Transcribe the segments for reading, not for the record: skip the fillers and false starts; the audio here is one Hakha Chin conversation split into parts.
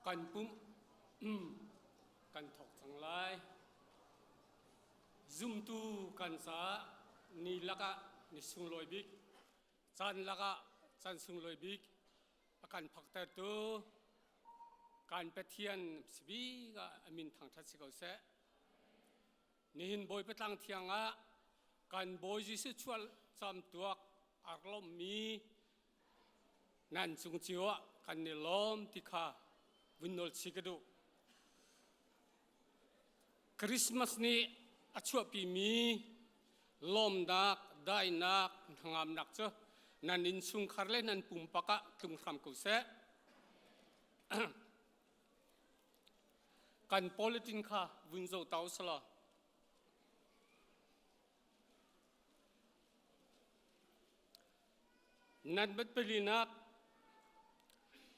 Kan pumh kan thawk cang lai. Zumtu kan caah ni lakah ni sunglawi bik, caan lakah caan sunglawi bik a kan phaktertu kan Pathian sibik ah a min thangṭhat si ko seh. Nihin Bawipa tlang thiang ah kan Bawi Jesuh chuah camtuak a rak lawmhmi nan cung cio ah kan i lawm ti kha vun nawl chih ka duh. Christmas nih a chuahpimi lawmnak, dainak, hnangamnak cu nan innchungkhar le nan pumpak ah tlung hram ko seh. Kan politin kha vun zoh ta usalaw. Nan bat palinak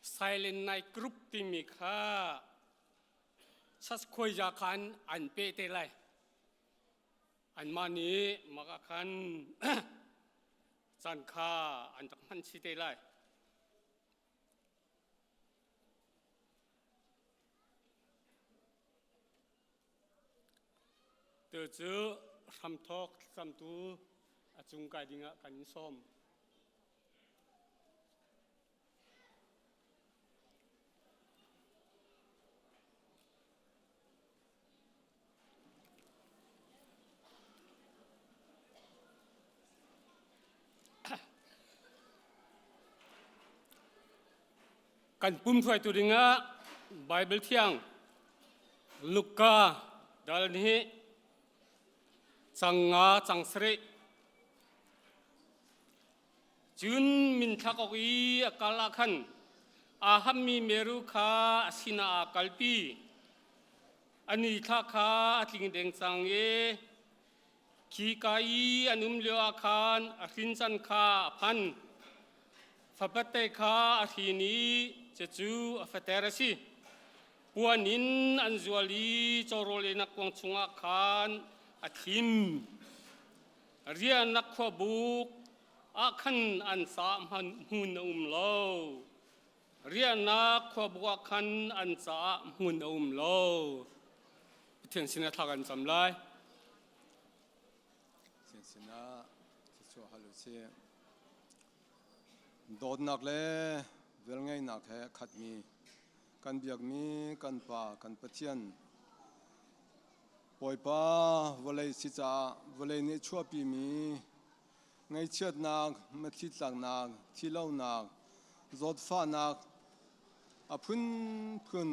Silent Night Group timi kha saskhoi khan an pe te lai. Anmah nih mah ah khan caan kha an rak hman chih te lai. Tu cu hramthawk thlacamtu a cung kai dingah kan in sawm. Kan pum hruaitu dingah Bible thiang Luka dal nih cang nga cang sarih cun minthlak awk i a kal ah khan aa hammi meru kha a sinah aa kalpi. A nithla kha a tling deng cang i khika i an um lioah khan a hrin can kha a phan. Fapate kha a hrin i cucu a fater a si. Puan in an zual i cawrawl einak kuang chungah khan a thim. Riahnak khuabuk ah khan an ca hmun a um lo. Riahnak khuabuk ah khan an caah hmun a um lo. Pathian sinah thla kan cam lai. Pathian sinah thluachuah hal u sih. Dawtnak le velngeihnak he a khatmi kan biakmi kan Pa kan Pathian Bawipa vawlei si caah vawlei nih chuahpimi ngaihchiatnak, mitthli tlaknak, thihlonak, zawtfahnak, a phunphun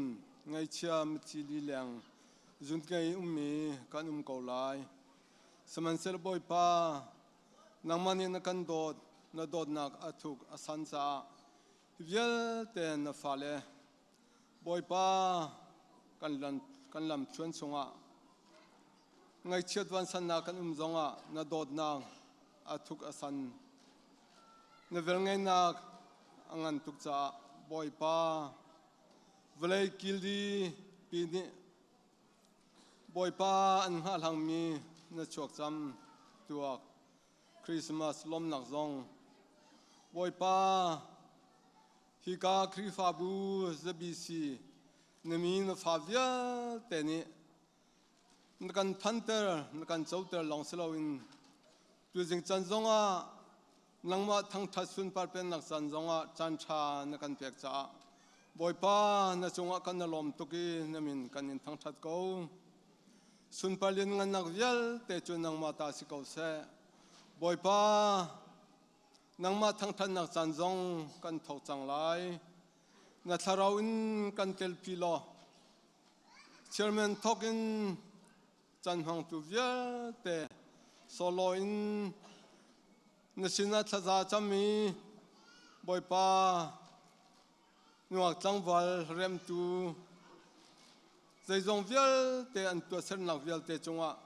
ngaihchia mitthli lileng zunngei ummi kan um ko lai. Sihmanhsehlaw Bawipa, nangmah nih na kan dawt, na dawtnak a thuk a san caah hi vialte na fale Bawipa kan lamthluan chungah ngaihchiat vansannak kan um zongah na dawtnak a thuk a san. Na velngeihnak a ngan tuk caah Bawipa vawlei kildi pi nih Bawipa an hngahhlangmi na chuakcam tuak Christmas lawmnak zong Bawipa Hika Khrihfabu ZBC na mi na fa vialte nih na kan thanter na kan coter lawng si loin tuzing can zongah nangmah thangṭhat sunpar pennak can zongah caan ṭha na kan pek caah Bawipa na cungah kan na lawm tuk i na min kan in thangṭhat ko. Sunpar lianngannak vialte cu nangmah ta si ko seh. Bawipa Nangmah thangṭhatnak caan zong kan thawk cang lai. Na thlarau in kan telpi law chairman thawk in caan hmangtu vialte solo in na sinah thlaza cam i Bawipa nungak tlangval remtu zeizong vialte an tuahsernak vialte cungah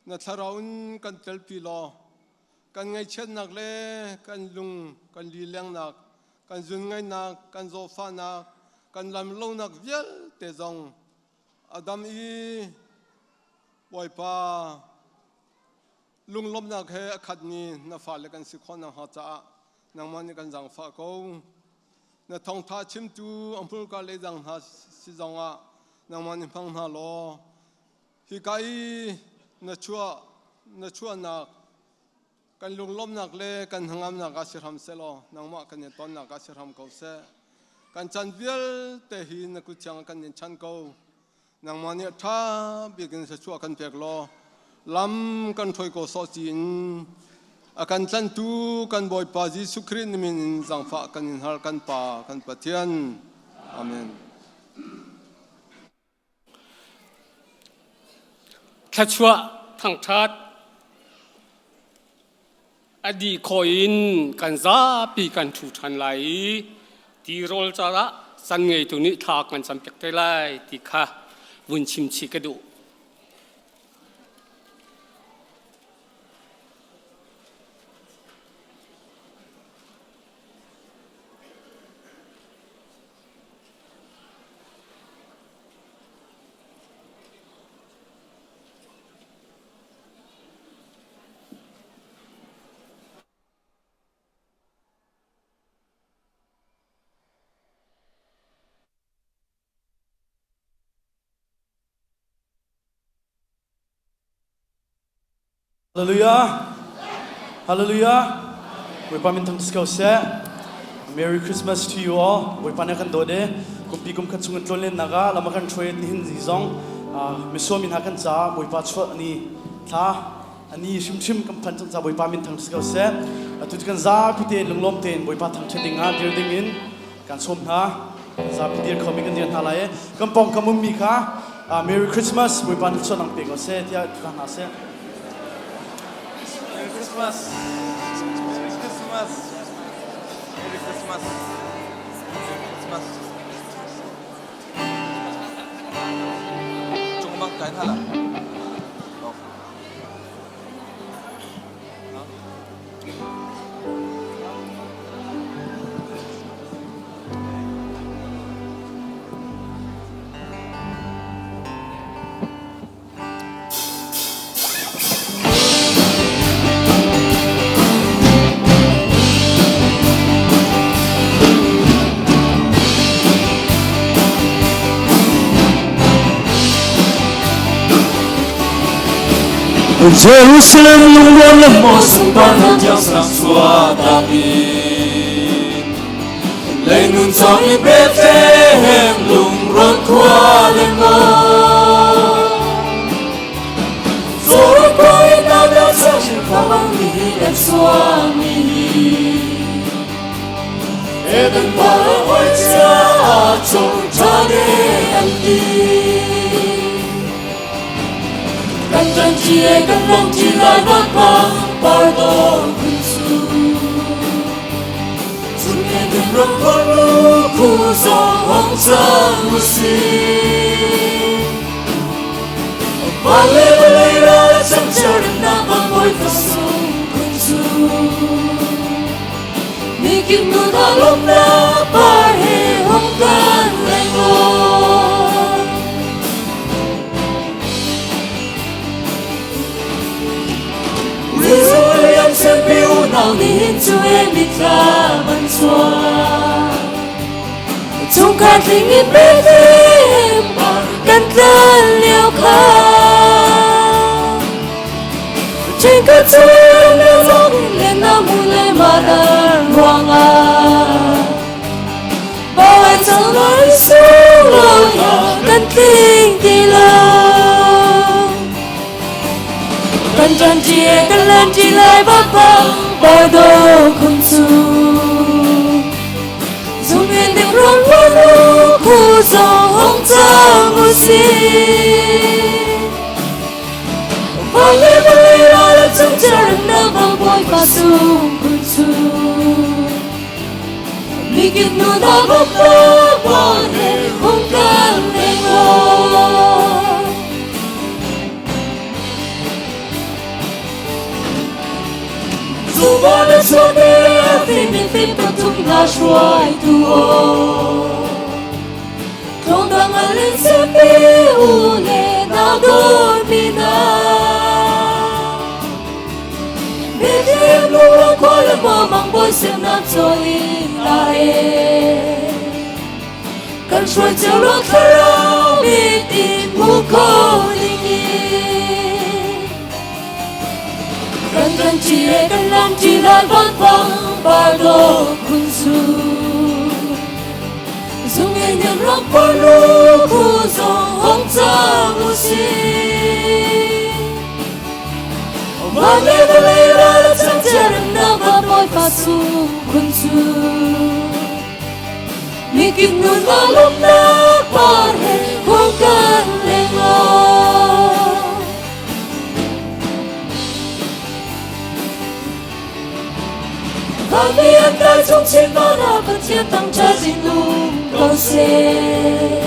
na thlarau in kan telpi law kan ngaihchiatnak le kan lung kan lilengnak kan zunngaihnak kan zawfahnak kan lamlonak vialte zong a dam i Bawipa lunglawmhnak he a khatmi na fale kan si khawh nakhnga caah nangmah nih kan zaangfah ko. Na thawngtha chimtu a hmurka le dang hna si zongah nangmah nih hmang hna law hika i na chuah na chuahnak kan lunglawmhnak le kan hnangamnak ah si hram sehlaw nangmah kan i tonnak ah si hram ko seh. Kan chan vialte hi na kut thiang kan in chan ko. Nangmah nih ṭha bik in thluachuah kan pek law lam kan hruai ko sawh tiin a kan tlanhtu kan Bawipa Jesuh Khrih na min in zaangfah kan in hal kan Pa kan Pathian. Amen. Thluachuah thangṭhat a dih khawh in kan zapi kan ṭhu ṭhan lai i tirawl caah can ngeitu nih thla kan campiak te lai ti kha vun chim chih ka duh. Hallelujah. Hallelujah. Bawipa min thang ko seh. Merry Christmas to you all. Bawipa nih kan dawt e. Kumpi kum khat chung in tlawn len nak ah lama kan hruai ni hin zi zong misual min ha kan ca Bawipa chuah ni thla ani hrimhrim kan phan cang ca Bawipa min thang ko seh. Atu kan zapi tein lunglawm tein Bawipa thangṭhat ding ah dir ding in kan sawm hna. Zapi dir khomi kan dir hna lai e. Kan pawng kam ummi kha Merry Christmas Bawipa nih chuah nang pe ko seh tiah ti hna seh. Merry Christmas. Merry Christmas. Merry Christmas. Merry Christmas. Chung bang kai hala. Jerusalem lungrual le maw sunpar thang tiang sang chua takin Leinun chong i Bethlehem lungrual khua le maw Zoram khua i nau deuh chang khamang ni le chuang mi Eden par hoi chia chong cha de an ti Kan ṭan ṭi kan lawng ṭi lai vanpa par dawr kun cu Chun e din ram khor lu khu zong hong cang u si Van le vawlei ral cang chernak van bawi fa sung kun cu Mi kim nu hna lawmnak par he hong kan leng aw. William Sempi unau nihin cu e mithlam an chuak. Chungkhar tling in Bethlehem kan tlan lio kha. Ṭhenkhat cu na zong le na mu le madan ruangah Bawi cang lai sunglawi kan tling ti lo. Kan ṭan ṭi kan len ṭi lai bapa bawi do khun cu. Zung in ding rong lu khu zong hong cang u si. Vale vale ra la chung charan na vang bawi pa sung kun chu Mi kip nu na ba pa pa he hung kan le ngo Dù ba na cho te thì mình tin tập trung na shuai tu o Thong dang a lên se pi u le na dor mi na Bethlehem lu ra khua le mo mang boi sem nam cho in la e. hruai cio law thlarau mit in hmu kho ding in. Kan kan ṭi e kan lam ṭi lai van pang par dawh khun su. Zung ngei nem rong par lu khu zong hong cang u si. Van le vawlei ral a cang cheremnak va Bawipa sung khun cu. Mikip nun ah lawmhnak par he hung kan leng law. Vanmi an kai chung chin van ah Pathian thangṭhat in um ko seh.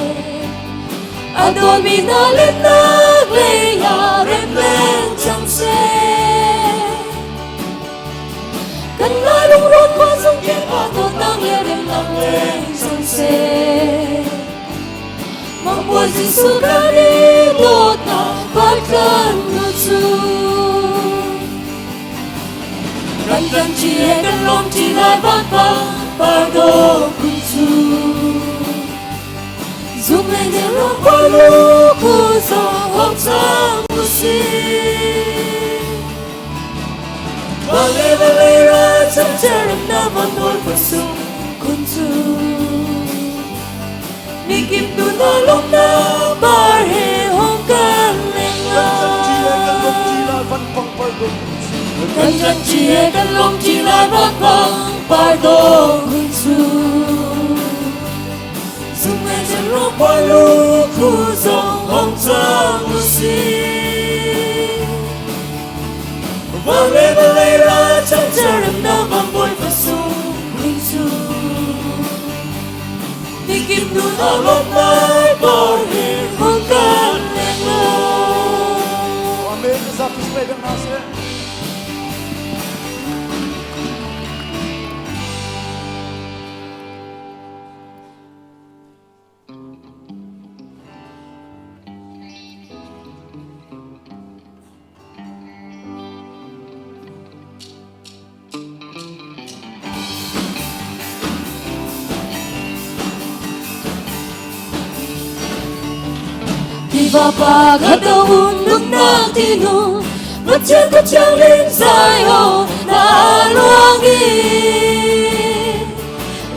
A dawtmi hna lennak lei ah rem leng cang seh. Kan lai lungrawn khua zung kip ah dawtnak le remnak leng cang seh. Mang Bawi Jesuh kan i dawtnak patlan nu cu. Kan kan ṭi he kan lawm ṭi lai van pang par dawh kun cu. Zum le ne ro pa lu khu zong hong cang u si. Van le vawlei ra cham cherem na van nawl pa sung kun cu. Mikip nu na lung na par he hong kan leng la. Kan kan ṭi he kan lung ṭi lai van pang par dawh kun cu. Amen. Zapi spray dang hna seh. Tiva pa kha un nunnak tinu Pathian ka thianghlim zai ho na luang i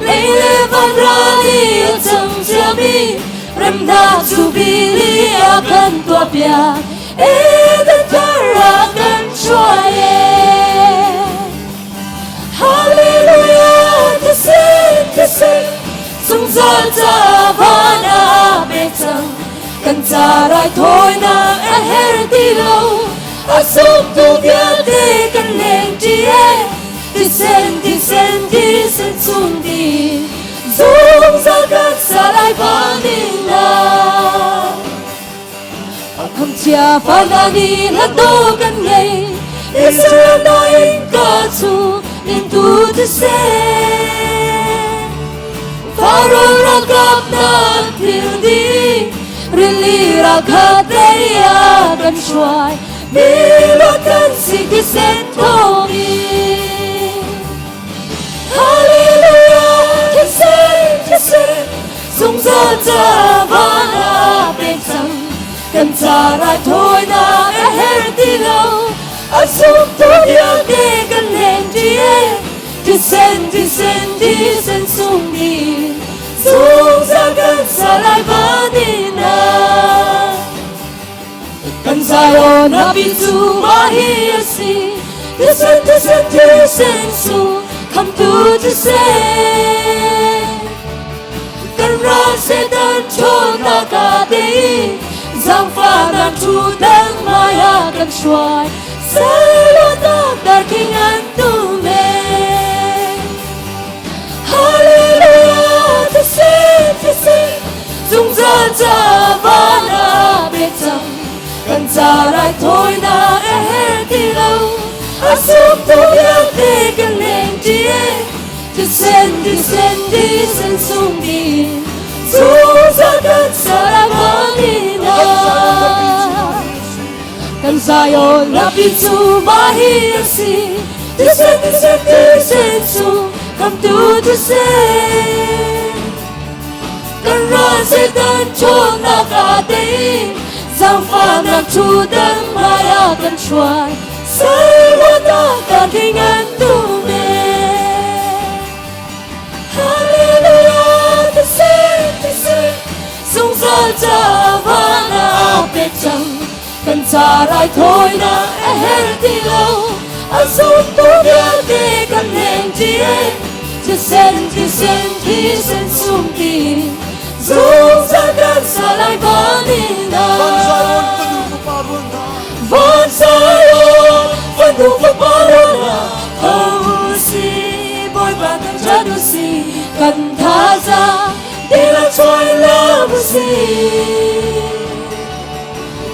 Lei le van ral i a cang ciami remnak cu bili a kan tuahpiak Eden thar a kan hruai e Hallelujah thisen thisen zungzal ca van ah pek cang kan ca raithawinak a her ti lo a zumtu vialte kan leng ṭi e thisen thisen thisen chung ding zungzal kan sa lai van in ah Khamchia fana ni hla kan ngei Israel na in ka chu in tu thisen Faro rakap na thil di rili rakap leia kan hruai mi lo kan si thisen thawng in Hallelujah thisen thisen zungzal ca van ah pek cang kan ca raithawinak a her ti lo a zumtu vialte kan leng ṭi e thisen thisen thisen sung ding zungzal kan sa lai van in ah kan Zion api cu mah hi a si thisen thisen thisen sung khamtu thisen kan ral Satan ṭhawnnak a tei zaangfahnak thu dang maya kan hruai Salawtak darking an tum e Hallelujah thisen thisen zungzal ca van ah pek cang kan ca raithawinak a her ti lo a zumtu vialte kan leng ṭi e thisen thisen thisen sung ding zungzal kan sa lai van in ah kan Zion api cu mah hi a si thisen thisen thisen sung khamtu thisen kan ral Satan ṭhawnnak a tei Zaangfahnak ṭhutdan hmai ah kan hruai Salwatak ka tling an tu men Hallelujah thisen thisen zungzal ca van ah pek cang kan ca raithawinak a herh ti lo a zumtu vialte kan leng ṭi thisen thisen thisen sung ti zungzal kan sa lai van in Van Zion fanu fapa ruahnak tho si Bawipa kan ṭhat u si kan thazaang dihlak chuai lam u si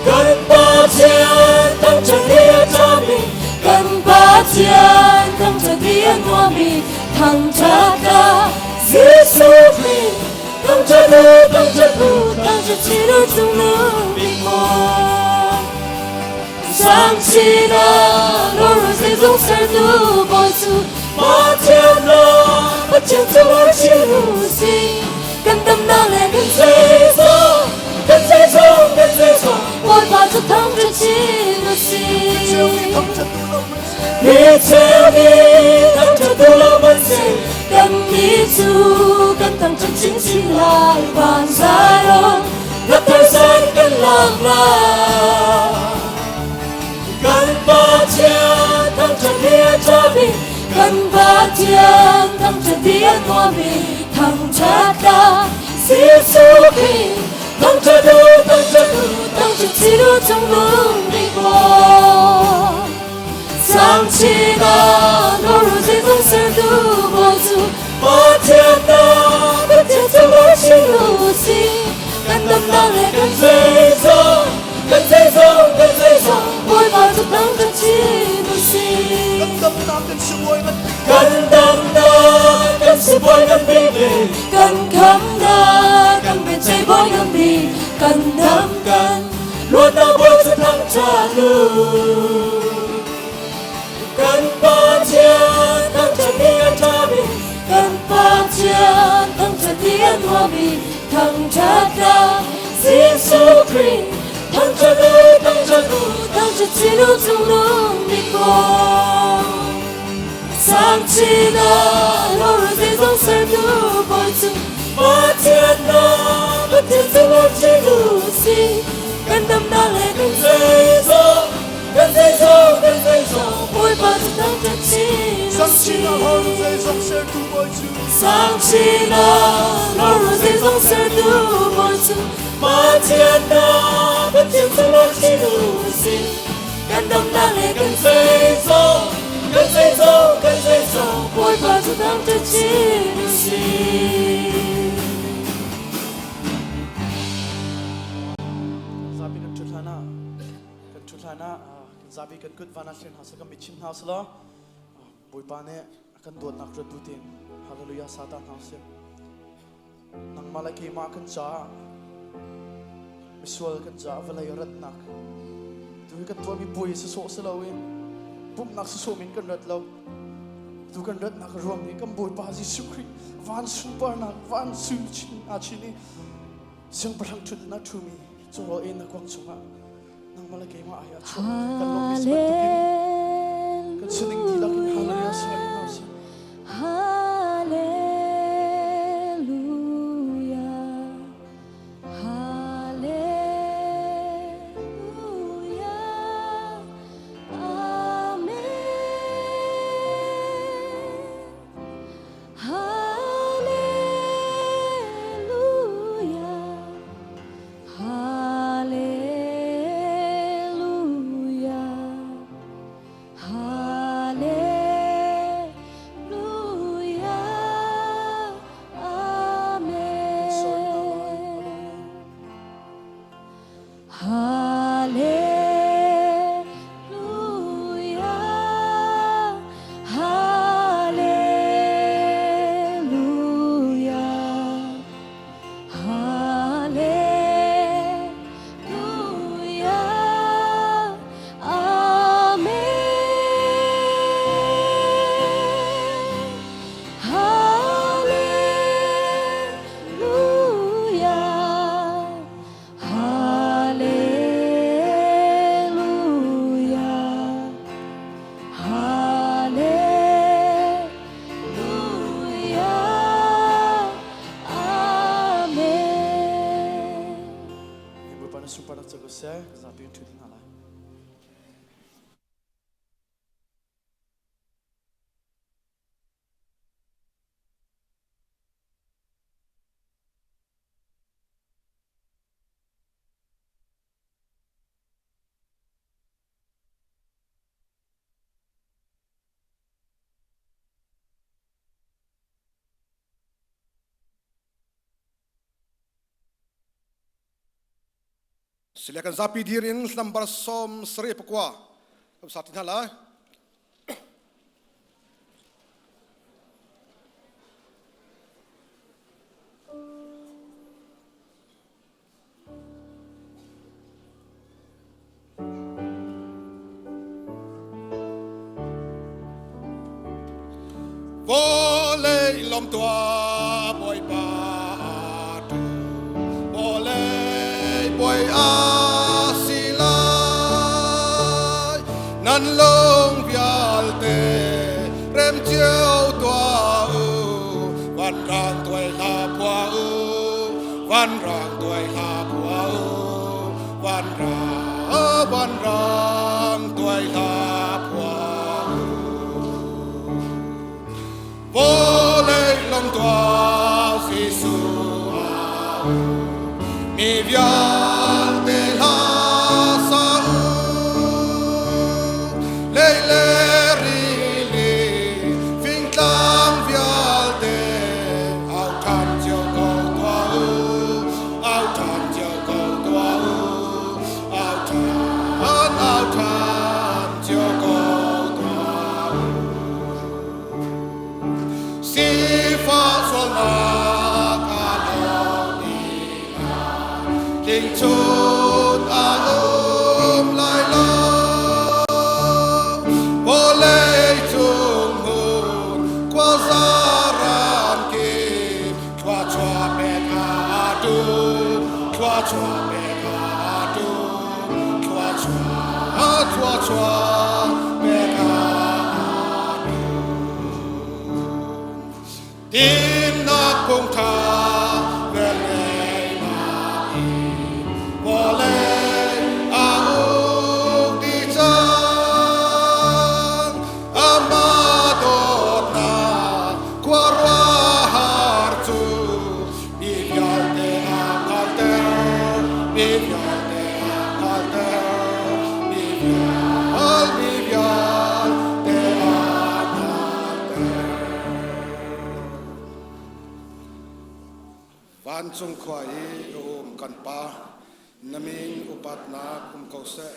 kan Pathian thangṭhat hi a ṭhami kan Pathian thangṭhat hi a nuammi thangṭhat ka Jesuh Khrih thangṭhat u thangṭhat u thangṭhat chin u cungnung bik maw Sang chin ah lawr zeizong sertu Bawi cu Pathian law Pathian cu lawr chin u si kan damnak le kan zeizong kan zeizong kan zeizong Bawipa cu thangṭhat chin u si Mi cheu nih thangṭhat duh lo hmanhseh kannih cu kan thangṭhat chinchin lai van Zion hlathar san kan lak lai kan Pathian thangṭhat hi a ṭha bik kan Pathian thangṭhat hi a nuam bik thangṭhat la Jesuh Khrih thangṭhat u thangṭhat u thangṭhat chin u cungnung bik maw Sang chin ah nawr zeizong sertu Bawi cu Pathian na Pathian cu lawr chin u si kan damnak le kan zeizong kan zeizong kan zeizong Bawipa cu thangṭhat chin u si Kan damnak kan sibawi ngan bik kan damnak kan sibawi ngan bik le kan khamnak kan biaceih bawi ngan bik kan dam kan luatnak bawi cu thangṭhat u kan Pathian thangṭhat hi a ṭha bik kan Pathian thangṭhat hi a nuam bik thangṭhat la Jesuh Khrih thangṭhat u thangṭhat u thangṭhat chin u cungnung bik maw Sang chin ah lawr zeizong sertu Bawi cu Pathian na Pathian cu lawr chin u si kan damnak le kan zeizong kan zeizong kan zeizong Bawipa cu thangṭhat chin u Sang si chin ah lawr zeizong sertu Bawi cu Sang chin ah lawr zeizong sertu Bawi cu Pathian na Pathian cu lawr chin u si kan damnak le kan zeizong kan zeizong kan zeizong Bawipa cu thangṭhat chin u si Zapi kan ṭhut hlan ah kan ṭhut hlan ah kan zapi kan kut van ah thlir hna seh kan mitchim hna seh law Bawipa nih a kan dawtnak ruat bu tein Hallelujah sa ta hna usih. Nangmah le keimah kan caah misual kan caah vawlei ratnak tu hi kan tuahmi puai sawsawh si lo i pumhnak sawsawh min kan rat lo tu kan ratnak ruang hi kan Bawipa Jesuh Khrih van sunparnak van su chin a chin i siangpahrang ṭhut in a ṭhumi cungro in na kuang chungah nangmah le keimah ai a chuak kan lawmmi si bantukin kan sining dihlak in hallelujah sa in hna sih. Hallelujah. Hallelujah. Amen. Hallelujah. Hallelujah. Hallelujah. seh. Zapi in ṭhu hna lai. Sile kan zapi dir in lambar 79 kan sa ti hna lai. Vawlei lawm tuah Bawipa tu vawlei bawi a si lai nan lung vialte rem cio tuah u vanrang tuai hla phua u vanrang tuai hla phua u vanrang vanrang tuai hla phua u vawlei lawm tuah Jesuh mi vialte hla sa u lei le rili fingtlang vialte au ṭhan cio ko tuah u au ṭhan cio ko tuah u au ṭhan au ṭhan cio ko tuah u sifah sualnak a lo ding ah tlingchut a um lai lo vawlei cung hmun khuaza ram kip thluachuah pek a tum thluachuah pek a tum thluachuah thluachuah pek a Timnak phungtha velngeihnak i vawlei a uk dih cang. Amah dawtnak khuaruahhar cu mi vialte a hngalhter, mi vialte a hngalhter, mi vial, mi vialte a hngalhter. Vancung khua i a um kan Pa, na min upatnak um ko seh,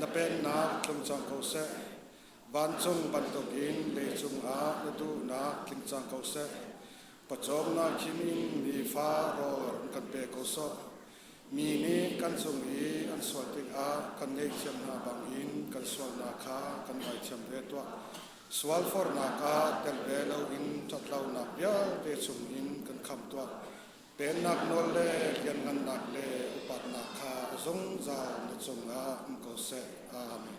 na pennak tlung cang ko seh, vancung bantukin leicung ah na duhnak tling cang ko seh. Pawcawmnak khim in nifa rawl kan pe ko sawh. Mi nih kan cung i an sual tikah kan ngaihthiam hna bangin kan sualnak kha kan ngaithiam ve tuah. Sualfornak ah tel ve loin ṭhatlonak vialte chungin kan khamh tuah. Pennak nawl le lianngannak le upatnak kha zungzal na cungah um ko seh. Amen.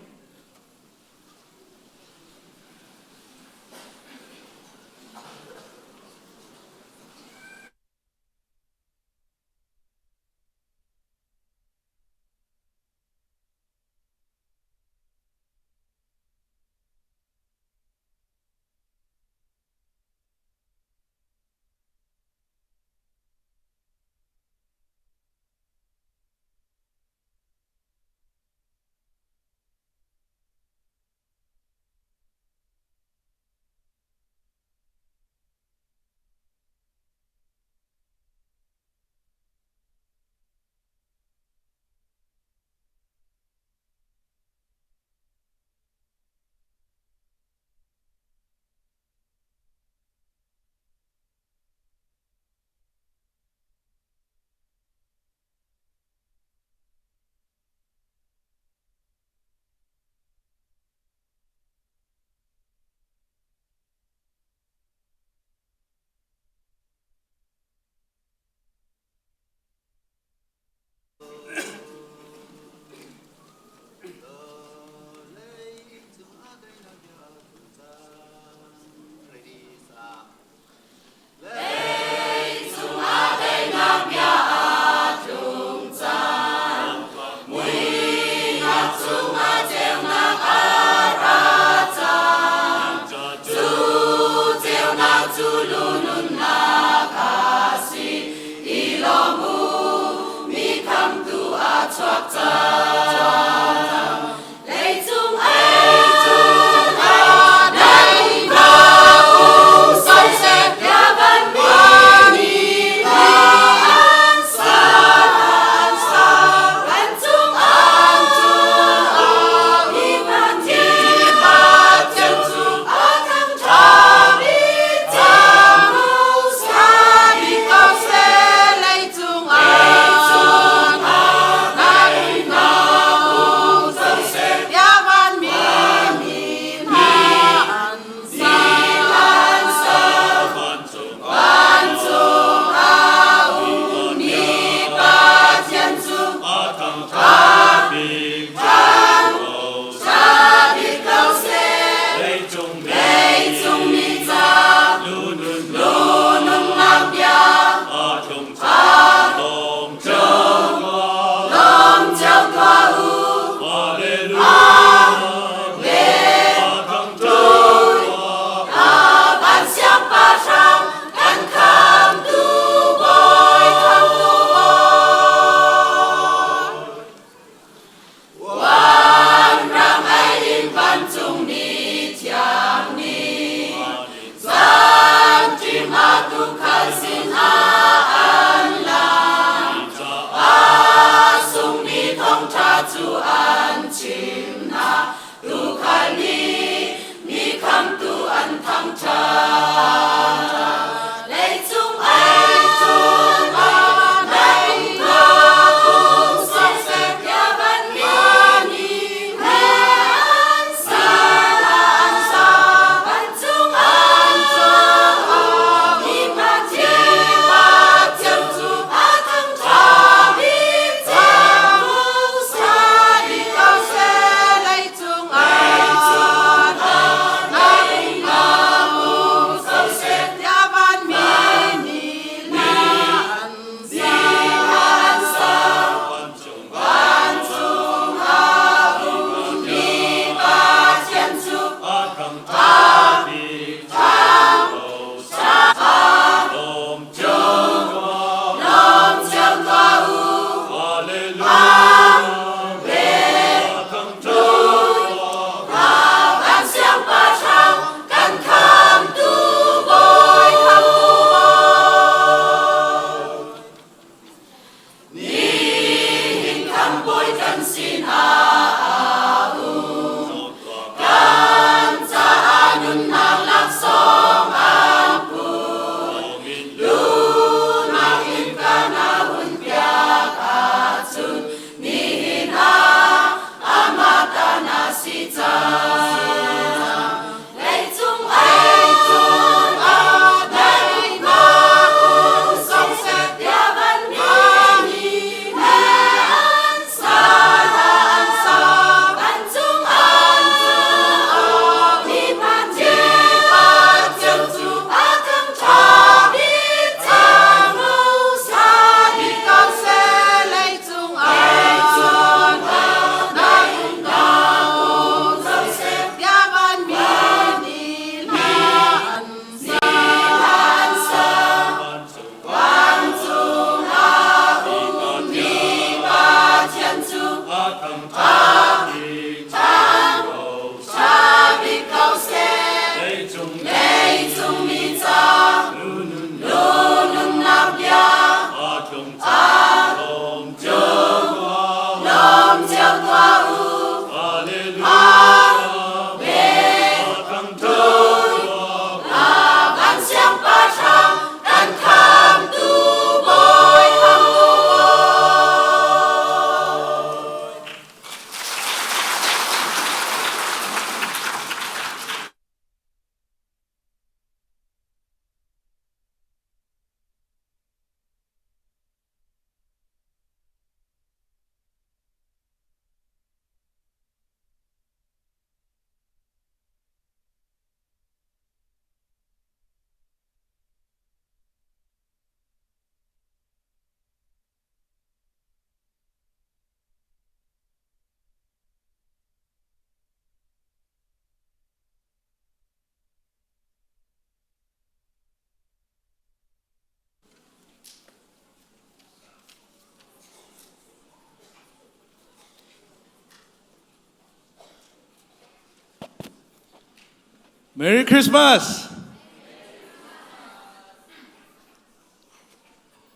Merry Christmas!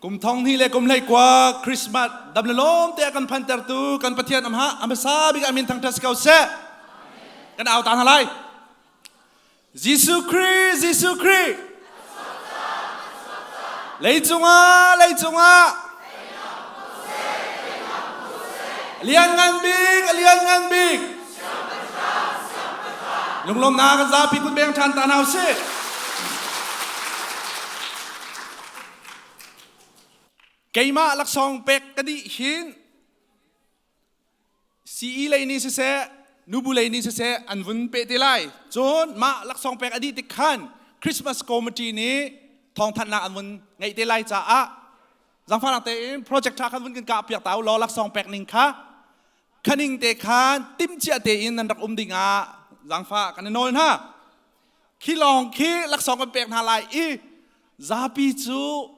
Kum thong hnih le kum hlei kua Christmas dam le lawm te a kan phantertu kan Pathian amha amasa bik amin thangthat si ko seh. Kan au ta hna lai. Jesuh Khrih, Jesuh Khrih. Leicung ah, leicung ah. Lian ngan bik, lian ngan bik. Lunglawmnak kan zapi kut beng ṭhan ta hna usih. Keimah laksawng pek ka dih hin CE lei nih siseh, nubu lei nih siseh an vun peh te lai. Cun mah laksawng pek a dih tik khan Christmas committee nih thawngthanhnak an vun ngeih te lai caah zangfahnak tein project tha khan vun kan kah piak ta u law laksawng pek ning kha khaning te khan timhcia tein nan rak um ding ah zangfah kan i nawl hna. Khi lawng khi laksawng kan pek hna lai i zapi cu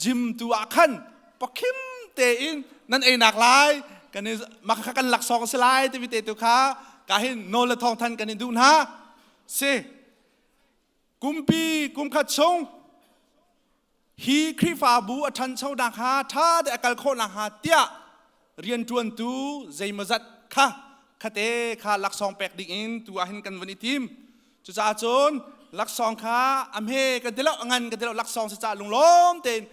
gym tu ah khan pakhim tein nan einak lai kan i maka kan laksawng si lai timi te tu kha ka hin nawl le thawng than kan in duh hna si kumpi kumkhat chung hi Khrihfabu a ṭhancho nakhnga ṭha te a kal khawh nakhnga tiah rianṭuantu zeimawzat kha khate kha laksawng pek ding in tu ah hin kan vun i tim. Cucaah cun laksawng kha a hme kan ti lo, a ngan kan ti lo, laksawng si caah lunglawm tein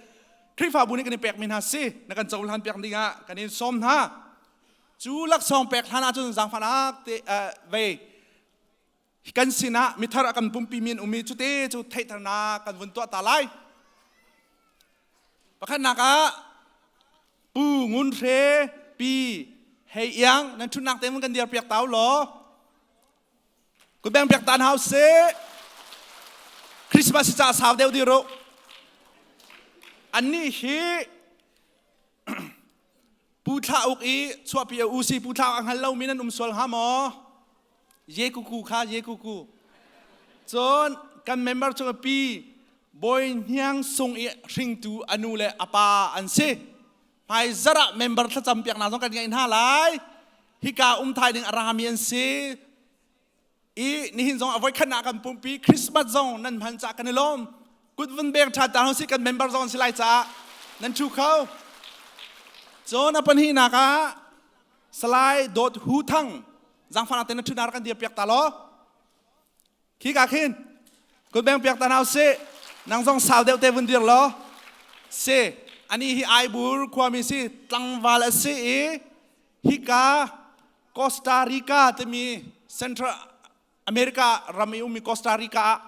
Khrihfabu nih kan i pekmi hna si na kan cohlan piak ding ah kan in sawm hna. Cu laksawng pek hlan ahcun zaangfahnak te vei kan sinah mithar a kan pumpi mi an um i cute cu theihternak kan vun tuah ta lai. Pakhatnak ah Pu Ngun Hre Pi Hei Iang nan ṭhutnak te mun kan dir piak ta u law kutbeng piak ta hna usih. Christmas ca sau deuh dir u. Annih hi Pu Thla Uk i chuahpi a u si Pu Thla Uk a hngal lomi nan um sual hnga maw? Ye kuku kha ye kuku. Cun kan member chung pi Bawi Hniang Sung i hringtu a nu le a pa an si. Hmai zarh ah member thlacam piaknak zong kan ngeih hna lai. Hika um thai ding a rami an si. I nihin zong a voikhat nak kan pumpi Christmas zong nan hman cah kan i lawm. Kut vun beng ṭha ta si kan member zong si lai caah nan ṭhu kho. Cun a pahnihnak ah Salai Dawt Hu Thang zangfahnak te na ṭhunak kan dir piak ta law. Khi ka khin kut beng piak ta hna usih. Nang zong sau deuh te vun dir law. Si ani hi Aibur khuami si tlangval a si i hika Costa Rica timi Central America ram i ummi Costa Rica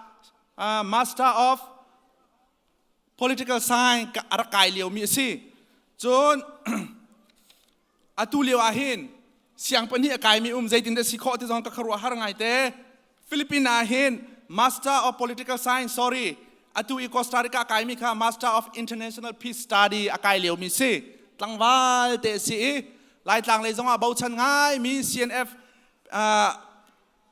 ah Master of Political Science a rak kai liomi a si. Cun atu lio ah hin siang pahnih a kaimi um zeitin dah si khawh ti zong ka khuaruah har ngai te. Philippines ah hin Master of Political Science sorry atu i Costa Rica kaimi kha Master of International Peace Study a kai liomi si. Tlangval te si i Laitlang lei zongah bochan ngaimi CNF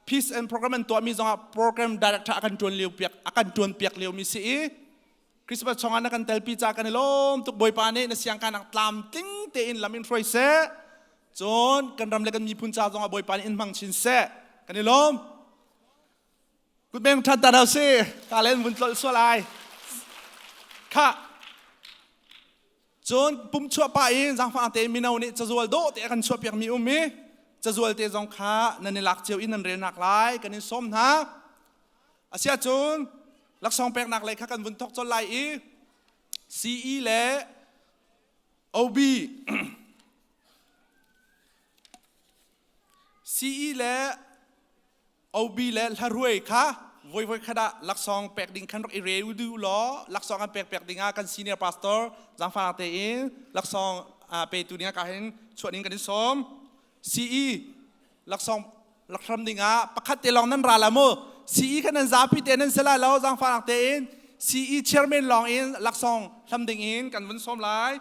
Peace and Program an tuahmi zongah program director a kan tuan lio piak a kan tuan piak liomi si i Christmas chungah na kan telpi ca kan i lawm tuk Bawipa nih na siangkanak tlamtling tein lam in hruai seh cun kan ram le kan miphun ca zongah Bawipa nih in hmang chin seh kan i lawm kutbeng ṭhan ta si ka len vun tlolh sual ai kha Cun pum chuah pah in zaangfah te mino nih cazual dawh te a kan chuah piakmi um i cazual te zong kha nan i lak cio in nan relnak lai kan in sawm hna. Asiahcun laksawng peknak lei kha kan vun thawk colh lai i CE le OB CE le OB le hlaruai kha voi voi khat ah laksawng pek ding khan rak i reu du law laksawng an pek pek ding ah kan senior pastor zangfang tein laksawng petu ding ah ka hin chuah ding kan in sawm CE laksawng lakhram ding ah pakhat te lawng nan ra la mu CE khan nan zapi te nan sela lo zangfang tein CE chairman lawng in laksawng hlam ding in kan vun sawm lai.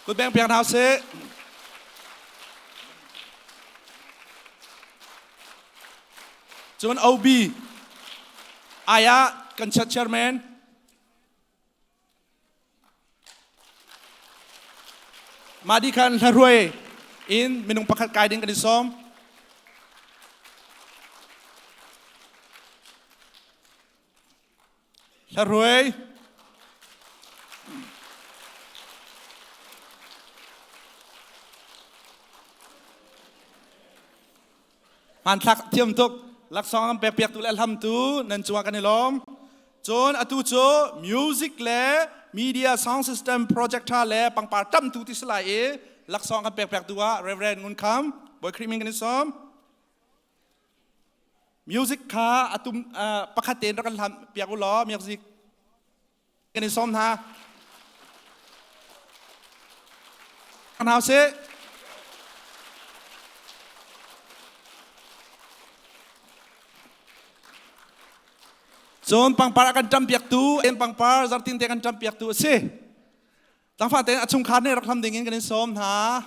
Kutbeng piak hna usih. Cun OB ai ah. kan church chairman. Mah dih khan hlaruai in minung pakhat kai ding kan i sawm. Hlaruai. Hmanthlak thiam tuk. Laksawng an pek piak tu le hlam tu nan cungah kan i lawm. Cun atu cu music le media sound system projector le pangpar tam tu ti si lai i laksawng kan pek piak tu ah Reverend Ngun Kham Bawi Khrih min kan i sawm. Music kha atum pakhat tein rak kan hlam piak u law music kan i sawm hna. Hna sih. Cun pangpar a kan ṭampiaktu, en pangpar zartin te kan ṭampiaktu a si. Tangfa tein a chungkhar nih rak hlam ding in kan in sawm hna.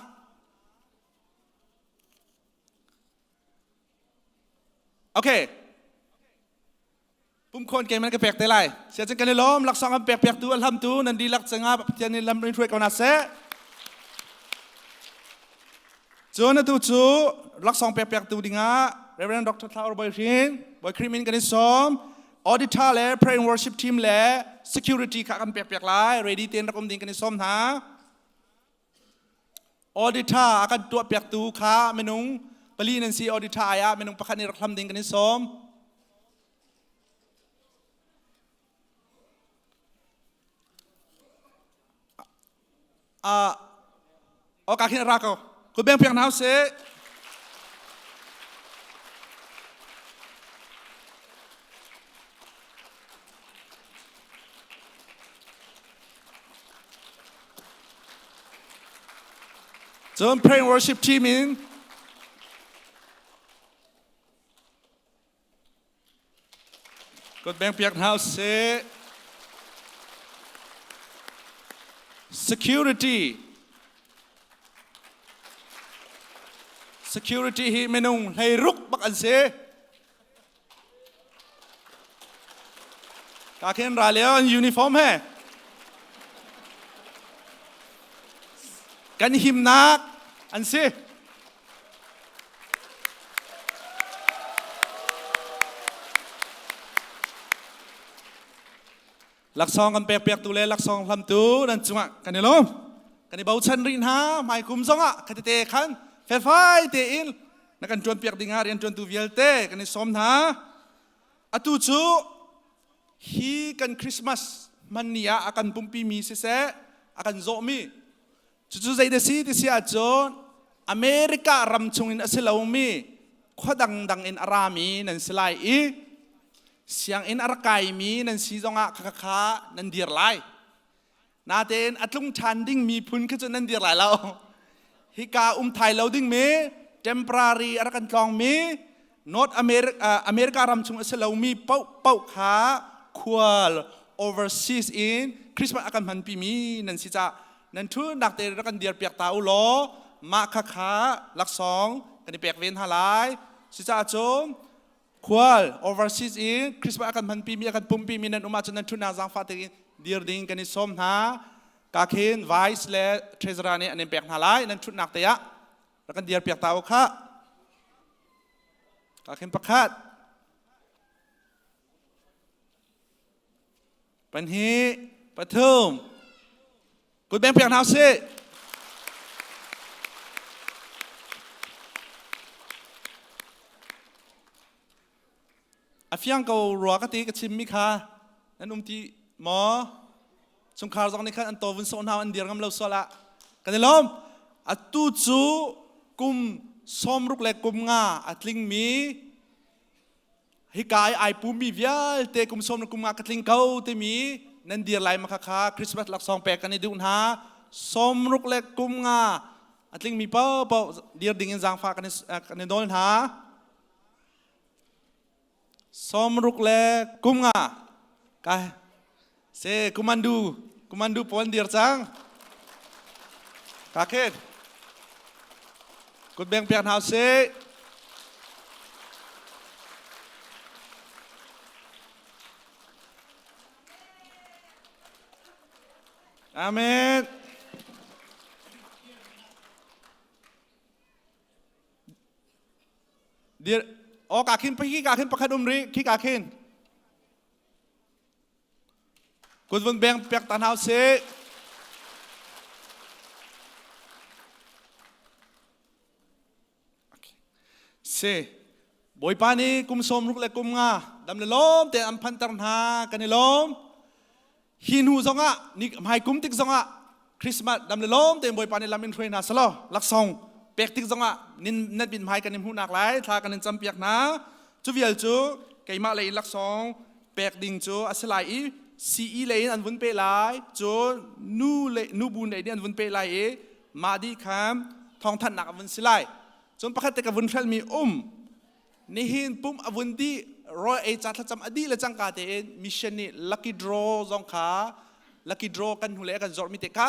Okay. Pumkhawn ke man ka pek te lai. Sia cun kan i lawm laksawng an pek piaktu a hlamtu nan dihlak cungah Pathian nih lam in hruai ko hna seh. Cun atu cu laksawng pek piaktu dingah Reverend Dr. Thla Or Boy Hrin, Boy Khrih min kan i sawm. Auditor le prayer and worship team le security kha kan pek piak lai. Ready tein rak um ding kan i sawm hna. Auditor a kan tuah piaktu kha minung pali nan si auditor ai ah minung pakhat nih rak hlam ding kan i sawm. Ah, o ka khin ra ko. Ku beng piak hna seh. Cun prayer and worship team in kut beng piak hna usih. Security Security hi minung hlei ruk bak an si. Ka khen ra lio an uniform he. Kan himnak an si. Laksawng kan pek piaktu le laksawng hlamtu nan cungah kan i lawm. Kan i bochan rih hna hmaikum zongah khatete khan felfai tein na kan ṭuan piak dingah rianṭuantu vialte kan i sawm hna. Atu cu hi kan Christmas hman ni ah a kan pumpi mi siseh a kan zawhmi cucu zei da si ti si ahcun America ram chungin a si lomi khua dangdang in a rami nan si lai i sianginn a rak kaimi nan si zongah kha kha nan dir lai. Natein a tlung ṭhan ding miphun khi cu nan dir lai lo. Hika um thai lo ding mi temporary a rak kan tlawng mi North America, America ram chung a si lomi paoh kha khual overseas in Christmas a kan hmanpi mi nan si ca nan thu nak te rak kan dir piak ta u law mah kha kha laksawng kan i pek ven hna lai. Si caah cun Khual overseas i Christmas a kan hmanpi mi a kan pumpi mi nan um ahcun nan ṭhutnak zaangfah tein dir ding kan i sawm hna. Ka khin vice le treasurer nih an in pek hna lai nan ṭhutnak te ah rak kan dir piak ta u khah. Ka khin pakhat pahnih pathum Kut beng piak hna usih. A fiang ko rua ka ti ka chim mi kha nan um ti maw? Chungkhar zong nih khan an to vun sawh hna an dir ngam lo sual ah kan i lawm. Atu cu kum 60 le kum nga a tling mi hika i ai pummi vialte kum sawm le kum nga ka tling ko timi nan dir lai ma kha Christmas laksawng pek kan i duh hna 60 le kum nga a tlingmi paohpaoh dir ding in zaangfah kan i nawl hna 60 le kum nga ka se kumandu kumandu pawl dir cang ka khet kut beng piak hna usih Amen. Dir o ka khin khi ka khin pakhat um ri khi ka khin. Kut vun beng pek ta hna sih. Si. Bawipa nih kum sawm ruk le kum nga dam le lawm te an phanter hna kan i lawm. Hi hnu zongah ni hmai kum tik zongah Christmas dam le lawm tein Bawipa nih lam in hruai hna selaw laksawng pek tik zongah nin nan bin hmai kan in hmuhnak lai thla kan in campiak hna. Cu vial cu keimah lei in laksawng pek ding cu a si lai i CE lei in an vun pe lai cu nu le nubu lei nih an vun pe lai i mah dih kha thawngthanhnak a vun si lai cun pakhat te ka vun hrelmi um nihin pum a vun dih rawl ei ca thlacam a dih le cangka tein mission nih lucky draw zong kha lucky draw kan hnu le kan zorhmi te kha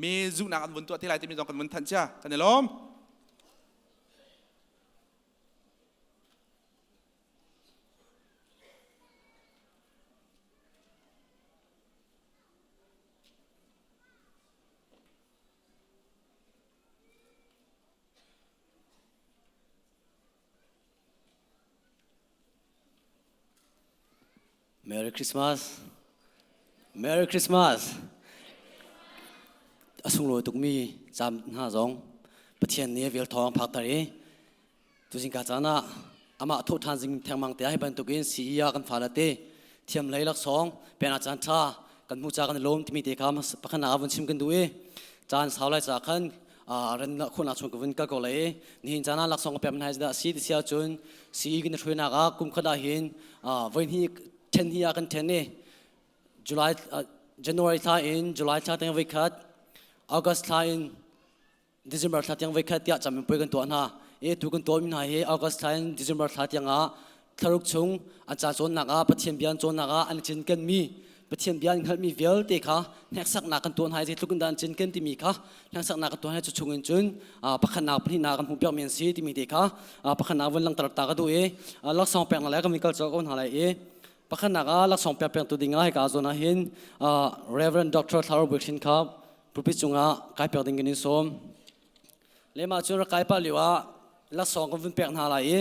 me zuhnak an vun tuah te lai timi zong kan vun thanh cia kan i lawm. Merry Christmas. Merry Christmas. A sunglawi tukmi cam hna zong Pathian nih a vel thawng phakter i tuzing ka caan ah amah thawh ṭhan zing thengmang te hi bantukin CE ah kan fale te thiam lei laksawng peknak caan ṭha kan hmu ca kan i lawm timi te kha pakhat nak ah vun chim kan duh i caan sau lai ca khan ren khawhnak chung ka vun kal ko lai i nihin caan ah laksawng ka pek hna hi dah si ti si ahcun CE kan i hruainak ah kum khat ah hin voi hnih ṭhen hi ah kan ṭhen i July January thla in July thla tiang voi khat August thla in December thla tiang voikhat tiah camipuai kan tuah hna. I tu kan tuahmi hna hi August thla in December thla tiang ah thlaruk chung an ca cawnnak ah Pathian bia an cawnnak ah an cinkenmi Pathian bia an hngalhmi vialte kha hneksaknak kan tuah hna i zeitluk in dah an cinken timi kha hneksaknak kan tuah hna cu chung in cun pakhatnak pahnihnak kan hmuh piakmi an si timi te kha pakhatnak vun langhter ta ka duh i laksawng peknak le kan vun kal colh ko hna lai i pakhatnak ah laksawng pek pengtu ding ah hika zawn ah hin Reverend Dr. Thlarau Bui kha pulpit cungah kai pek ding kan in sawm. Lema cun rak kai pah lio ah laksawng kan vun pek hna lai i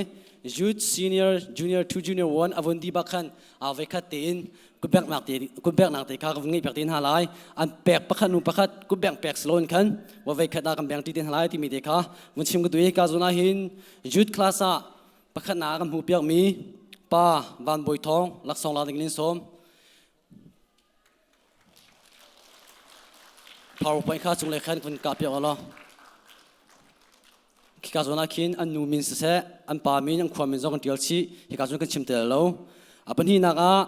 youth senior junior 2 junior 1 a vun di bak khan a voi khat tein kutbengnak te kutbengnak te kha ka vun ngeih pek te hna lai an pek pakhat nu pakhat kutbeng pek silo in khan wa voi khat ah kan beng ti te hna lai timi te kha vun chim ka duh i ka zun ah hin youth class ah pakhat na kan hmuh piak mi pa Van Bawi Thawng laksawng la ding in sawm PowerPoint kha cunglei khan vun kah piak law khika zawn ah khin an nu min siseh an pa min an khua min zong kan ṭial chih hika cun kan chim te lo a pahnihnak ah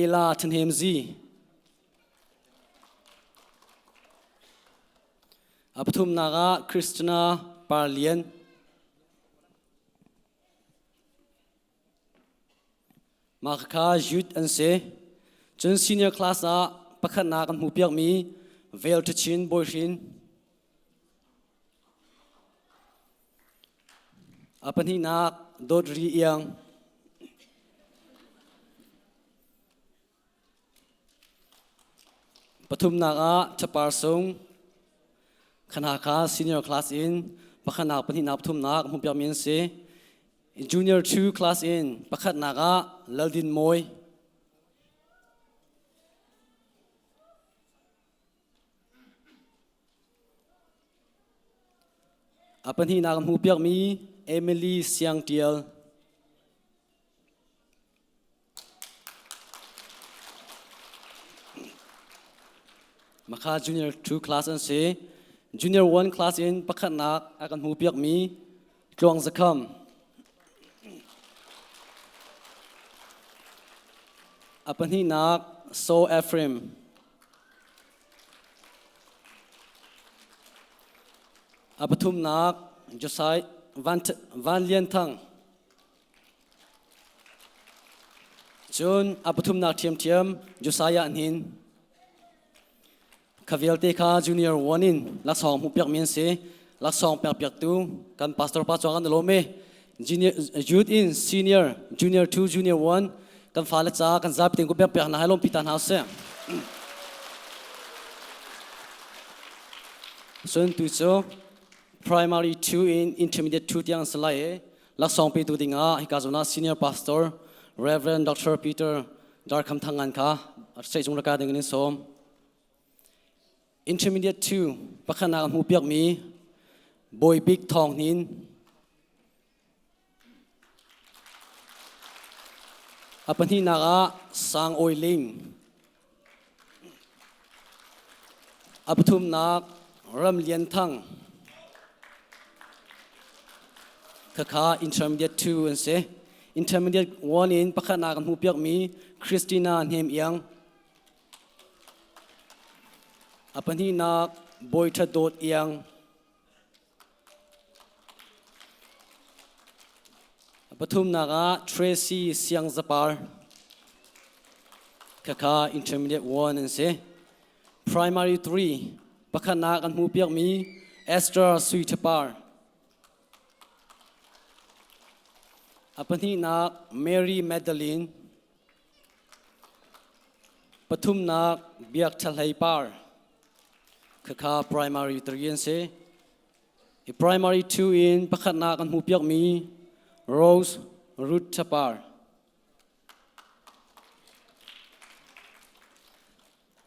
Ela Thanhem Zi a pathumnak ah Christina Parlian Mah kha youth an si. Cun senior class ah pakhatnak kan hmuhpiakmi Vel Ṭhachin Bawihrin. A pahnihnak Dawt Ri Iang. Pathumnak ah Chapar Sung. Khana kha senior class in pakhatnak pahnihnak pathumnak hmuhpiakmi an si. Junior 2 class in pakhatnak ah Laldin Mawi. A pahnihnak a hmuhpiakmi Emily Siang Tial. Makha Junior 2 class an si. Junior 1 class in pakhatnak a kan hmuhpiakmi Tluang Zakham. A pahnihnak So Ephraim. A pathumnak Josiah Van, Van Lian Thang. Cun a pathumnak ṭhiamṭhiam Josiah hnin. Kha vialte kha junior one in laksawng hmuhpiakmi an si. Laksawng pekpiaktu kan pastor pa cuang kan lawm i junior, youth in senior, junior 2, junior 1 kan fale ca kan zapi tein ku pekpiak hna hai lawmpi ta hna usih. Cun tu cu primary 2 in intermediate 2 tiang si lai i laksawng petu dingah hika zawn ah senior pastor Reverend Dr. Peter Darkham Thangan kha sehzung raka ding in sawm. Intermediate 2 pakhatnak a hmu piakmi Bawi Bik Thawng Hnin A pahnihnak ah Sang Awi Ling. A pathumnak Ram Lian Thang. Khakha Intermediate 2 an si. Intermediate 1 in pakhatnak an hmuh piakmi Christina Hnem Iang. A pahnihnak Bawi Tha Dawt Iang. Pathumnak ah Tracy Siangzapar khakha intermediate 1 an si. Primary 3 pakhatnak an hmuh piakmi Esther Sui Thapar. A pahnihnak Mary Magdalene. Pathumnak Biak Tha Hlei Par. Khakha primary 3 an si. I primary 2 in pakhatnak an hmuh piakmi Rose Ruth Thapar.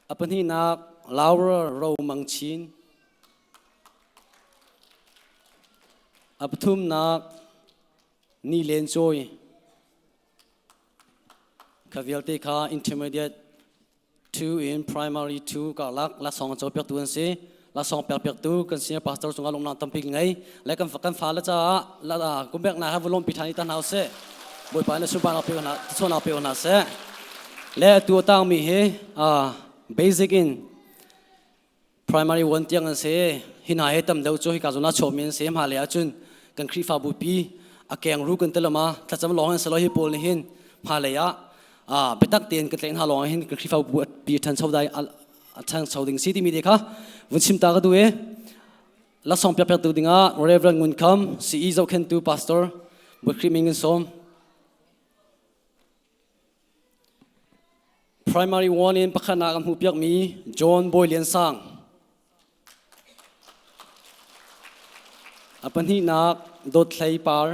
A pahnihnak Laura Ro Mang Chin. A pathumnak Ni Len Cawi. Kha vialte kha intermediate 2 in primary 2 karlak laksawng an cawnpiak tu an si laksawng pekpiak tu kan senior pastor cungah lungnak tampi ngei le kan kan fale caah la kumbek na ha vulom pi thani ta hna seh bawipa na sunparnak pe hna chawnak pe hna seh le tu tang mi hi basic in Primary 1 tiang an si. Hi hna hi tam deuh cu hika zawn ah chuahmi an si. Hmailei ahcun kan Khrihfabu pi a kengru kan ti lama thlacam lawng in si lo hi pawl nih hin hmailei ah biatak tein kan tlaih hna lawng hin kan Khrihfabu pi ṭhancho dai a ṭhancho ding si timi te kha vun chim ta ka duh i laksawng piakpiak tu dingah Reverend Ngun Kham CE zohkhentu pastor Bawi Khrih min in sawm. Primary 1 in pakhatnak an hmuhpiakmi John Bawi Lian Sang. A pahnihnak Dawt Hlei Par.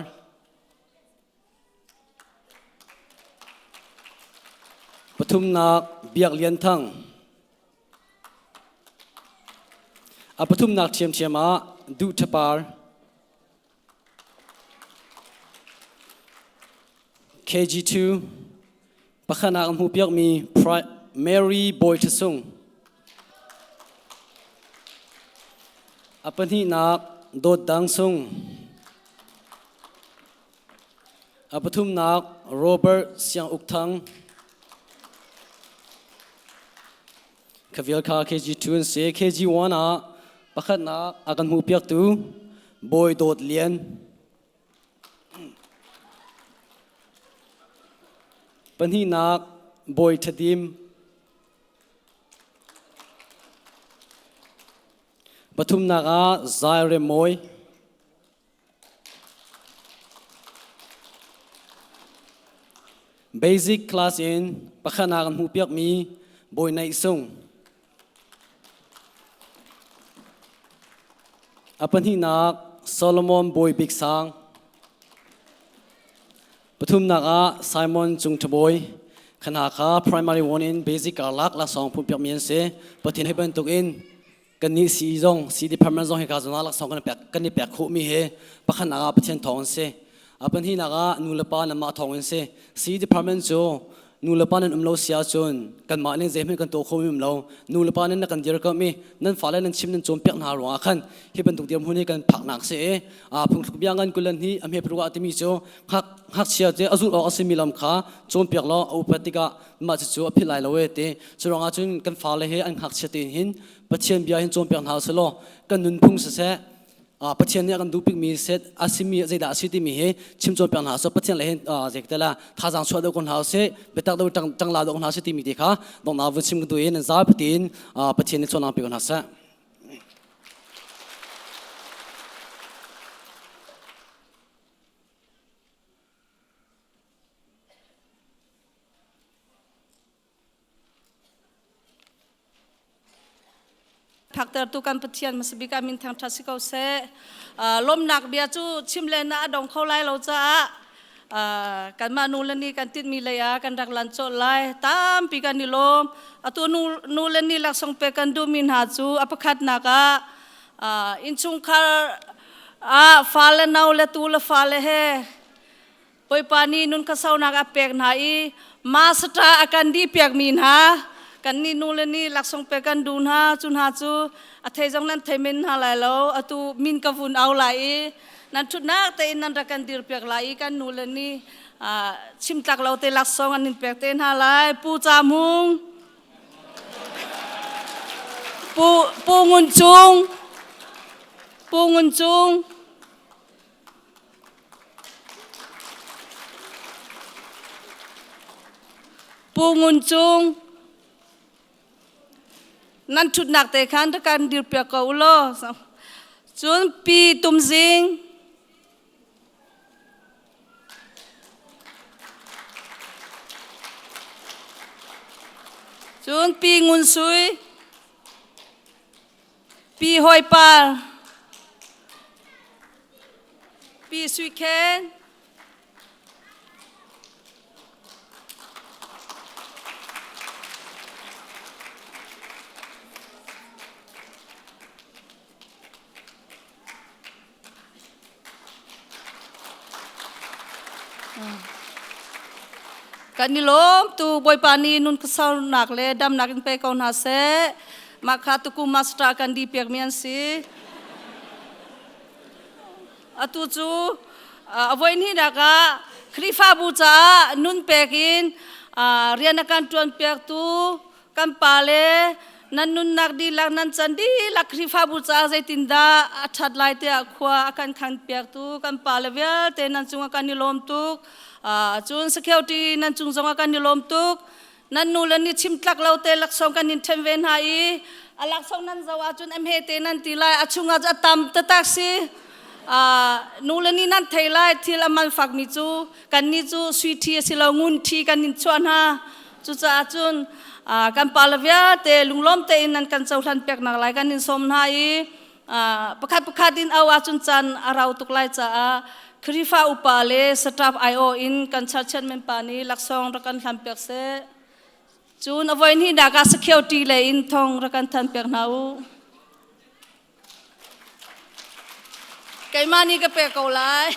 Pathumnak Biak Lian Thang. A pathumnak ṭhiamṭhiam ah Duh Ṭha Par. KG2 pakhatnak an hmuhpiakmi Mary Bawi Ṭha Sung. A pahnihnak Dawt Dang Sung. A pathumnak Robert Siang Uk Thang. Khavial kha KG2 an si. KG1 ah pakhatnak a kan hmuhpiaktu Bawi Dawt Lian. Pahnihnak Bawi Ṭhadim. Pathumnak ah Zai Rem Mawi. Basic class in pakhatnak an hmuhpiakmi Bawi Neih Sung. A pahnihnak Solomon Bawi Bik Sang. Pathumnak ah Simon Cung Ṭha Bawi. Khana kha primary one in basic karlak laksawng phunpiakmi an si. Pathian hi bantuk in kannih sii zong sii department zong hika zongah laksawng kan pek kan i pek khawhmi hi pakhatnak ah Pathian thawng an si a pahnihnak ah nu le pa nanmah thawng an si sii department cu nu le pa nan um lo si ahcun kanmah nih zeihmanh kan tuah khomi um lo nu le pa nan kan dirkamh i nan fale nan chim nan cawnpiak hna ruangah khan hi bantuk dirhmun hi kan phaknak si i phungthluk bia ngan kulan hi a hme paruk ah timi cu ngakchia cu a zulh awk a simi lam kha cawnpiak law a upat tikah mah cucu a philh lai lo e ti cu ruangah cun kan fale he an ngakchia tein hin Pathian bia hin cawnpiak hna usih law kan nunphung siseh Pathian nih a kan duhpikmi set a simi zeidah a si timi hi chim cawnpiak hna usih Pathian le hin zeiktela thazaang chuah deuh ko hna usih biatak deuh ṭang la deuh hna usih timi te kha donghnak vun chim ka duh i nan zapi tein Pathian nih cawnnak pe ko hna seh. phaktertu kan Pathian hmasabik ah min thangṭhat si ko seh. Lawmnak bia cu chim le na a dong kho lai lo caah kanmah nu le ni kan tinhmi lei ah kan rak lan colh lai. Tampi kan i lawm. Atu nu le ni laksawng pek kan duhmi hna cu a pakhatnak ah innchungkhar ah fale no le tu le fale he Bawipa nih nun khuasaunak a pek hna i master a kan dih piakmi hna kan nih nu le nih laksawng pek kan duh hna. Cu hna cu a thei zong nan thei men hna lai lo. Atu min ka vun au lai i nan ṭhutnak tein nan rak kan dir piak lai i kan nu le nih chim tlak lo te laksawng an in pek te hna lai. Pu Ca Hmung, Pu Pu Ngun Cung, Pu Ngun Cung. Pu Ngun Cung, nan ṭhutnak te khan rak kan dirpiak ko u law. Cun Pi Tum Zing, cun Pi Ngun Sui, Pi Hoi Par, Pi Sui Khen, Kan i lawm tu Bawipa nih nun khuasaunak le damnak in pe ko hna seh. Mah kha tukum master kan di piakmi an si. Atu cu a voihnihnak ah Khrihfabu caah nun pek in rian a kan ṭuan piaktu kan pale nan nunnak dihlak nan can dihlak Khrihfabu caah zeitindah a ṭhat lai tiah khua a kan khan piaktu kan pale vialte nan cungah kan i lawm tuk. Cun security nan cung zongah kan i lawm tuk. Nan nu le ni chim tlak lo te laksawng kan in ṭhen ve hna i a laksawng nan zoh ahcun a hme te nan ti lai, a chungah cu a tam taktak si. Nu le ni nan thei lai thil a man fakmi cu kan nih cu sui ṭhi a si lo, ngun ṭhi kan in chuah hna. Cucaah cun kan pa le vialte lunglawm tein nan kan cohlan peknak lai kan in sawm hna i pakhat pakhat in au ahcun caan a rau tuk lai caah Khrihfa upa le staff aiawh in kan church chairman pa nih laksawng rak kan hlam piak seh. Cun a voi hnihnak ah security lei in thong rak kan than piak hna u. Keimah nih ka pek ko lai.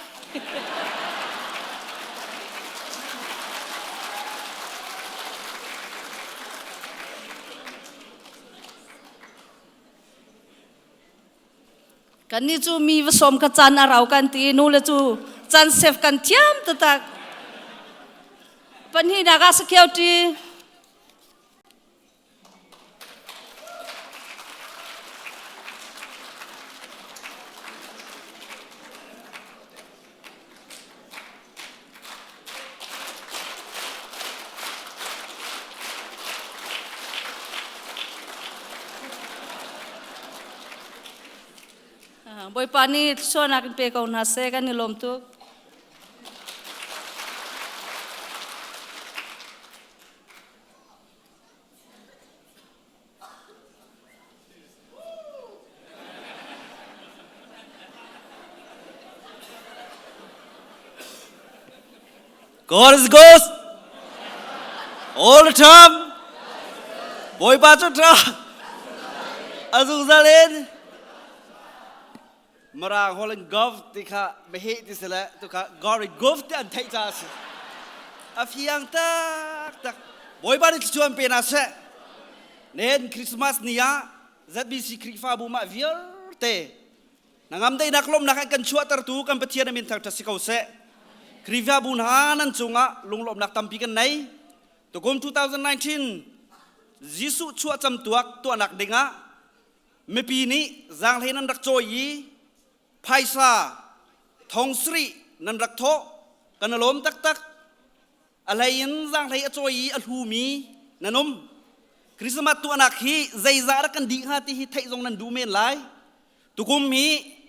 Kannih cu mi va sawm kha caan a rau kan ti nu le cu caan sef kan thiam taktak. Pahnihnak ah security. Bawipa nih thluachuahnak in pe ko hna seh, kan i lawm tuk. God is good all the time. Bawipa cu ṭha a zungzal in. Mirang holh in gov ti kha meheh ti si le tu kha God is gov ti an theih caah a si. A fiang taktak. Bawipa nih thluachuah pe hna seh. Nen Christmas ni ah ZBC Khrihfabu mah vialte nangam daihnak lawmhnak an kan chuahtertu kan Pathian a min thangṭhat si ko seh. Khrihfabu hna nan cungah lunglawmhnak tampi kan nei. Tukum 2019 Jesuh chuah camtuak tuahnak dingah mipi nih zaanghlei nan rak cawi i phaisa thong sarih nan rak thawh kan i lawm taktak. A hlei in zaanghlei a cawi i a hlumi nan um. Christmas tuahnak hi zeizah rak kan dih hnga ti hi theih zong nan duh men lai. Tukum hi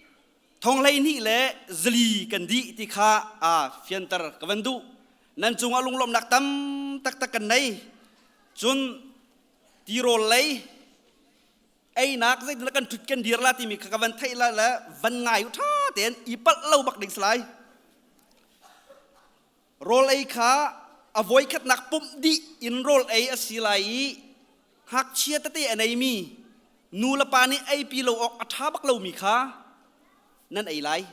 thong 12 le zali kan dih ti kha a fianter ka van duh. Nan cungah lunglawmhnak tam taktak kan nei. Cun tirawl lei. Einak zeitin kan thut kan dir la timi kha ka van theih la le van ngai u tha tein i palh lo bak ding salai. Rawl ei kha a voikhatnak pumh dih in rawl ei a si lai i ngakchia tete a neimi nu le pa nih eipi lo awk a ṭha bak lomi kha nan ei lai.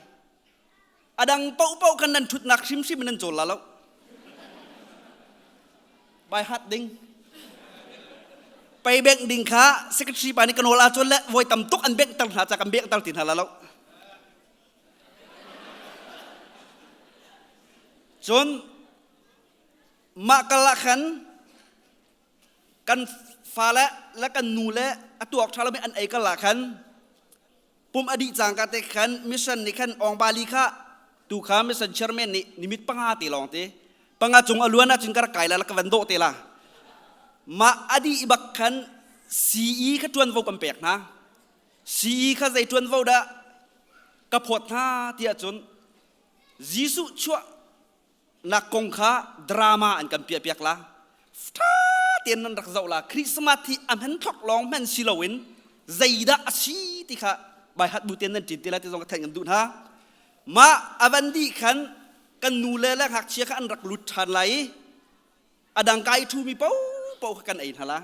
A dang paohpaoh khan nan ṭhutnak hrimhrim in nan cawl la lo. By heart ding. Pei bengh ding kha secretary pa nih ka nawl ahcun le voi tam tuk an benghter hna ca kan benghter ti hna la lo. Cun mah kal ah khan kan fale le kan nu le a tuak ṭha lomi an ei kal ah khan pum a dih cangka te khan mission nih khan ong bali kha tu kha mission chairman nih nimit panga te lawng te panga cung a luan ahcun ka rak kai la ka van dawh te la mah a dih bak khan CE kha ṭuanvo kan pek hna CE kha zei ṭuanvo dah ka phawt hna tiah cun Jesuh chuah nak kong kha drama an kan piah piak la ṭha tein nan rak zoh la Christmas hi a hman thlok lawng hman si loin zeidah a si ti kha bai hat bu tein nan ṭin te la ti zong ka theih kan duh hna mah a van dih khan kan nu le le ngakchia kha an rak lut ṭhan lai i a dang kai ṭhumi paohpaoh kha kan ei hna la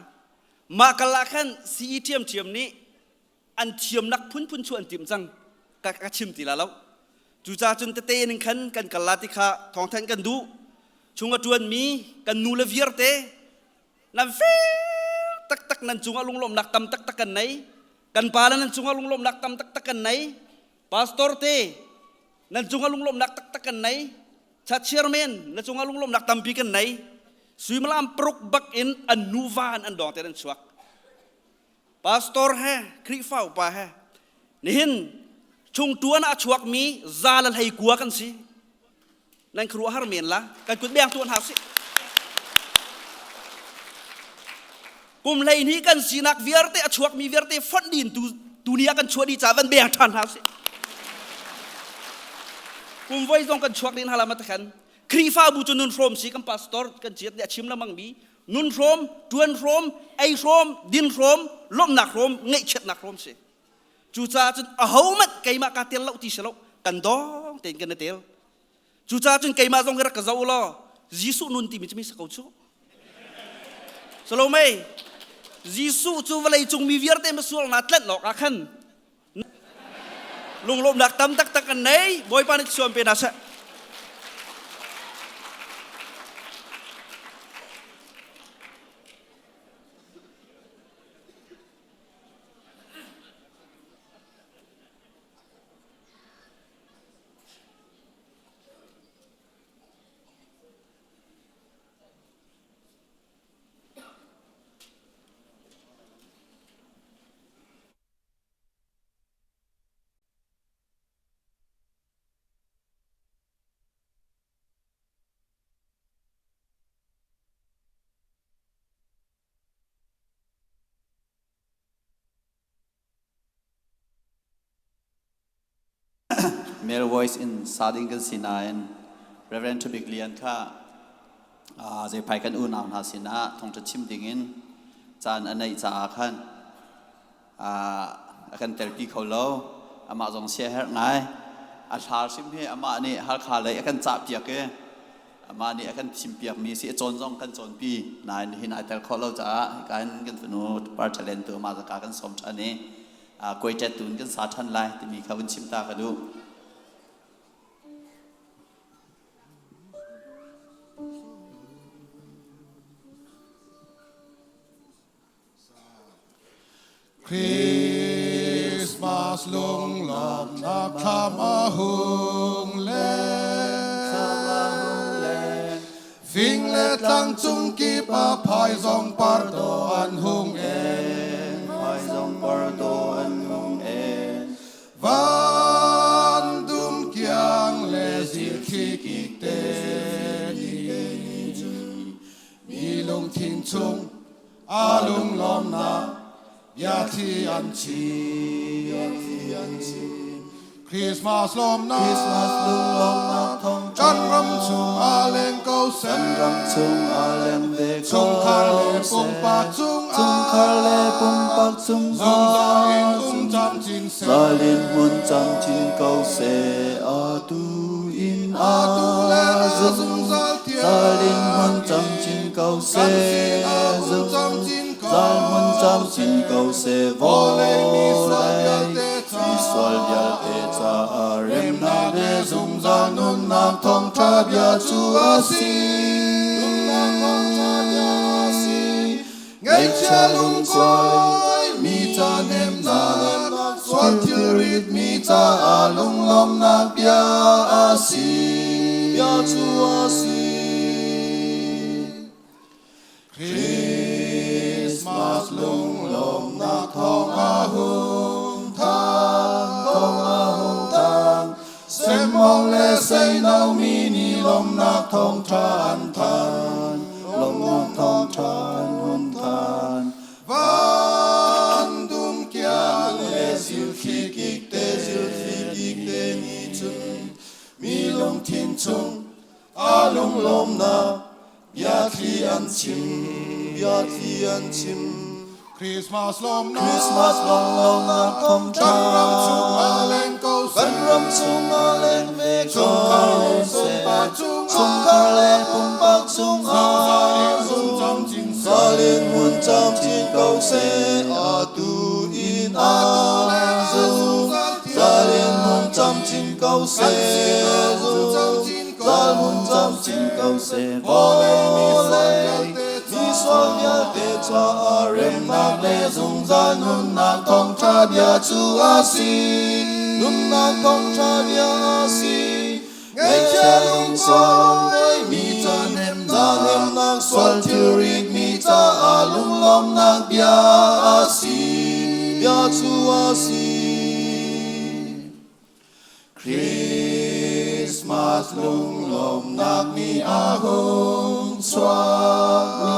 mah kal ah khan CE ṭhiamṭhiam nih an thiamnak phunphun chu an timh cang ka, ka chim ti la lo cucaah cun tete ning khan kan kal la ti kha thawngthan kan duh chung a tuanmi kan nu le viarte nan fel taktak nan cungah lunglawmhnak tam taktak kan nei kan pa le nan cungah lunglawmhnak tam taktak kan nei pastor te nan cungah lunglawmhnak taktak kan nei cha chairman na cungah lunglawmhnak tampi kan nei suimilam paruk bak in an nuva an an dawng te an chuak Pastor he Khrihfa upa he nihin chung tuan ah a chuakmi za le hlei kua kan si. Nan khuaruah har men la kan kut beng tuan hau si. Kum hlei hnih kan sinak vialte a chuakmi vialte fonh din tu tuni ah kan chuah dih ca van beng ṭhan hau si. Kum voi zong kan chuak din hala ma takhan Khrihfabu cu nun hrawm si kan pastor kan chiat nih a chim lamang mi nun hrawm, ṭuan hrawm, ei hrawm, din hrawm, lawmhnak hrawm, ngaihchiatnak hrawm si. Cucaah cun ahohmanh keimah kaa tel lo ti si lo, kan dawng tein kan i tel. Cucaah cun keimah zong hi rak ka zoh u law Jesuh nun timi cu mi sa ko cu. Salome, Jesuh cu vawlei cung mi vialte masual na tlanh awk ah khan lunglawmhnak tam taktak kan nei. Bawipa nih suam pe hna seh. Male voice in sa ding kan si nain Reverend Thabik Lian kha zeiphai kan unau hna sinah thawngṭha chim dingin caan a neih caah khan a kan telpi kho lo. Amah zong siaherh ngai. A hla hrim hi amah nih Halkha lei a kan cahpiak i amah nih a kan thimpiakmi si a cawn zong kan cawnpi nain hin ai tel khawh lo caah hika hin kan fanu par talent tu amah zaka kan sawm ṭhan i kuaiṭet tu in kan sa ṭhan lai timi kha vun chim ta ka duh. Christmas lunglawmhnak thlam a hung leng. Fing le tlang cung kip ah phaizawng pardo an hung en. Phaizawng pardo an hung en. Van dum kiang le zilthli kik te ni. Mi lungthin chung a lunglawmnak biathli an chim. Christmas lawmnak Christmas lunglawmnak thawng. Kan ram chung ah leng ko seh. Kan ram chung ah leng ve ko Chungkhar le seh. pumpak cung ah. Chungkhar le pumpak cung ah. Zungzal in um camcin seh. Zal in hmun camcin ko seh. Atu in Atu le a a zungzal tiang. Zal in hmun camcin ko Kan seh. sinah um camcin ko Zal hmun camcin ko seh. Vawlei mi sual Vawlei vialte mi sual vialte caah remnak le zungzal nunnak thawngṭha bia cu a si. Nunnak thawngṭha bia a si. Ngaihchia lungkuai mi ca hnemhnak, sual thilrit mi caah lunglawmhnak bia a si. Bia cu a si. Christmas lunglawmhnak thawng a hung thang, thawng a hung thang. Semmawng le seino mi nih lawmhnak thawngṭha an thanh, Lawmhnak thawngṭha an hun thanh. Van dum kiang le zilthli kik te zilthli kik te nih cun mi lungthin chung a lunglawmnak biathli an chim Biathli an chim. Christmas lawmnak Christmas lunglawmhnak thawngṭha. Kan ram chung ah leng ko seh. Kan ram chung ah leng ve ko Chungkhar le seh. pumpak cung ah. Chungkhar le pumpak cung ah. Zungzal in um camcin seh. Zal in hmun camcin ko seh. Atu in Atu le a a zungzal tiang. Zal in hmun camcin ko Kan seh. sinah um camcin ko Zal hmun camcin ko seh. Vawlei mi sual Vawlei vialte mi sual vialte caah remnak le zungzal nunnak thawngṭha bia cu a si. Nunnak thawngṭha bia a si. Ngaihchia lungkuai mi ca hnemhnak, sual thilrit mi caah lunglawmhnak bia a si. Bia cu a si. Christmas lunglawmhnak ni a hung chuak, ni a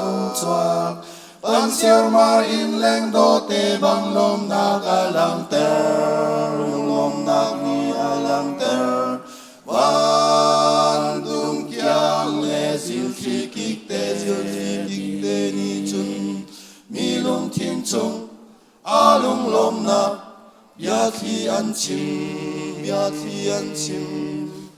hung chuak. Pan siarmar in leng dawte bang lawmhnak a langhter, Lunglawmhnak ni a langhter. Van dum kiang le zilthli kik te Zilthli kik te nih cun mi lungthin chung a lunglawmhnak biathli an chim. Biathli an chim.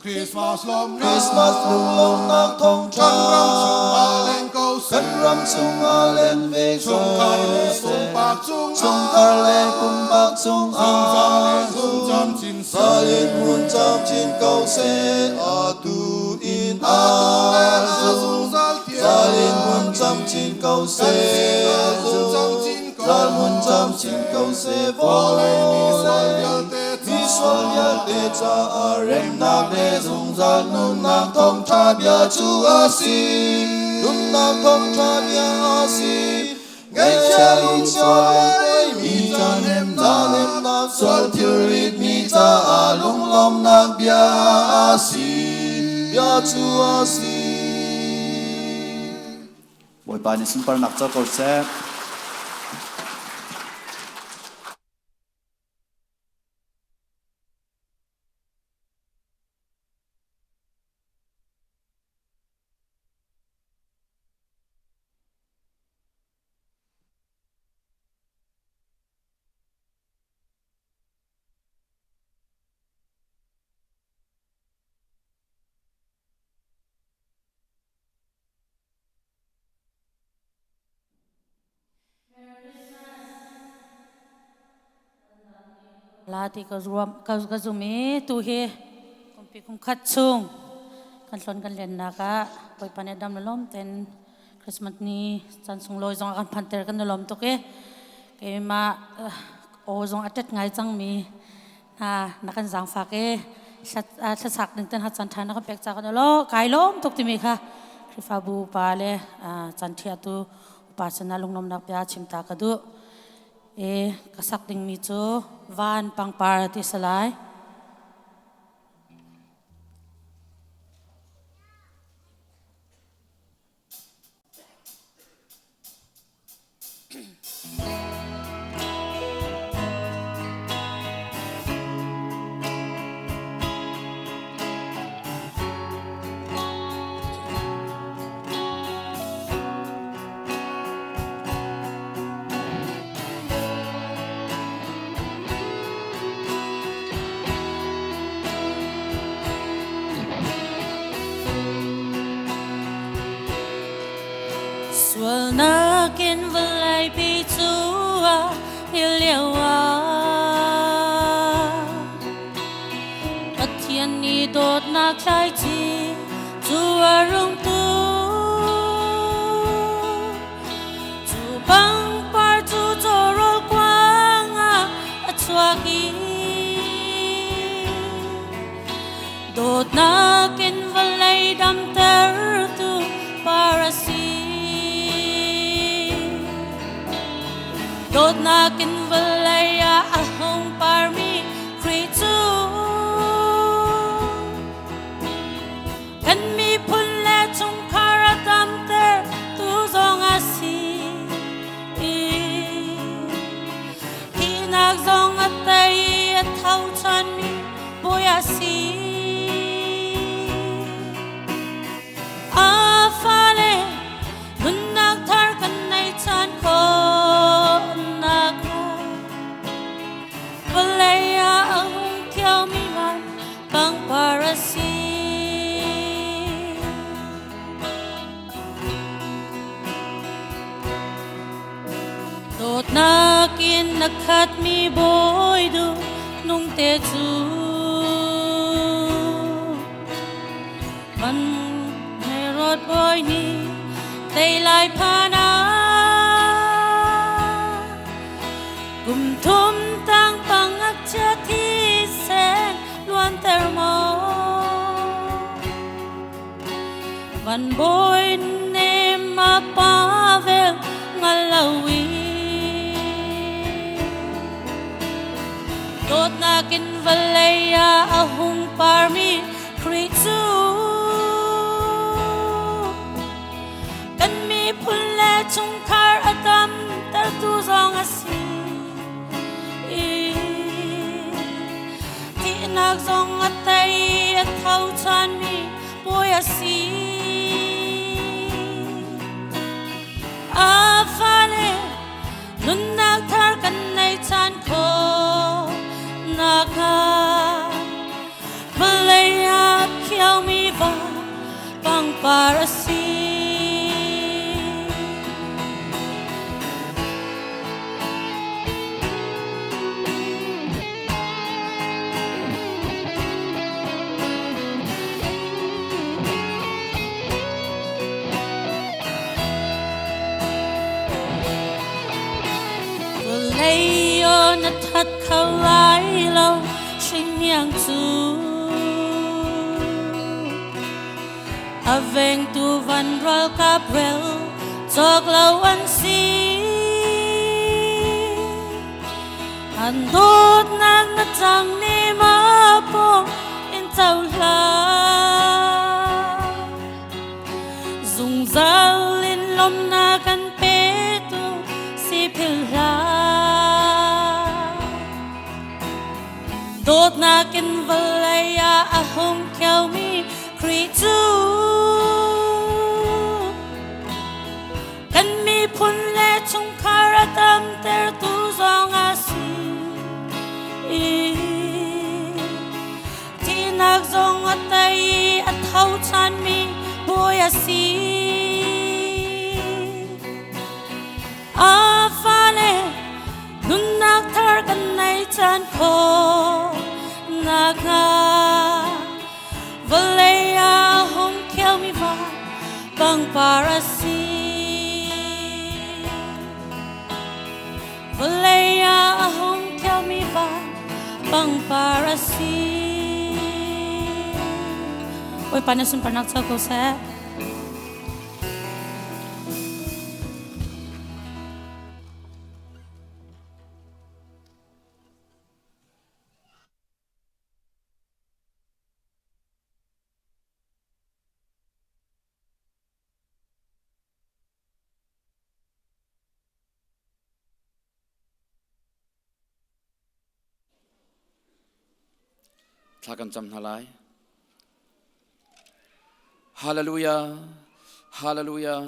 Christmas lawmhnak Christmas lunglawmhnak thawngṭha. Kan ram chung ah leng ko seh. Kan ram chung ah leng ve ko Chungkhar le seh. pumpak cung ah. Chungkhar le pumpak cung ah. Zungzal in um camcin seh. Zal in hmun camcin ko seh. Atu in Atu le a a zungzal tiang. Zal in hmun camcin ko Kan seh. sinah um camcin ko Zal hmun camcin ko seh. Vawlei mi sual vialte Mi sual vialte caah remnak le zungzal nunnak thawngṭha bia cu a si. Nunnak thawngṭha bia a si. Ngaihchia lungkuai mi ca hnemhnak, sual thilrit mi caah lunglawmhnak bia a si. Bia cu a si. Bawipa nih sunparnak co ko seh. La ti ka ruam ka ka zum i tu hi kumpi kum khat chung kan hlon kan len nak ah Bawipa nih dam le lawm ten Christmas ni caan sunglawi zong a kan phanter kan i lawm tuk i keimah aw zong a tet ngai cangmi hna na kan zaangfak i thlasak ding ten ha caan ṭha na kan pek ca kan lo kai lawm tuk timi kha Khrihfabu upa le caan ṭhiatu upa sinah lunglawmhnak bia chim ta ka duh. E ka sak dingmi cu van pangpar ti si lai. Sualnak in vawleipi cu a hil lio ah Pathian nih dawtnak thlaici cu a rung tu. Cu pangpar cu cawrawl kuang ah a chuak i Dawtnak in vawlei damtertu par a si. Dawtnak in vawlei ah a hung parmi Khrih cu kan miphun le chungkhar a damter tu zong a si. Thihnak zong a tei i a tho ṭhanmi Bawi a si. A fale nunnak thar kan nei ṭhan khawhnak hnga vawlei ah a hung kiomi van pangpar a si. Dawtnak in na khatmi bawi duh nung te cu man Herod bawi nih tei lai phan ah kum thum tang pangakchia thisen luanter maw Van bawi nem a pavel ngal lo i dawtnak in vawlei ah a hung parmi Khrih cu kan miphun le chungkhar a damtertu zong a si. Thihnak zong a tei a tho ṭhanmi Bawi a si. A fale nunnak thar kan nei chan khawh nakhnga vawlei ah khiaumi va pangpar a si. Vawlei aw na that kho lai lo hringhniang cu a vengtu van ralkap rel cawk lo an si. An dawtnak na cang ni ma pawng in cohlan. Zungzal in lawmnak kan petu si philh hlah. Dawtnak in vawlei ah a hung kheomi Khrih cu kan miphun le chungkhar a tamtertu zong a si. Thihnak zong a tei i a tho ṭhanmi Bawi a si. A fale nunnak thar kan nei caan khawh nakhnga vawlei ah hung kheomi va pangpar a si. Vawlei ah a hung kheomi va pangpar a si. Bawipa na sunparnak co ko seh. Thla kan cam hna lai. Hallelujah. Hallelujah.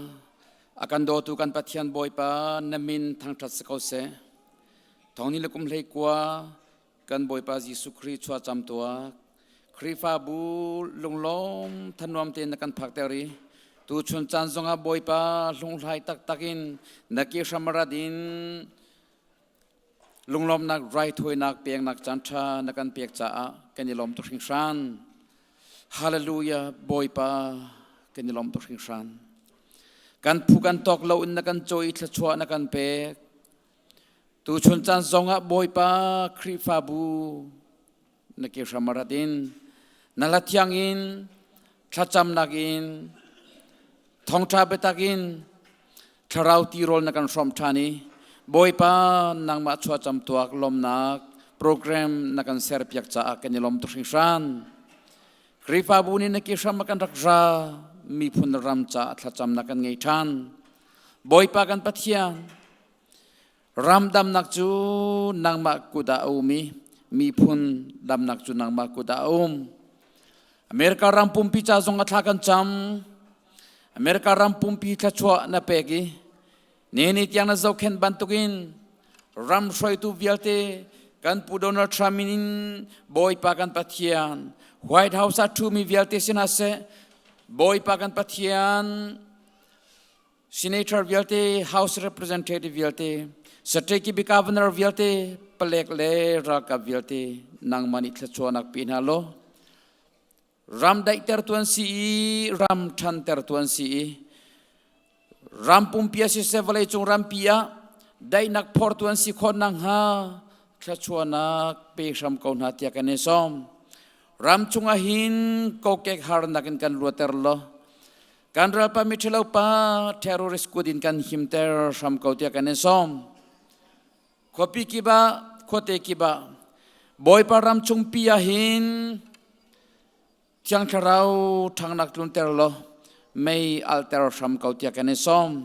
A kan dawtu kan Pathian Bawipa na min thangṭhat si ko seh. Thong ni le kum hlei kua kan Bawipa Jesuh Khrih chuah cam tuah. Khrihfabu lunglawm thanuam tein na kan phakter i Tu chun caan zongah Bawipa hlunghlai taktak in na ke hram rat in lunglawmnak raithawinak peknak caan ṭha na kan pek caah kan i lawm tuk hringhran. Hallelujah Bawipa kan i lawm tuk hringhran. Kan phu kan tawk lo in na kan cawi thluachuah na kan pek. Tu chun caan zongah Bawipa Khrihfabu na ke hram rat in na la thiang in thlacamnak in thawngṭha biatak in thlarau tirawl na kan hrawm ṭhan i Bawipa nangmah chuahcam tuak lawmnak program na kan serpiak caah kan i lawm tuk hringhran. Khrihfabu nih na ke hram a kan rak ra miphun ram caah thlacamnak kan ngei ṭhan. Bawipa kan Pathian Ramdamnak cu nangmah kut ah a um i miphun damnak cu nangmah kut ah a um. America ram pumpi ca zong a thla kan cam. America ram pumpi thluachuah na pek i ni ni tiang na zohkhenh bantukin ram hruaitu vialte kan pu Donald Trump in Bawipa kan Pathian White House ah ṭhumi vialte sinah seh Bawipa kan Pathian Senator vialte, House Representative vialte, State Governor vialte, palek le ralkap vialte nangmah nih thluachuahnak pe hna law ram daihter tuan si i ram ṭhanter tuan si i ram pumpi a siseh vawleicung rampi ah daihnak phor tuan si khawh nakhnga thluachuahnak pe hram ko hna tiah kan i sawm. Ram chungah hin kokek harnak in kan luater law Kan ralpa miṭhalo pa terrorist kut in kan himter hram ko tiah kan in sawm. Khuapi kip ah, khuate kip ah, Bawipa ram chungpi ah hin Thiang Thlarau ṭhangnak tlunter law mei alter hram ko tiah kan in sawm.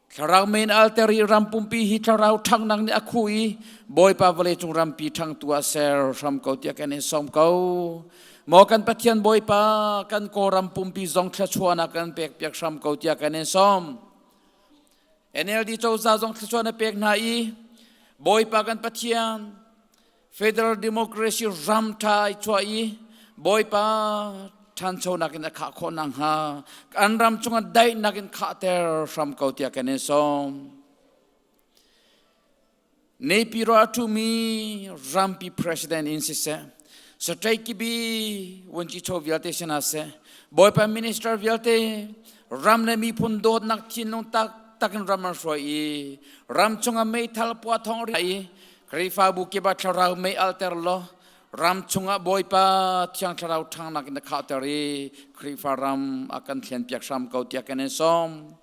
Thlarau men alter i ram pumpi hi thlarau ṭhangnak nih a khuh i Bawipa vawleicung rampi ṭhangtu ah ser hram ko tiah kan in sawm ko. Maw kan Pathian Bawipa, kan Kawlram pumpi zong thluachuahnak kan pekpiak hram ko tiah kan in sawm. NLD cozah zong thluachuah na pek hna i Bawipa kan Pathian, Federal Democracy ram ṭha i chuah i Bawipa ṭhanchonak in a khah khawh nakhnga an ram cungah daihnak in khahter hram ko tiah kan in sawm. Naypyidaw a ṭhumi rampi president in siseh, State kibi vuanci vialte sinah seh, Bawipa minister vialte ram le miphun dawtnak thinlung taktak in ram an hruai i ram chungah meithal puah thawng ri i Khrihfabu kip ah thlarau mei alter law ram chungah Bawipa Thiang Thlarau ṭhangnak in na khahter i Khrihfa ram a kan thlenpiak hram ko tiah kan in sawm.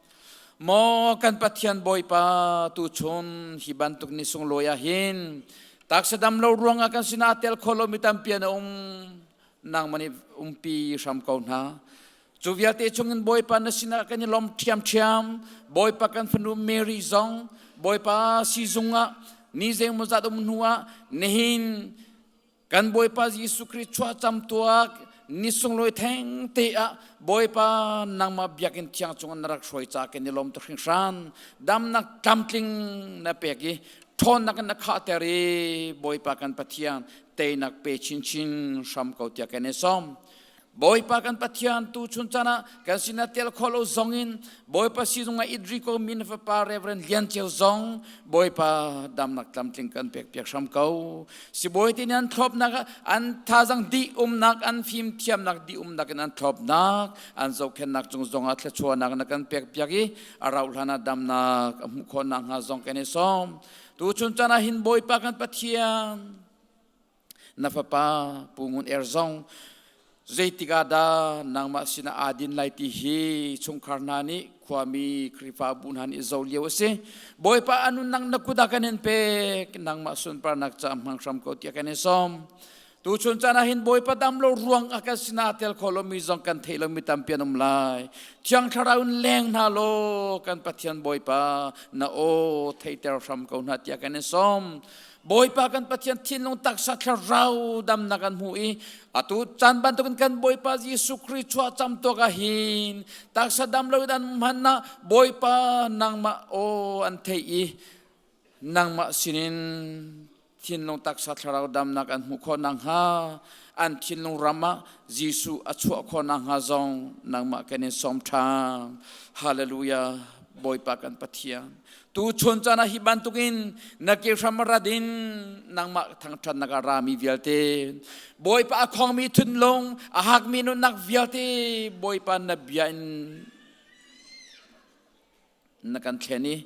Maw kan Pathian Bawipa tuchun hi bantuk ni sunglawi ah hin taksa dam lo ruangah kan sinah tel kho lomi tampi an um nangmah nih umpi hram ko hna. Cu vialte chungin Bawipa na sinah kan i lawm ṭhiamṭhiam. Bawipa kan fanu Mary zong Bawipa sizung ah ni zeimawzat um hnu ah nihin kan Bawipa Jesuh Khrih chuahcam tuak ni sunglawi theng te ah Bawipa nangmah biakinn thiang cungah na rak hruai ca kan i lawm tuk hringhran. Damnak tlamtling na pek i ṭhawnnak in na khahter i Bawipa kan Pathian teinak pe chinchin hram ko tiah kan i sawm. Bawipa kan Pathian tu chun caan ah kan sinah tel khawh lo zong in Bawipa sizung ah idri ko mi na fapa Reverend Lian Ceu zong Bawipa damnak tlamtling kan pek piak hram ko. Sibawi te nih an thlopnak ah an thazang dih umnak an fim thiamnak dih umnak in an thlopnak an zohkhennak cung zong ah thluachuahnak na kan pek piak i a rauh hlan ah damnak a hmuh khawh nakhnga zong kan i sawm. Tu chun caan ah hin Bawipa kan Pathian Na fapa Pu Ngun Er zong zeitik ah dah nangmah sinah aa din lai ti hi chungkhar hna nih khuami Khrihfabu hna nih zoh lio a si. Bawipa a nunnak na kut ah kan in pek, nangmah sunparnak ca hmang hram ko tiah kan in sawm. Tuchun caan ah hin Bawipa dam lo ruang ah kan sinah tel kho lomi zong kan theih lomi tampi an um lai. Thiang Thlarau in leng hna law kan Pathian Bawipa na aw theihter hram ko hna tiah kan in sawm. Bawipa kan Pathian thinlung taksa thlarau damnak kan hmu i atu caan bantukin kan Bawipa Jesuh Khrih chuah cam tuak ah hin taksa dam lo in an hman ah Bawipa nangmah aw an theih i nangmah sinin Thinlung taksa thlarau damnak an hmuh khawh nakhnga, an thinlung ram ah Jesuh a chuah khawh nakhnga zong nangmah kan in sawm ṭhan. Hallelujah. Bawipa kan Pathian. Tu chun caan ah hi bantukin na ke hram rat in nangmah thangṭhatnak ah rami vialte, Bawipa a khongmi thinlung, a hakmi nunnak vialte, Bawipa na bia in na kan thlen i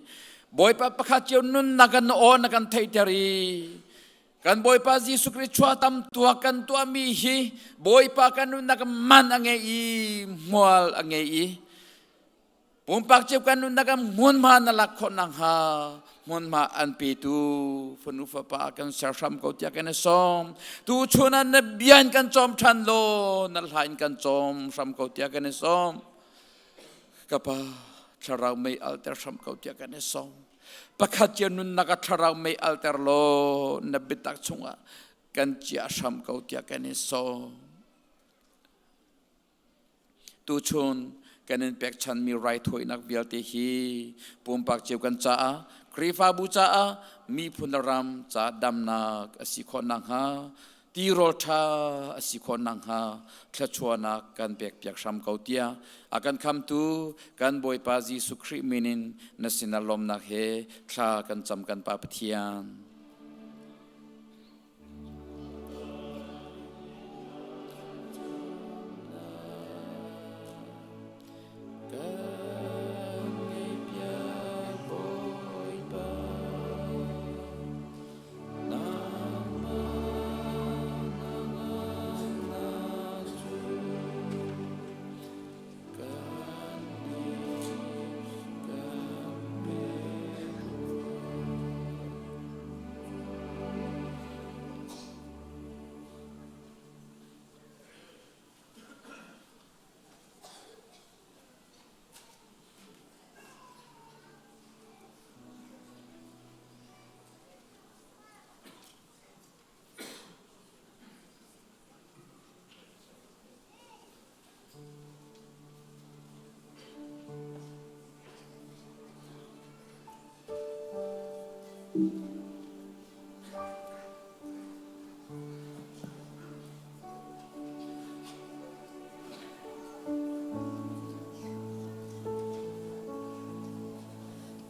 Bawipa pakhat cio nunnak kan aw na kan theihter i kan Bawipa Jesuh Khrist chua tam tua kan tuahmi hi Bawipa kan nunnak man a ngei i hmual a ngei i pumpak cio kan nunnak ah hmunhma na lak khawh nakhnga hmunhma an petu fanu fapa kan ser hram ko tiah kan i sawm. Tu chun ah na bia in kan cawm ṭhan law na hla in kan cawm hram ko tiah kan i sawm. Ka pa, thlarau mei alter hram ko tiah kan i sawm. Pakhat cio nunnak ah thlarau mei alter law na biatak chungah kan ciah hram ko tiah kan i sawm. Tuchun kan in pekchanmi raithawinak vialte hi pumpak cio kan caah, Khrihfabu caah, miphun le ram caah damnak a si khawh nakhnga, tirawl ṭha a si khawh nakhnga thluachuahnak kan pekpiak hram ko tiah a kan khamtu kan Bawipa Jesuh Khrih min in na sinah lawmnak he thla kan cam kan Pa Pathian.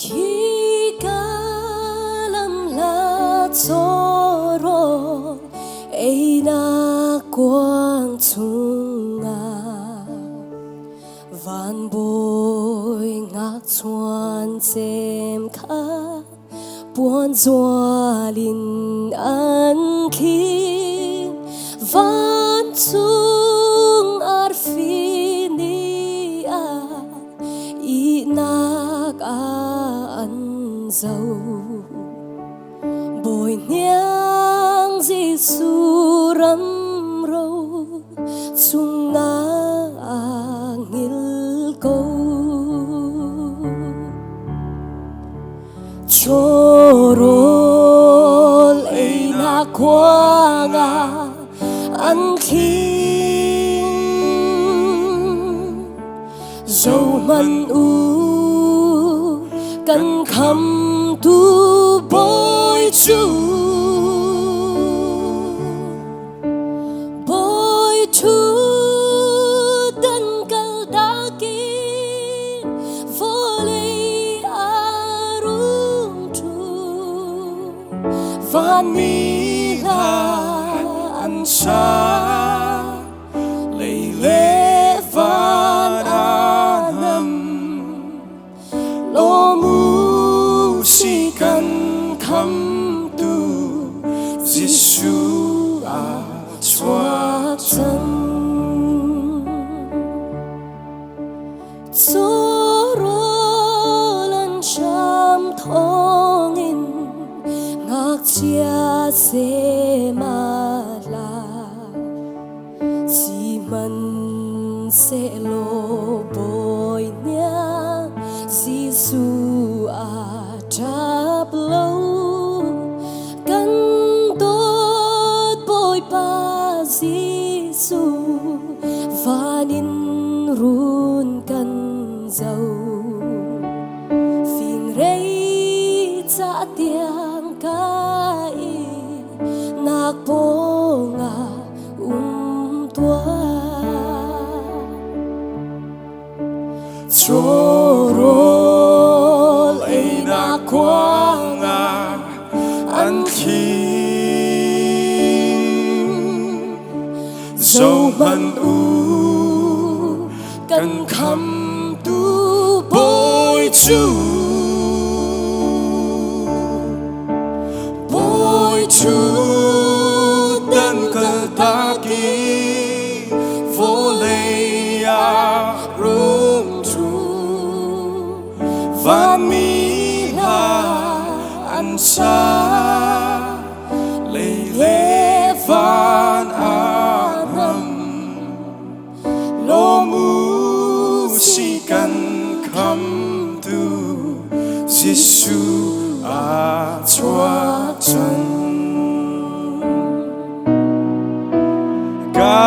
Khi ka lam hla chawrawl einak kuang chungah van bawi ngakchuan cem kha puan zual in an khing vancung arfi ni ah ihnak ah an zo. Bawi hniang Jesuh ram ro chung na ngil ko. Chawrawl einak kuangah an khing. Zohhmanh u, kan khamtu Bawi cu. Bawi ṭhutdan kaltak in vawlei a rung ṭhu. Vanmi hla an sa. Lei le van a nam lawm u si kan khamtu Jesuh a chuak cang. Cawrawl an hram thawngin ngakchia sema hla. Sihmanhsehlaw bawi hniang Jesuh a ṭap lo. Kan dawt Bawipa Jesuh van in run kan zoh. Fingrei ca tiang ka in. Zohhmanh u, kan khamtu Bawi cu. Bawi cu dan kaltak i vawlei ah rung ṭum. Vanmi hla an sa, lei le van ah nam. Lawm u si kan khamtu Jesuh a chuak cang. Ka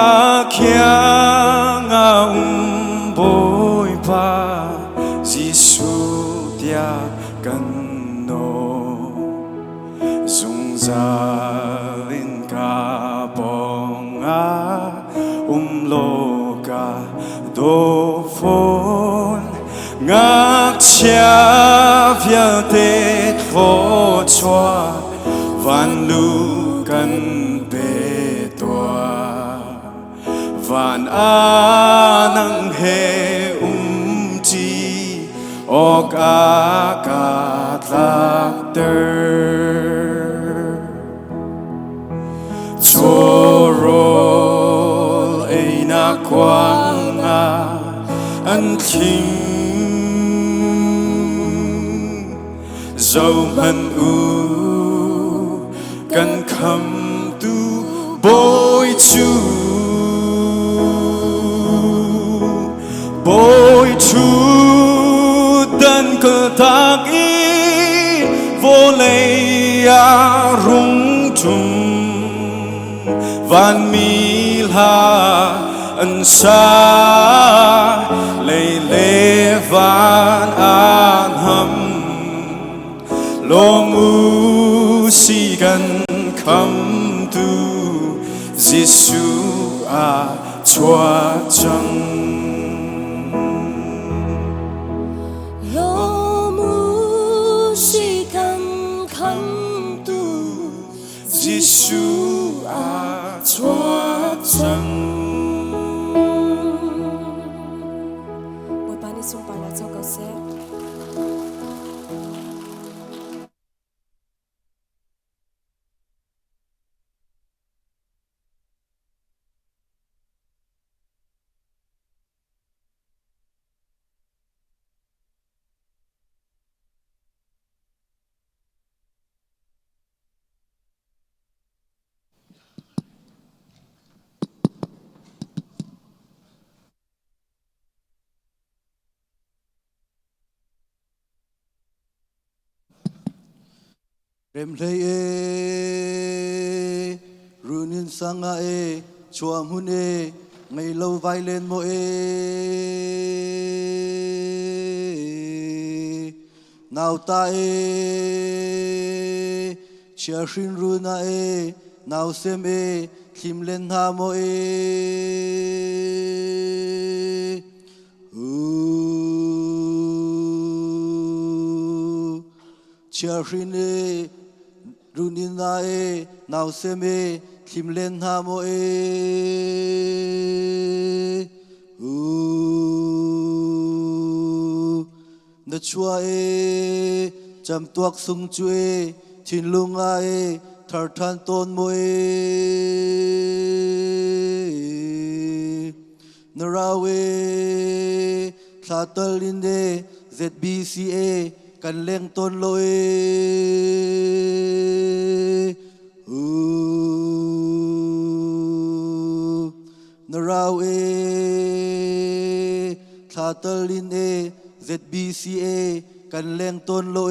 kiang ah um Bawipa Jesuh tiah kan nawl. Zungzal in ka pawngah um law ka daw fawn. Ngakchia vialte thluachuah vanlu kan pe tuah. Van ah nang he um ṭi awk a ka tlakter. Chawhrawl einak kuang ah an thling. Zohhmanh u, kan khamtu Bawi cu. Bawi ṭhutdan kaltak i vawlei ah rung ṭum. Vanmi hla an sa, lei le van an ham. Lawm u si kan khamtu Jesuh a chuak cang. Lawm u si kan khamtu Jesuh a chuak cang. Bawipa nih sunparnak co ko seh. Remhlei e, runin sanga e, chua hmun e, ngei lo vai len mo e. Nauta e, chia hrin runa e, nau sem e, thlim len hna mo e. Chiahrin e, runin na e, nausem e, thlim len hna maw e. Na chua e, camtuak sung cu e, thinlung ah e, thar ṭhan tawn maw e. Na rau e, thla tal in e, ZBCA kan leng tawn lo e. Na rau e, thla tal in e, ZBCA kan leng tawn lo e.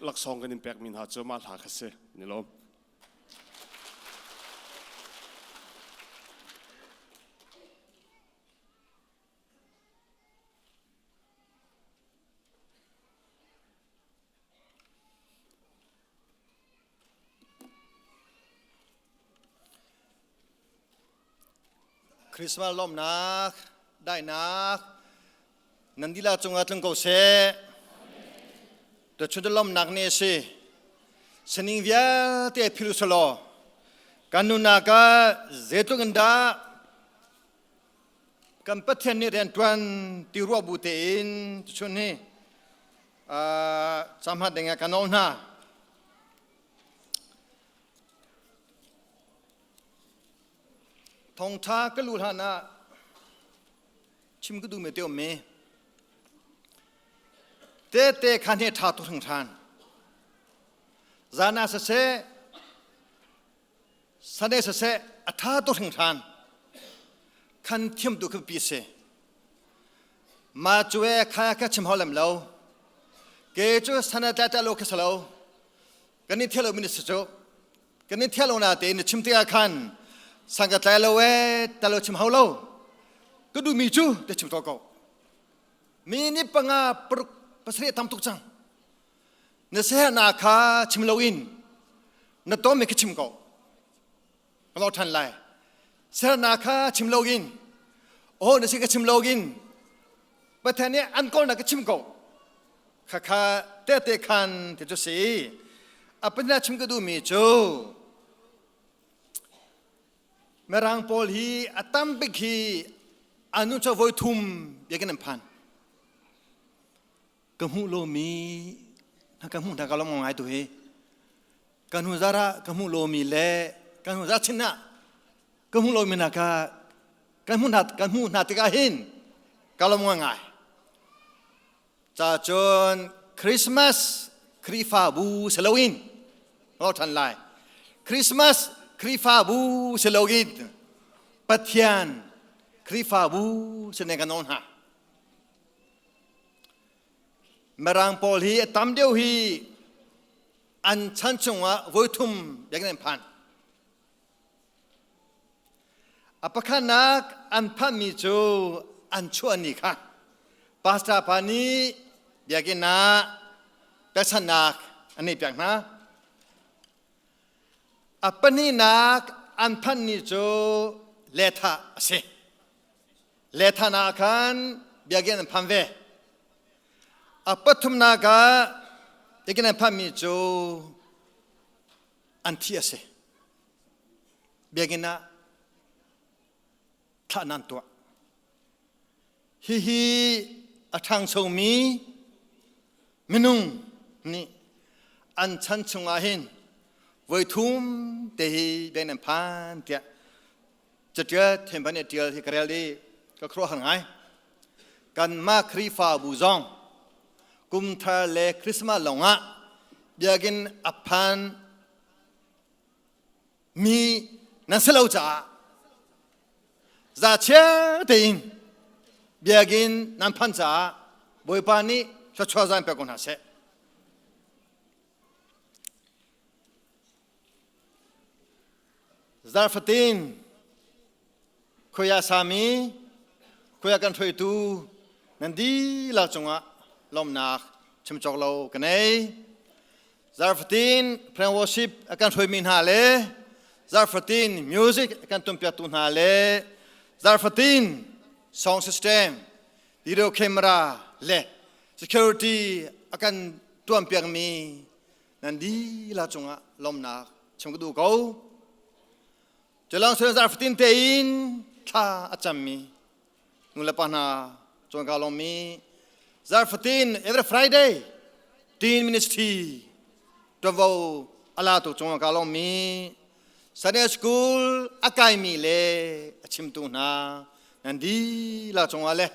Laksawng kan in pekmi hna cu mah hla kha si. Ni lawm. Christmas lawmnak, daihnak nan dihlak cungah tlung ko seh. Tuchun lawmnak ni a si. Sining vialte philh usalaw kan nunnak ah zeitluk in dah kan Pathian nih riantuan ti ruah bu tein tuchun hi camhat ding ah kan nawl hna. Thawngtha ka lu hlan ah chim ka duh mi te um mi tete khan he tha tu hringhran zan ah siseh Sunday siseh a tha tu hringhran khan thiam tu kha pi si ma cu e kha ka chim hau lem lo ke cu sana tla tla lo kha salo kan i thialo mi si cu kan i thialo na te na chim tikah khan sang ka tlai lo e talo chim hau lo ka duh mi cu te chim to ko mi ni panga paruk pasarih tam tuk cang na siaherhnak kha chim loin na tonmi kha chim ko ka lo ṭhan lai siaherhnak kha chim loin aw na si ka chim loin Pathian nih an kawlnak ka chim ko khakha tehte khan ti cu si a pina chim ka duhmi cu Mirang pawl hi a tam bik hi anu cu voi thum biakinn an phan Ka hmuh lomi na ka hmuh hna ka lawm ngai tu hi. Ka hnu zar ah ka hmuh lomi le ka hnu zar chin ah ka hmuh lomi hna ka kan hmuh hna kan hmuh hna tikah hin ka lawm ngai. Ca cun Christmas Khrihfabu si loin lo ṭhan lai. Christmas Khrihfabu si loin Pathian Khrihfabu si ne kan nawl hna. Mirang pawl hi a tam deuh hi an chan chungah voithum biakinn an phan. A pakhatnak an phanmi cu an chuah ni kha pastor pa nih biakinn ah pekchanhnak an neih piak hna. A pahnihnak an phanh ni cu lethah a si. Lethan ah khan biakinn an phan ve. A pathumnak ah biakinn an phanmi cu an thi a si. Biakinn ah thlah nan tuah. Hihi a ṭhangchomi minung nih an chan chungah hin voi thum te hi biakinn an phan tiah Catial themban i ṭial hi ka rel i ka khuaruahhar ngai. Kanmah Khrihfabu zong kumthar le Christmas lawngah biakinn a phan mi nan si lo caah zachere tein biakinn nan phan caah Bawipa nih thluachuah zan pek ko hna seh. Zarfatin khuia sami khuia kan hruaitu nan dihlak cungah lawmnak chim cawk lo ka nei. Zarfatin prayer worship a kan hruaimi hna le zarfatin music a kan tumpiaktu hna le zarfatin song system video camera le security a kan tuanpiakmi nan dihlak cungah lawmnak chim ka duh ko. Culawng sila zarfatin tein thla a cammi nu le pa hna cawn ka lawmmi zarfatin every Friday teen ministry tuanvo ala tu cungah ka lawmmi Sunday school a kaimi le a chimtu hna nan dihlak cungah le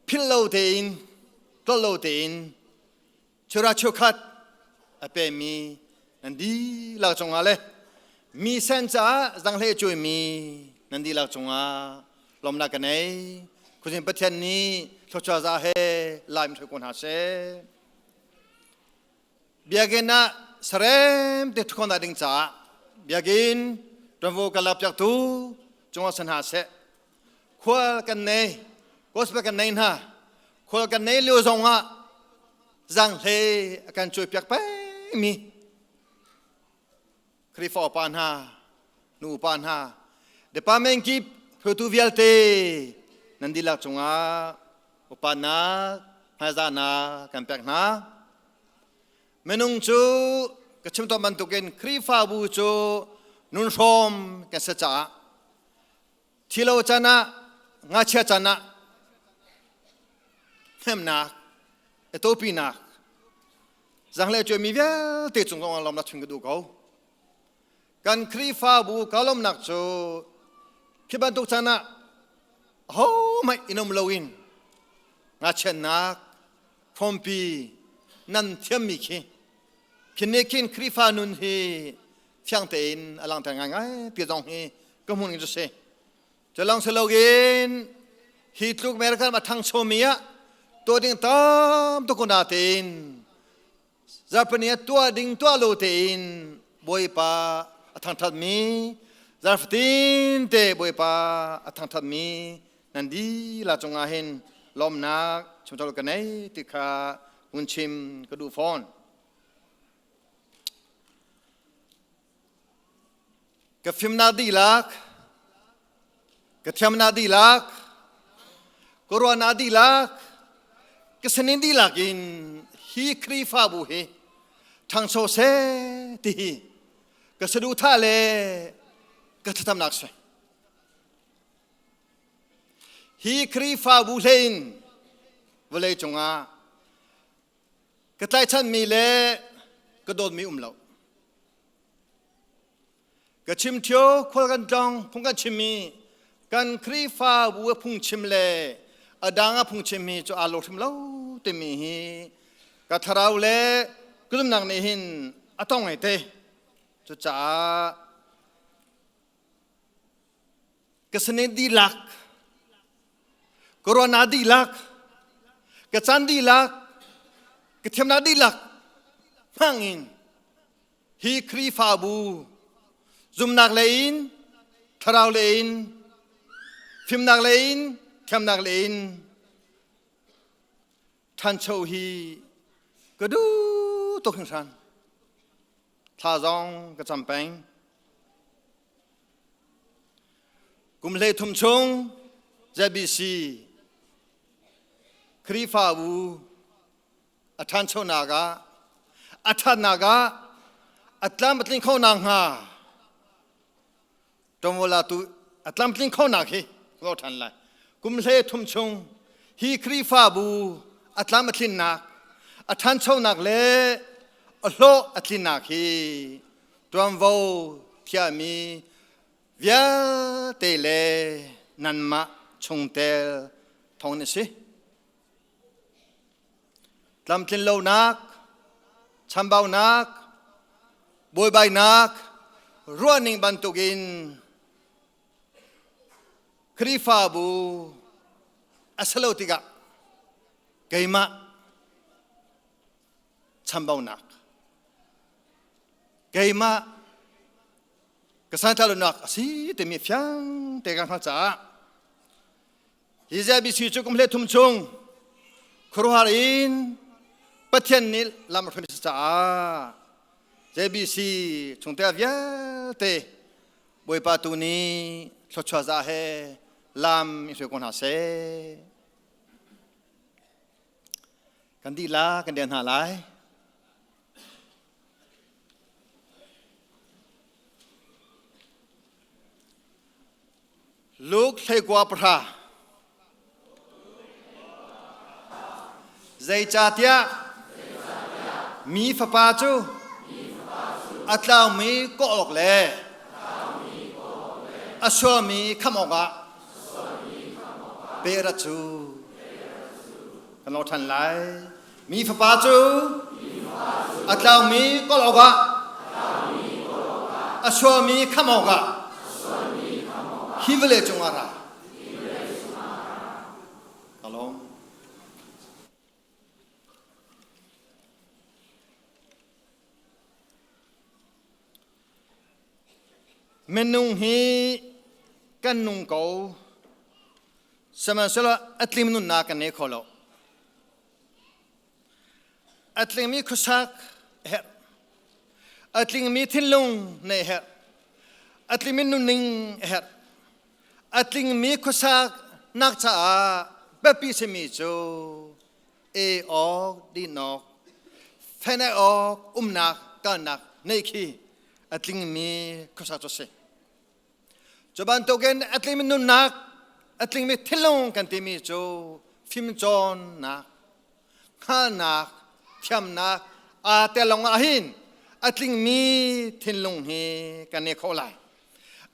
philh lo tein tlolh lo tein chura cheukhat a pemi nan dihlak cungah le mi sen caah zanghlei cuimi nan dihlak cungah lawmnak ka nei khuazing Pathian nih thluachuah za he lai hruai ko hna seh. Biakinn ah sarem te thukon ding caah biakinn ṭuanvo kan lak piaktu cungah san hna seh. Khual kan nei, gospel kan nei hna. Khual kan nei lio zong ah zanghlei a kan cuai piak pengmi Khrihfa upa hna, nu upa hna, department kip hruaitu vialte nan dihlak cungah upatnak, hmaizahnak kan pek hna. Minung cu ka chim tawn bantukin Khrihfabu cu nun hrawm kan si caah thilo can ah ngakchia can ah hnemnak, etopinak, zanglei cuaimi vialte cung zong ah lawmnak chim ka duh ko. Kan Khrihfabu ka lawmnak cu khi bantuk caan ah ahohmanh in um loin ngakchiatnak hrawmpi nan thiammi khi khi nih khin Khrihfa nun hi fiang tein a langhter ngaingai ti zong hi ka hmuh ning cu si. Cu lawng si loin hi tluk America a thangchomi ah tuah ding tam tuk na tein zarhpini ah tuah ding tuah lo tein Bawipa a thangthatmi zarhfatin te Bawipa a thangthatmi nan dilah cungah hin lawmnak chimchol ka nei ti kha hun chim ka duh fawn. Ka fimnak dihlak, ka thiamnak dihlak, ka ruahnak dihlak, ka sanin dihlak in hi Khrihfabu hi ṭhangcho seh ti hi ka saduhthah le ka thlacamnak si. Hi Khrihfabu hlei in vawlei cungah ka tlaichanmi le ka dawtmi um lo. Ka chim ṭhio khual kan tlawng phung kan chimmi kan Khrihfabu a phungchim le a dang a phungchimmi cu aa lo hrim lo timi hi ka thlarau le ka zumhnak nih hin a tong ngai te. Cucaah ka sinin dihlak ka ruahnak dihlak ka caan dihlak ka thiamnak dihlak hmang in hi Khrihfabu zumnak lei in thlarau lei in fimnak lei in thiamnak lei in ṭhancho hi ka duh tuk hringhran thla zong ka cam peng Kum 13 chung ZBC Khrihfabu a ṭhanchonak ah a ṭhatnak ah a tlam a tlin kho nakhnga ṭawngawla tu a tlamtling kho nak hi lo ṭhan lai. Kum 13 chung hi Khrihfabu a tlam a tlinnak a ṭhanchonak le a hlawh a tlinnak hi ṭuanvo thiami vialte le nanmah chungtel thawng na si. Tlamtlin lonak, chambaunak, buaibainak, ruahning bantukin Khrihfabu a si lo tikah keimah chambaunak keimah ka santlalunak a si timi fiang te ka hngalh caah hi ZBC cu kum hle thum chung khuaruahhar in Pathian nih lam a hruai caah JBC chungte vialte Bawipa tu nih thluachuah za he lam in hruai ko hna seh. Kan dihlak kan deh hna lai. Luke 13 Zeicahtiah mi fapa cu a tlaumi kawh awk le a sualmi khamh awkah pe rat cu kan lo ṭhan lai. Mi fapa cu a tlaumi kawl awkah a sualmi khamh awkah hi vawlei cungah ra. Ka lawm. Minung hi kan nung ko. Sihmanhsehlaw a tling nunnak kan nei kho lo. A tlingmi khuasak a herh. A tlingmi thinlung nei a herh. A tlingmi nunning a herh. A tlingmi khuasak nak caah biapi simi cu e awk, din awk, fenh awk, umnak, kalnak neih khi a tlingmi khuasak cu a si. Cu bantukin a tlingmi nunnak, a tlingmi thinlung kan timi cu fimcawnnak, hngalhnak, thiamnak aa tel lawng ah hin a tlingmi thinlung hi kan nei kho lai.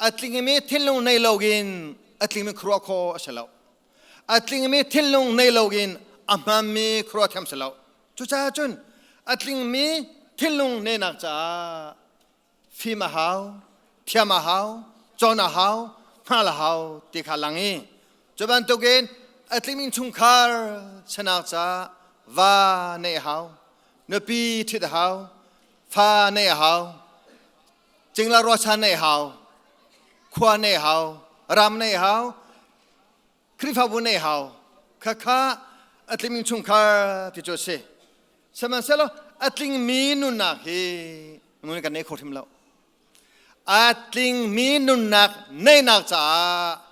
A tlingmi thinlung nei loin a tlingmi khuaruah khawh a si lo. A tlingmi thinlung nei loin a hmaanmi khuaruah thiam si lo. Cucaah cun a tlingmi thinlung nenak caah fim a hau, thiam a hau, cawn a hau, hngal a hau ti kha lang i cu bantukin a tlingmi chungkhar sanak caah va neih a hau, nupi ṭhit a hau, fa neih a hau, cingla ruachan neih a hau, khua neih a hau, ram neih a hau, Khrihfabu neih hau. Khakha a tlingmi chungkhar ti cu a si. Sihmanhsehlaw a tlingmi nunnak hi nun kan nei kho hrim lo. A tlingmi nunnak neihnak caah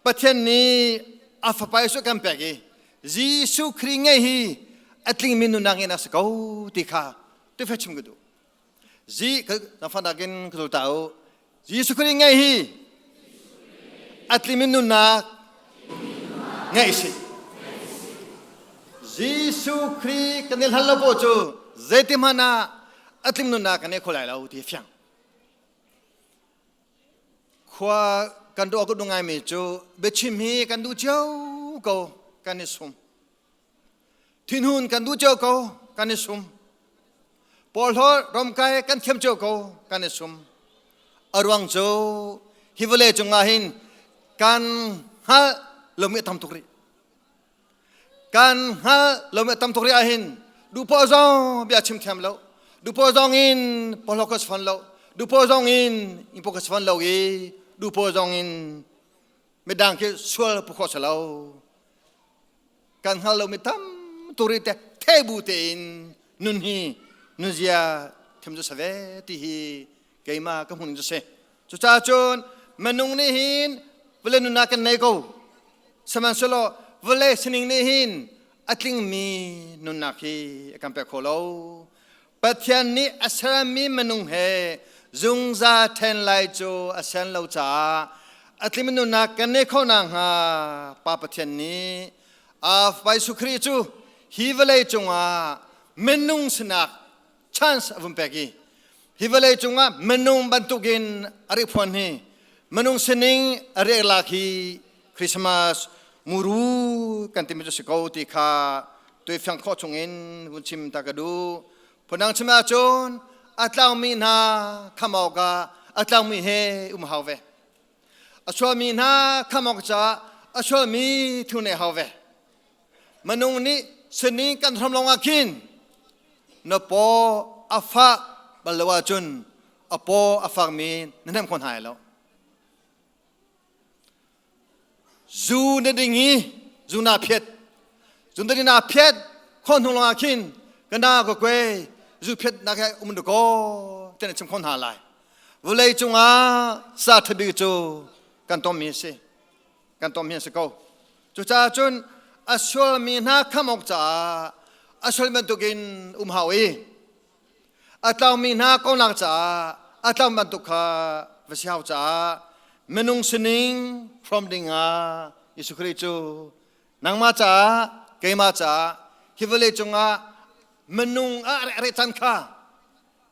Pathian nih a fapa Jesuh kan pek i Jesuh Khrih ngei hi a tlingmi nunnak ngeihnak si ko ti kha tufe chim ka duh. Zi na fanak in ka ta u. Jesuh Khrih ngei hi a tlingmi nunnak ngeih si. Jesuh Khrih kan i hlan lo poh cu zeiti hmanh ah a tling nunnak kan nei kho lai lo ti fiang. Khua kan ruah ka duh ngaimi cu biachim hi kan duh cio ko kan i sum. Thinhun kan duh cio ko kan i sum. Porhlawt romkai kan thiam cio ko kan i sum. A ruang cu hi vawlei cungah hin kan hngalh lomi a tam tuk rih. Kan hngalh lomi a tam tuk rih ahhin duhpoh zong bia chim thiam lo. Duhpoh zong in porhlawt ka si lo. Duhpoh zong in in ka si lo i duhpoh zong in midang khi sual pu khawh si lo. Kan hngal lomi tam turi te thebu tein nun hi nunzia thiam cu save ti hi keimah ka hmun cu si. Cucaah cun minung nih hin vawlei nunnak kan nei ko. Sihmanhsehlaw vawlei sining nih hin a tlingmi nunnak hi a kan pek kho lo. Pathian nih a sermi minung he zungzal ṭhen lai cu a sian lo caah a tlingmi nunnak kan neih khawh nakhnga Pa Pathian nih a Fapa Jesuh Khrih cu hi vawlei cungah minung sinak chance a vun pek i hi vawlei cungah minung bantukin a rik phuan hi minung sining a riak lak hi Christmas muru kan timi cu si ko ti kha tuifiang khawh chungin vun chim ta ka duh. Phundang chim ahcun a tlaumi hna kham awkah a tlaumi he um hau ve. A sualmi hna kham awk caah a sualmi thu ne hau ve. Minung nih sining kan hram lawngah khin na paw a fah bal lo ahcun a paw a fakmi na hnemh kho hna lo. Zu na ding i zu naa phiat. Zu na ding naa phiat khawh hnu lawngah khin ka na ka kue zu phiat nak he um da kaw tiah na chim khawh hna lai. Vawlei cungah sa ṭhabik cu kan tommi a si. Kan tommi a si ko. Cucaah cun a sualmi hna kham awk caah a sual bantukin um hau i a tlaumi hna kongnak caah a tlau bantuk kha va si hau caah minung sining hrawm dingah Jesuh Khrih cu nangmah caah keimah caah hi vawlei cungah minung ah a re chan kha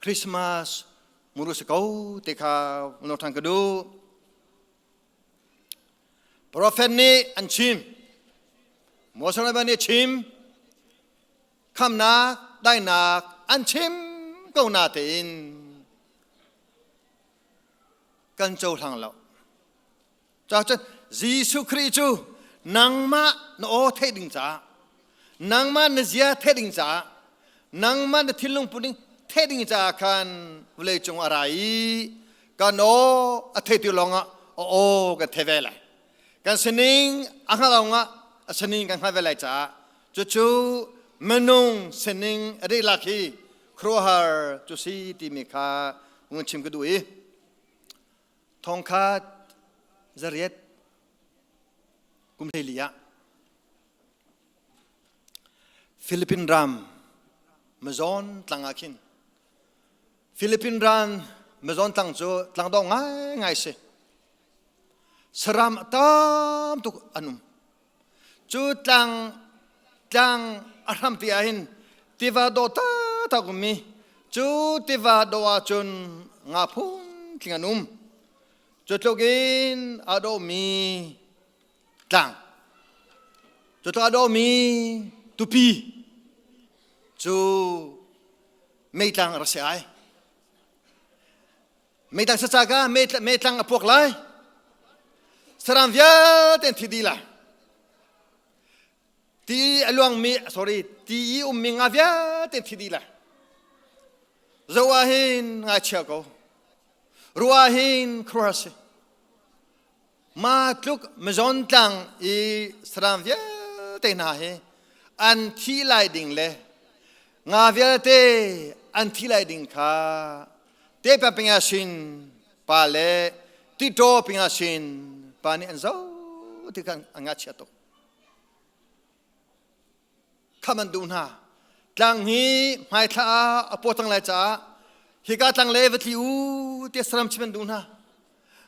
Christmas muru si ko ti kha no ṭhan ka duh. Prophet nih an chim Moses nih chim khamnak dainak an chim ko na tein kan cohlang lo. Cacun Jesuh Khrih cu nangmah na aw theih ding caah nangmah na zia theih ding caah nangmah na thinlung put ding theih ding caah khan vawlei cung a ra i. Kan aw a thei tu lawngah a aw kan thei ve lai. Kan sining a hngalh lawngah a sining kan hngalh ve lai caah cucu minung sining a dihlak hi khuaruahhar cu si timi kha ngun chim ka duh i thongkhat zariat kum 14 ah Philippine ram Mazon tlang ah khin Philippine ram Mazon tlang cu tlang dawh ngaingai si. Saram tam tuk an um. Cu tlang tlang a hrampi ah hin tiva dawh taktak ummi cu tiva dawh ahcun nga phun tling an um. Cu tluk in aa dawhmi tlang cu tluk aa dawhmi tupi cu meitlang a rak si ai. Meitlang saca ka meitlang a puak lai. Saram vialte an thi dih lai. Ti a luangmi sorry ti i ummi nga vialte an thi dih lai. Zo ah hin ngaichia ko. Ruah hin khuaruahhar si. Ma tluk Mazon tlang i saram vialte hna hi an thi lai ding le nga vialte an thi lai ding kha te pa pinga sin pa le tito pinga sin pa nih an zoh ti khan an ngachia tuk. Kham an duh hna. Tlang hi hmaithla ah a paw cang lai caah hika tlang le va tli u tiah saram chim an duh hna.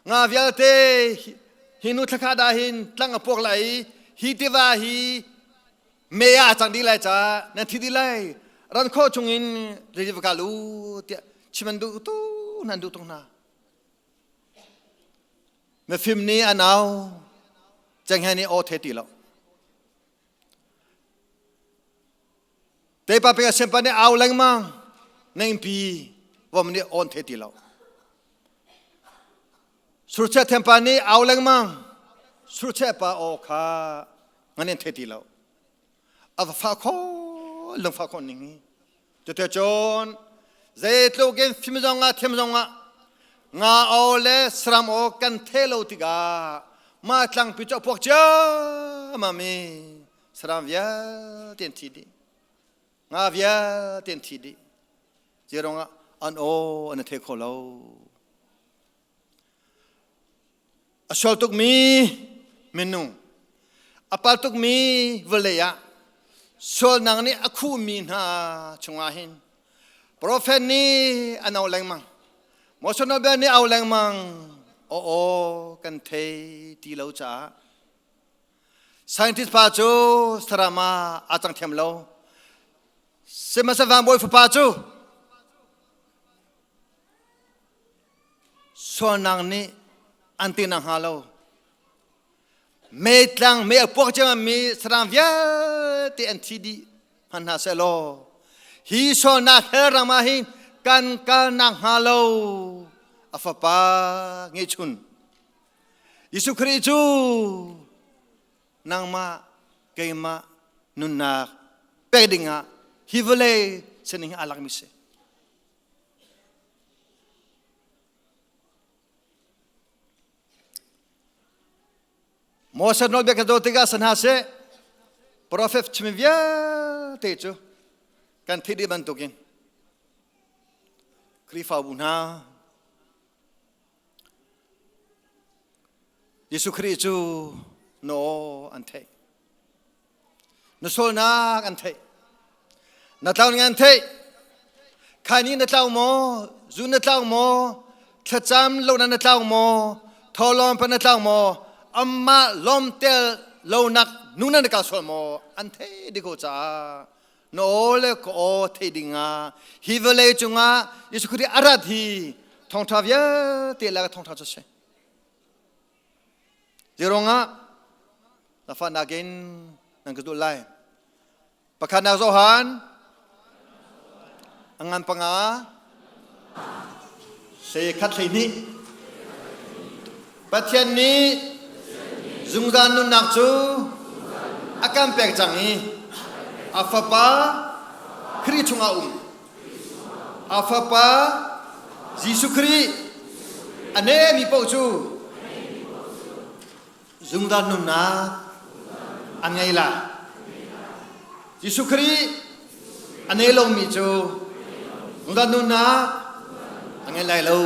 Nga vialte hi nu thlakha dah hin tlang a puak lai i hi tiva hi me ah a cang dih lai caah nan thi dih lai ran khawh chungin rili va kal u tiah chim an duh tu nan duh tung hna. Mifim nih a nau cenghe nih aw the ti lo. Tepa pe siampa nih au lengmang na innpi vom nih on the ti lo. Surcheh thiampa nih au lengmang surcheh pa aw kha ngan in the ti lo. A va fa kho lung fa kho ning hi. Cuti cun zeitluk in fim zong ah thiam zong ah nga aw le saram aw kan the lo tikah mah tlangpi cu a puak ciammam i saram vialte an thi dih. Nga vialte an thi dih. Zeiruangah an aw an i the kho lo. A sual tukmi minung, a pal tukmi vawlei ah sualnak nih a khuhmi hna chungah hin profet nih an auh lengmang. Moses nawlbia nih au lengmang. Aw aw kan thei ti lo caah scientist pa cu saram ah aa cang thiam lo. Sihmanhsehlaw van bawi fapa cu Sualnak nih an ti nakhnga lo meitlang mei a puak ciami saram vialte an thi dih hmanh hna seh law hi sualnak hell ram ah hin kan kal nakhnga lo a fapa ngeihchun Jesuh Khrih cu nangmah keimah nunnak pek dingah hi vawlei sining hi aa lakmi si. Moses nawlbia ka zoh tikah sa hna seh profet chimmi vialte cu kan theih dih bantukin Khrihfabu hna Jesuh Khrih cu na aw an theih na sualnak an theih na tlau ning an theih khaini na tlau maw zu na tlau maw thlacam lo na na tlau maw tholawm pa na tlau maw amah lawm tel lo nak nu na na kal sual maw an thei diko caah na aw le ka aw thei dingah hi vawlei cungah Jesuh Khrih a rat hi thawngtha vialte la ka thawngtha cu si Zeiruangah na fa nakin nan ka zulh lai? Pakhatnak Johan a ngan panga hlei khat hlei hnih Pathian nih zungzal nunnak cu a kan pek cang i a fapa Khrih chungah um a fapa Jesuh Khrih. A nemi paoh cu zungzal nunnak an ngei lai. Jesuh Khrih a nei lomi cu zungzal nunnak a ngei lai lo.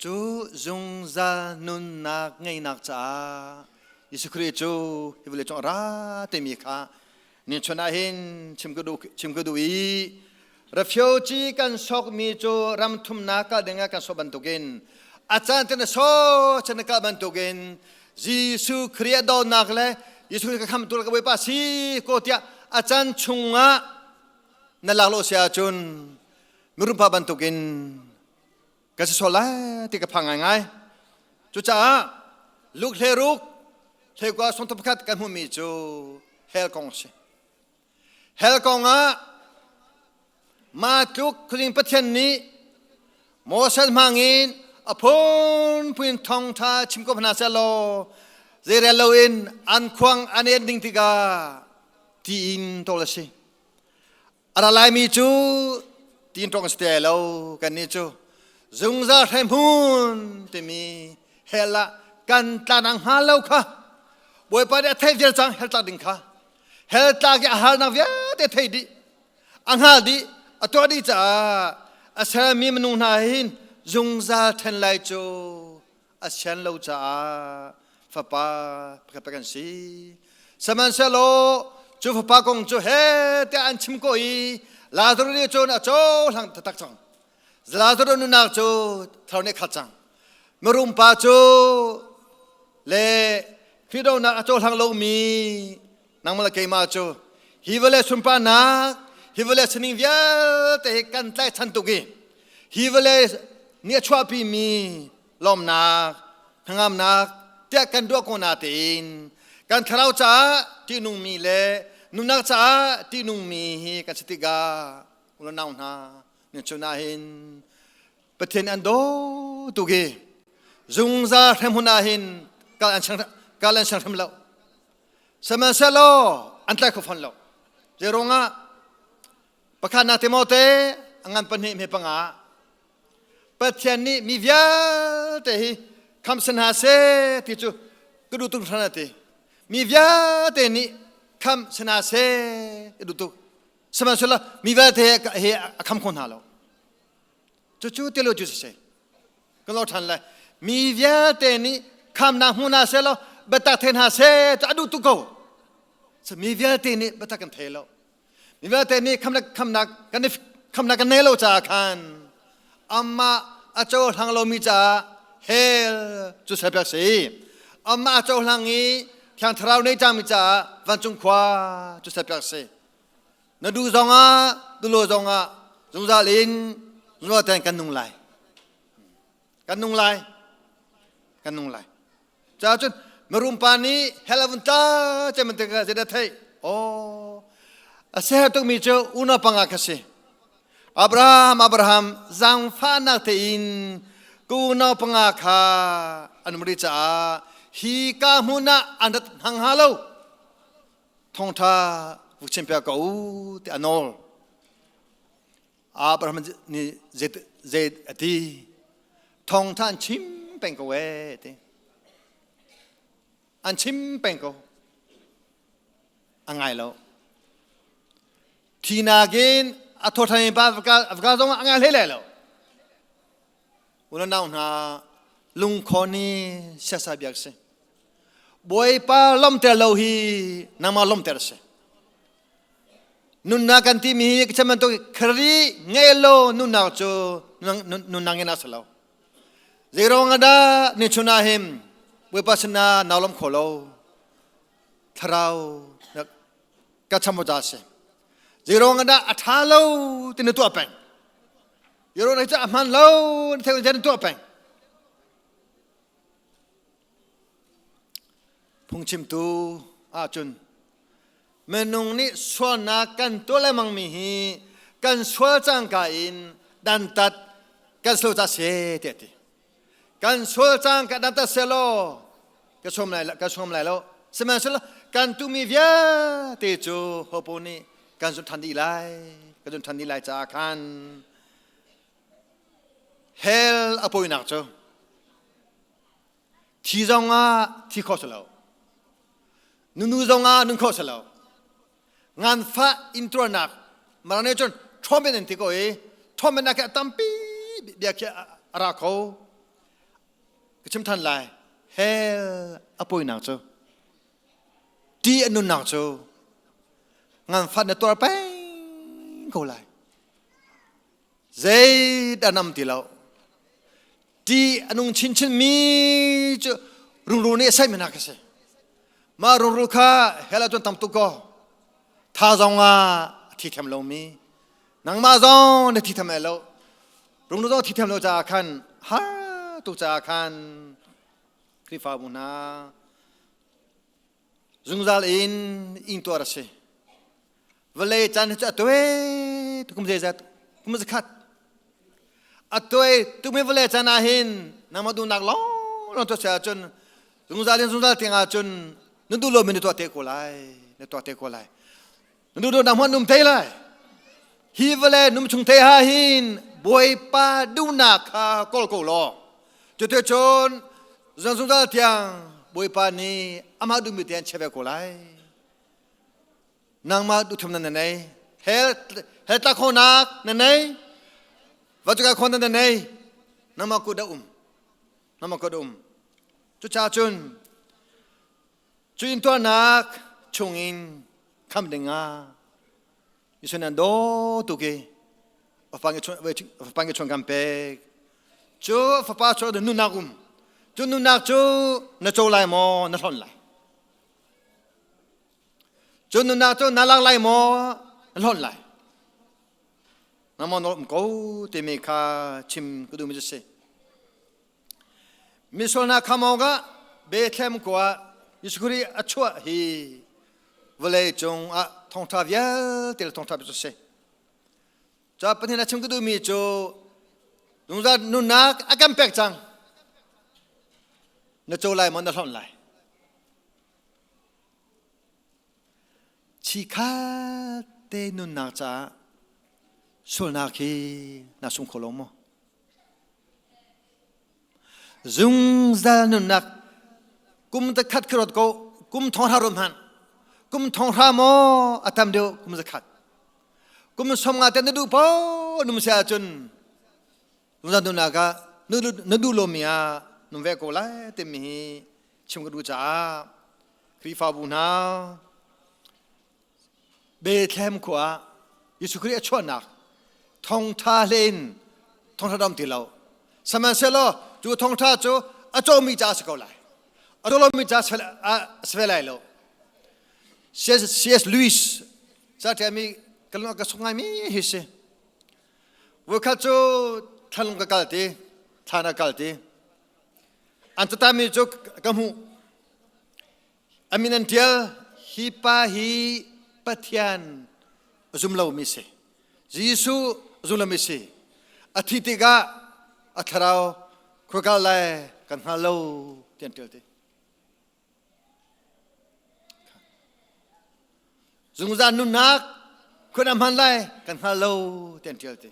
Cu zungzal nunnak ngeihnak caah Jesuh Khrih cu hi vawlei cung a ra timi kha ni chun ah hin chim ka duh chim ka duh i refugee kan sokmi cu ram thumnak kal dingah kan sok bantukin a caan te na so chan na kal bantukin Jesuh Khrih a dawtnak le Jesuh Khrih ka khamtu le ka Bawipa si ko tiah a caan chungah na lak lo si ahcun mirumpa bantukin ka si sual lai ti ka phang ngaingai. Cucaah Luke hle ruk hle kua sawmthum pakhat kan hmuhmi cu hell kong a si. Hell kong ah ma tluk khuazing Pathian nih Moses hmangin a phunphun thawngṭha chim ko hna seh law zeirel loin an khuang an en ding tikah tiin tawl a si. A ra laimi cu tiin ṭong si te lo kannih cu zungzal hremhmun timi hell ah kan tla nang hnga lo kha Bawipa nih a theih vial cang hell tlak ding kha hell tlak i a harnak vialte thei dih a hngal dih a tuah dih caah a sermi minung hna hin zungzal ṭhen lai cu a sian lo caah fapa pakhat kan si sihmanhsehlaw cu fapa kong cu he tiah an chim ko i Lazarus nih cun a cohlang taktak cang Lazarus nunnak cu thar nih khat cang mirum pa cu le Khrih a cohlang lomi nangmah le keimah cu hi vawlei sunparnak hi vawlei sining vialte hi kan tlaichan tuk i hi vawlei nih a chuahpi mi lawmnak hnangamnak tiah kan duah ko natein kan thlarau caah ṭihnungmi le nunnak caah ṭihnungmi hi kan si tikah unau hna nan chun ah hin Pathian an daw tuk i zungzal hremhmun ah hin kal an kal an siang hrim lo sihmanhsehlaw an tlai kho fawn lo zeiruangah pakhatnak Timote a ngan pahnih hme panga Pathian nih mi vialte hi kham si hna seh ti cu ka duh tuk hran a ti. Mi vialte nih kham si hna seh ti duh tuk. Sihmanhsehlaw mi vialte he a kham kho hna lo. Cucu tilo cu si. Ka lo ṭhan lai. Mi vialte nih khamnak hmu hna seh law biatak thei hna seh cu a duh tuk ko. Mi vialte nih biatak kan thei lo. Mi vialte nih khamnak khamnak kan khamnak kan nei lo caah khan amah a cohlang lomi caah hell cu serpiak si. Amah a cohlang i Thiang Thlarau nei cangmi caah vancung khua cu serpiak si. Na duh zongah duh lo zongah zungzal in zungzal tein kan nung lai. Kan nung lai. Kan nung lai. Caah cun mirum pa nih hell a vun tla cem an ti ka zeidah theih? Oh, a ser tukmi cu unau panga kha si. Abraham, Abraham, zaangfahnak tein ka unau panga kha an um rih caah hi ka hmun ah an rat hang hnga lo. Thawngṭha vuk chimpiak ko u ti a nawl. Abraham nih zei a ti? Thawngṭha an chim peng ko ee ti. An chim peng ko. A ngai lo. Thinak in a thawṭhan pa va zong a ngai hlei lai lo. Unau hna lungkhawn hi siasa biak si. Bawipa lomter lo hi nangmah lomter si. Nunnak kan timi hi ka chim bantuk Khrih ngei lo nunnak cu nunnak in a si lo. Zeiruang ah dah ni chun ah hin Bawipa sinah nau lom kho lo thlarau ka cham ca si. Zeiruang ah dah a ṭha lo ti na tuah peng. Zeiruang ah a hman lo na thei na tuah peng. Phungchimtu ahcun minung nih sualnak kan tuah lengmangmi hi kan sual cangka in dantat kan sual ca se tiah ti. Kan sual cangka dantat selaw ka sawm lai ka sawm lai lo. Sihmanhsehlaw kan tumi vialte cu hopo nih kan zun ṭhan dih lai kan zun ṭhan dih lai caah khan. Hell a poinak cu thi zong ah thi kho si lo. Nunu zong ah nun kho si lo. Nganfah intuarnak marane cun ṭhawmen an ti ko i ṭhawmen nak a tampi bia khi a ra kho. Ka chim than lai. Hell a poinak cu ṭih a nunnak cu nganfah na tuar peng ko lai. Zei dah nam ti lo. Ṭih a nung chinchin mi cu rungrul nih a saih mi hna khi si. Mah rungrul kha hell ah cun tam tuk kaw tha zong ah a thi them lomi nangmah zong na thi them lo rungrul zong thi them lo caah khan har tuk caah khan Khrihfabu hna zungzal in ingtuar a si. Vawlei caan cu a tuai kum zeizat kum zakhat a tuai tukmi vawlei caan ah hin nangmah duhnak lawng lawng tuah ahcun zungzal in zungzal tiang ahcun na duh lomi na tuah te ko lai na tuah te ko lai na duh lonak hmuh num te lai hi vawlei num chung te ha hin Bawipa duhnak kha kawl ko law cuti cun zungzal tiang Bawipa nih amah duhmi te an chia ve ko lai Nangmah duhthum na nei. Hell hell tla khonak na nei. Vatuka khon na nei. Nangmah kut a um. Nangmah kut a um. Cucaah cun cu intuarnak chungin kham dingah Jesuh nan daw tuk i fapa nge chuan kan pek. Cu fapa cu nunnak um. Cu nunnak cu na co lai maw na hlon lai. Cun nunnak cu na lak lai maw na hlonh lai? Nangmah nawl um ko timi kha chim ka duhmi cu si. Misual hna kham awkah Bethlehem khua Jesuh Khrih a chuah hi vawlei cung ah thawngṭha vialte le thawngṭha cu si. Ca Pathian a chim ka duhmi cu zungzal nunnak a kan pek cang. Na co lai maw na hlonh lai? Chikhat te nunnak caah sualnak hi na sung kho lo maw? Zungzal nunnak kum zakhat khi rot ko kum thong hra rot hmanh kum thong hra maw a tam deuh kum zakhat kum som nga te na duh po num se ahcun zungzal nunnak ah na duh lomi ah num ve ko lai timi hi chim ka duh caah Khrihfabu hna Bethlehem khua ah Jesuh Khrih a chuahnak thawngtha hlein thawngtha dam ti lo sihmanhsehlaw cu thawngtha cu a cawmi ca a si ko lai a cawmi ca a si ve lai lo C.S. Lewis ca ṭialmi ka lung a ka suk ngaimi hi si Voikhat cu thlanlung ka kal ti thlan a kal ti An catami cu ka hmuh. A min an ṭial. Hi pa hi Pathian a zum lomi si. Jesuh a zum lomi si. A thi tikah a thlarau khuakal lai kan hngal lo ti an ṭial ti. Zungzal nunnak khua na hman lai kan hngal lo ti an ṭial ti.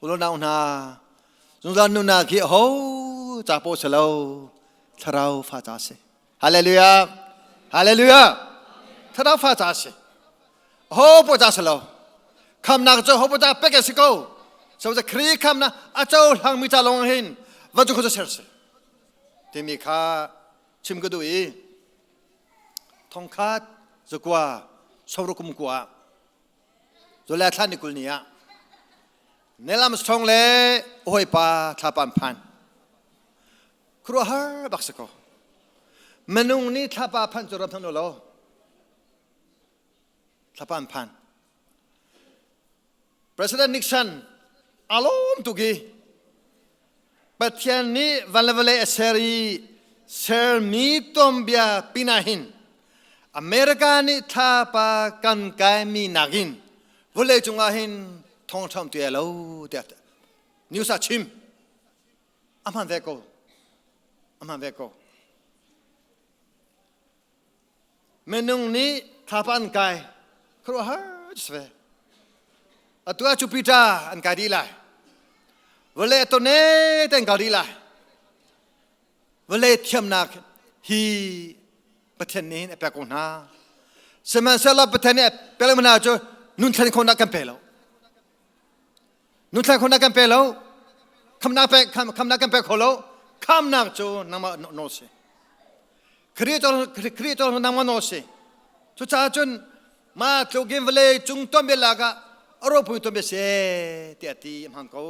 Ulonau hna, zungzal nunnak hi ho ca paw si lo, thlarau fa ca si. Hallelujah! Hallelujah! Thlarau fa ca si. Ho paw ca si lo. Khamnak cu ho paw ca pek si ko. So ca Khrih khamnak a cohlang mi ca lawng hin va cu kho ser si. Timi kha chim ka duh i thongkhat zakua sawrukum kua July thla ni 20 ni ah Neil Armstrong le hawipa thlapa an phan. Khuaruahhar bak si ko. Minung nih thlapa phan cu ram thang lo. Thlapa an phan. President Nixon alawm tuk i Pathian nih van le vawlei a ser i sermi tuanbia pinah hin America nih thlapa kan kaimi nakin vawlei cungah hin thawngṭha um ti lo tiah news ah chim. A hmaan ve ko. A hmaan ve ko. Minung nih thlapa an kai khuaruahhar si ve. Atu ah Jupiter an kai dih lai. Vale to ne ten kal rih lai. Vale thiamnak hi Pathian nih a pek ko hna. Sihmanhsehlaw Pathian nih a pek lo hna cu nun thlen khawhnak kan pe lo. Nun thlen khawhnak kan pe lo. Khamnak pe khamnak kan pe kho lo. Khamnak cu nangmah nawl si. Khrih Khrih cu nangmah nawl si. Cucaah cun ma tluk in vawlei cung tuanbia lak ah a ropui tuanbia si tiah ti a hmaan ko.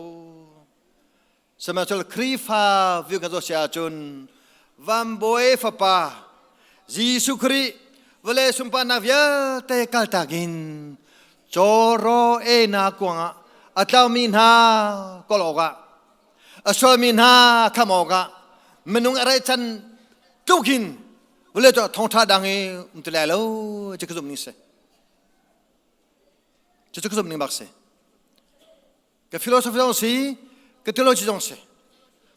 Sihmanhsehlaw Khrihfa vi kan zoh si ahcun vanbawi fapa Jesuh Khrih vawlei sunparnak vialte kaltak in cawraw einak kuangah a tlaumi hna kawl awkah a sualmi hna kham awkah minung a reichan tluk in vawlei cu thawngṭha dang i um ti lai lo ci ka zumh ning si. Cucu ka zumh ning bak si. Ka philosophy zong si, ka theology zong si.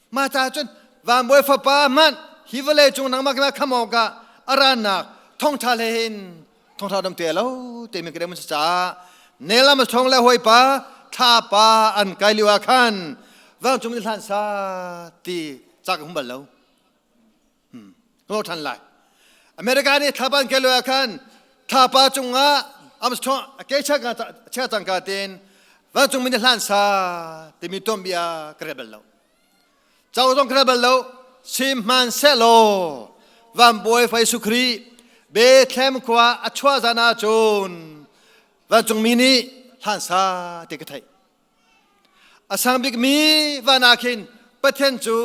Mah caah cun vanbawi fapa hmanh hi vawlei cung nangmah keimah kham awkah a rannak thawngṭha hlei hin thawngṭha dam te lo timi ka mun si caah nelam a chong le hawipa thlapa an kai lio ah khan vancung ni hlan sa ti ca ka hum bal lo. Lo ṭhan lai. America nih thlapa an kai lio ah khan thlapa cungah Armstrong a ke chia cangka tein vancung mi nih hlan sa timi tuanbia ka rel bal lo. Ca zong ka rel bal lo. Sihmanhsehlaw vanbawi fa Jesuh Khrih Bethlehem khua a chuah zan ah cun vancung mi nih hlan sa ti ka theih. A sang bikmi van ah khin Pathian cu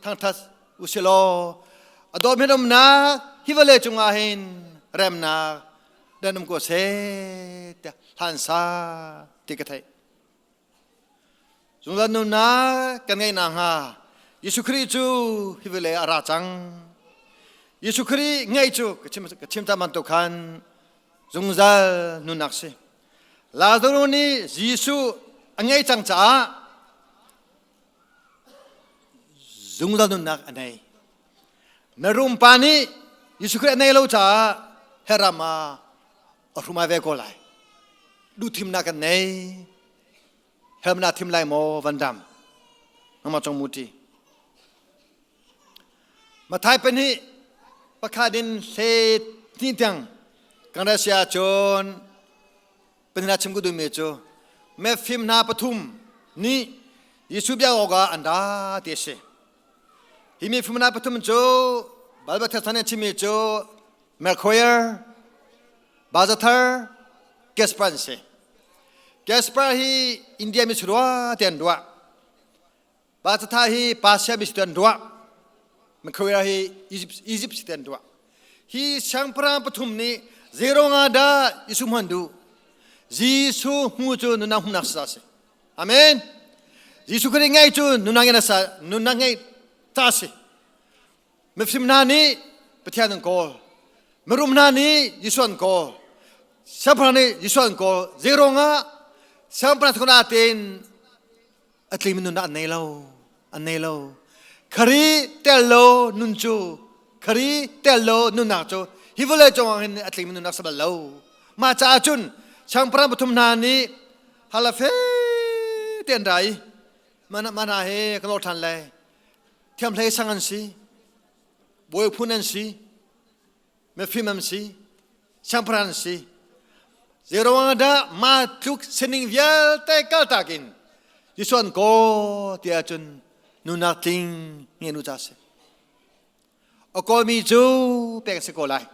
thangṭhat u si law a dawt umnak hi vawlei cungah hin remnak dan um ko seh tiah hlan sa ti ka theih. Zungzal nunnak kan ngeih nakhnga Jesuh Khrih cu hi vawlei a ra cang. Jesuh Khrih ngeih cu ka chim ta bantuk khan zungzal nunnak si. Lazarus nih Jesuh a ngei cang caah zungzal nunnak a nei. Mirum pa nih Jesuh Khrih a nei lo caah Heram ah a hrum ai ve ko lai. Duh thimnak kan nei. Helm na thim lai maw van dam. Nangmah cong muti. Mathai pahnih pakhat in hle hnih tiang kan ra si ahcun panina chim ka duhmi cu mefim hna pathum nih Jesuh biak awkah an ra ti a si. Hi mifim hna pathum cu Bible Testament nih chimmi cu Melchior, Bazathar, Gaspar an si. Gaspar hi India mi si rua ti an ruah. Pa catha hi Persia mi si an ruah. Makhawira hi Egypt, Egypt si an ruah. Hi siangpahrang pathum nih zeirong ah dah Jesuh hman duh? Jesuh hmu cu nunang humnak sa si. Amen. Jesuh Khrih ngei cu nunang in sa nunang ngei ta si. Mifim hna nih Pathian an kawl. Mirum hna nih Jesuh an kawl. Siangpahrang nih Jesuh an kawl. Zeirong ah siangpahrang thukna tein a tlingmi nunnak an nei lo an nei lo khari tel lo nun cu khari tel lo nunnak cu hi vawlei cungah hin a tlingmi nunnak si bal lo mah caah cun changparan pathum hna nih halafe te an ra i mana mana he kan lor ṭhan lai thiamhlei sang an si bawi phun an si mifim an si siangpahrang an si zeiruang dah mah tluk sining vialte kaltak in Jesuh an kaw ti ahcun nunak tling nge nu ca si a kawlmi cu pek si ko lai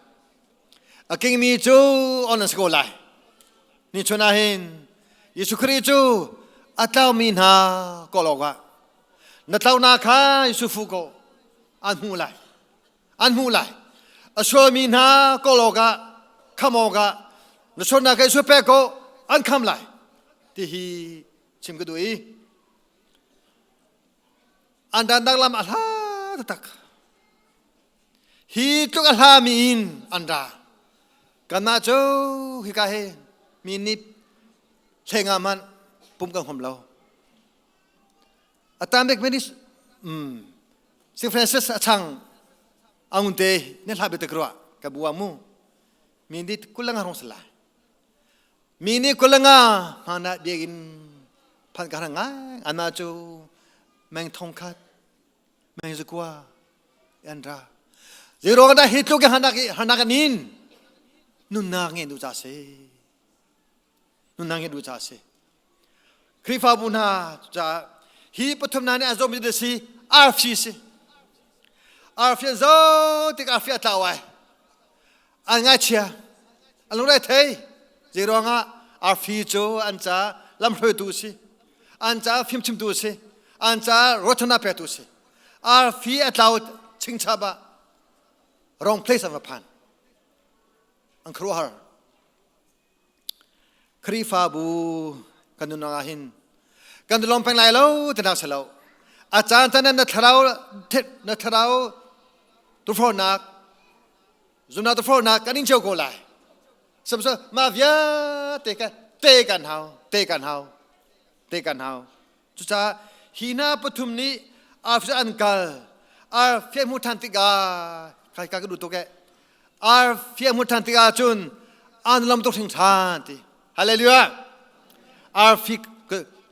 a kingmi cu on an si ko lai ni chun ah hin Jesuh Khrih cu a tlaumi hna kawl awkah na tlaunak kha Jesuh fu ko an hmuh lai an hmuh lai a sualmi hna kawl awkah kham awkah na sualnak kei sual pek ko an kham lai ti hi chim ka duh i an dandak lam a hla taktak hi tluk a hlami in an ra kanmah cu hika he mi nih hleng ah hmanh pum kan hom lo A tam bik mi nih St. Francis a chang aung te ne hla bitak ruah ka bua mu mi nih kulanga rong sala mi nih kulanga hmana biakinn phan ka ngai ana cu Meng thong khat, meng zakua an ra. Zeiruang dah hi tluk hanak hanak nin nunnak nge du cha si. Nunnak nge du cha si. Khrihfabu hna ca hi pathum na nih a zawm mi si arfi si. Arfi an zo tik arfi a tlau ai. An ngaichia an lungre thei. Zeiruangah arfi cu an ca lamhruaitu si. An ca fimchimtu si. An ca ruahchannak petu si. Arfi a tlau chingchap ah wrong place an va phan. An khuaruahhar. Khrihfabu kan nunnak ah hin kan lawm peng lai lo tinak si lo. A caan caan na thlarau na thlarau tufawnak zumnak tufawnak kan in cio ko lai. Samson ma vialte ka te kan hau te kan hau te kan hau. Cucaah hi hna pathum nih ar an kal ar fiah hmu ṭhan tikah kai ka duh tuk eh ar fiah hmu ṭhan tikah cun an lam tuk hring ṭhan ti hallelujah ar fi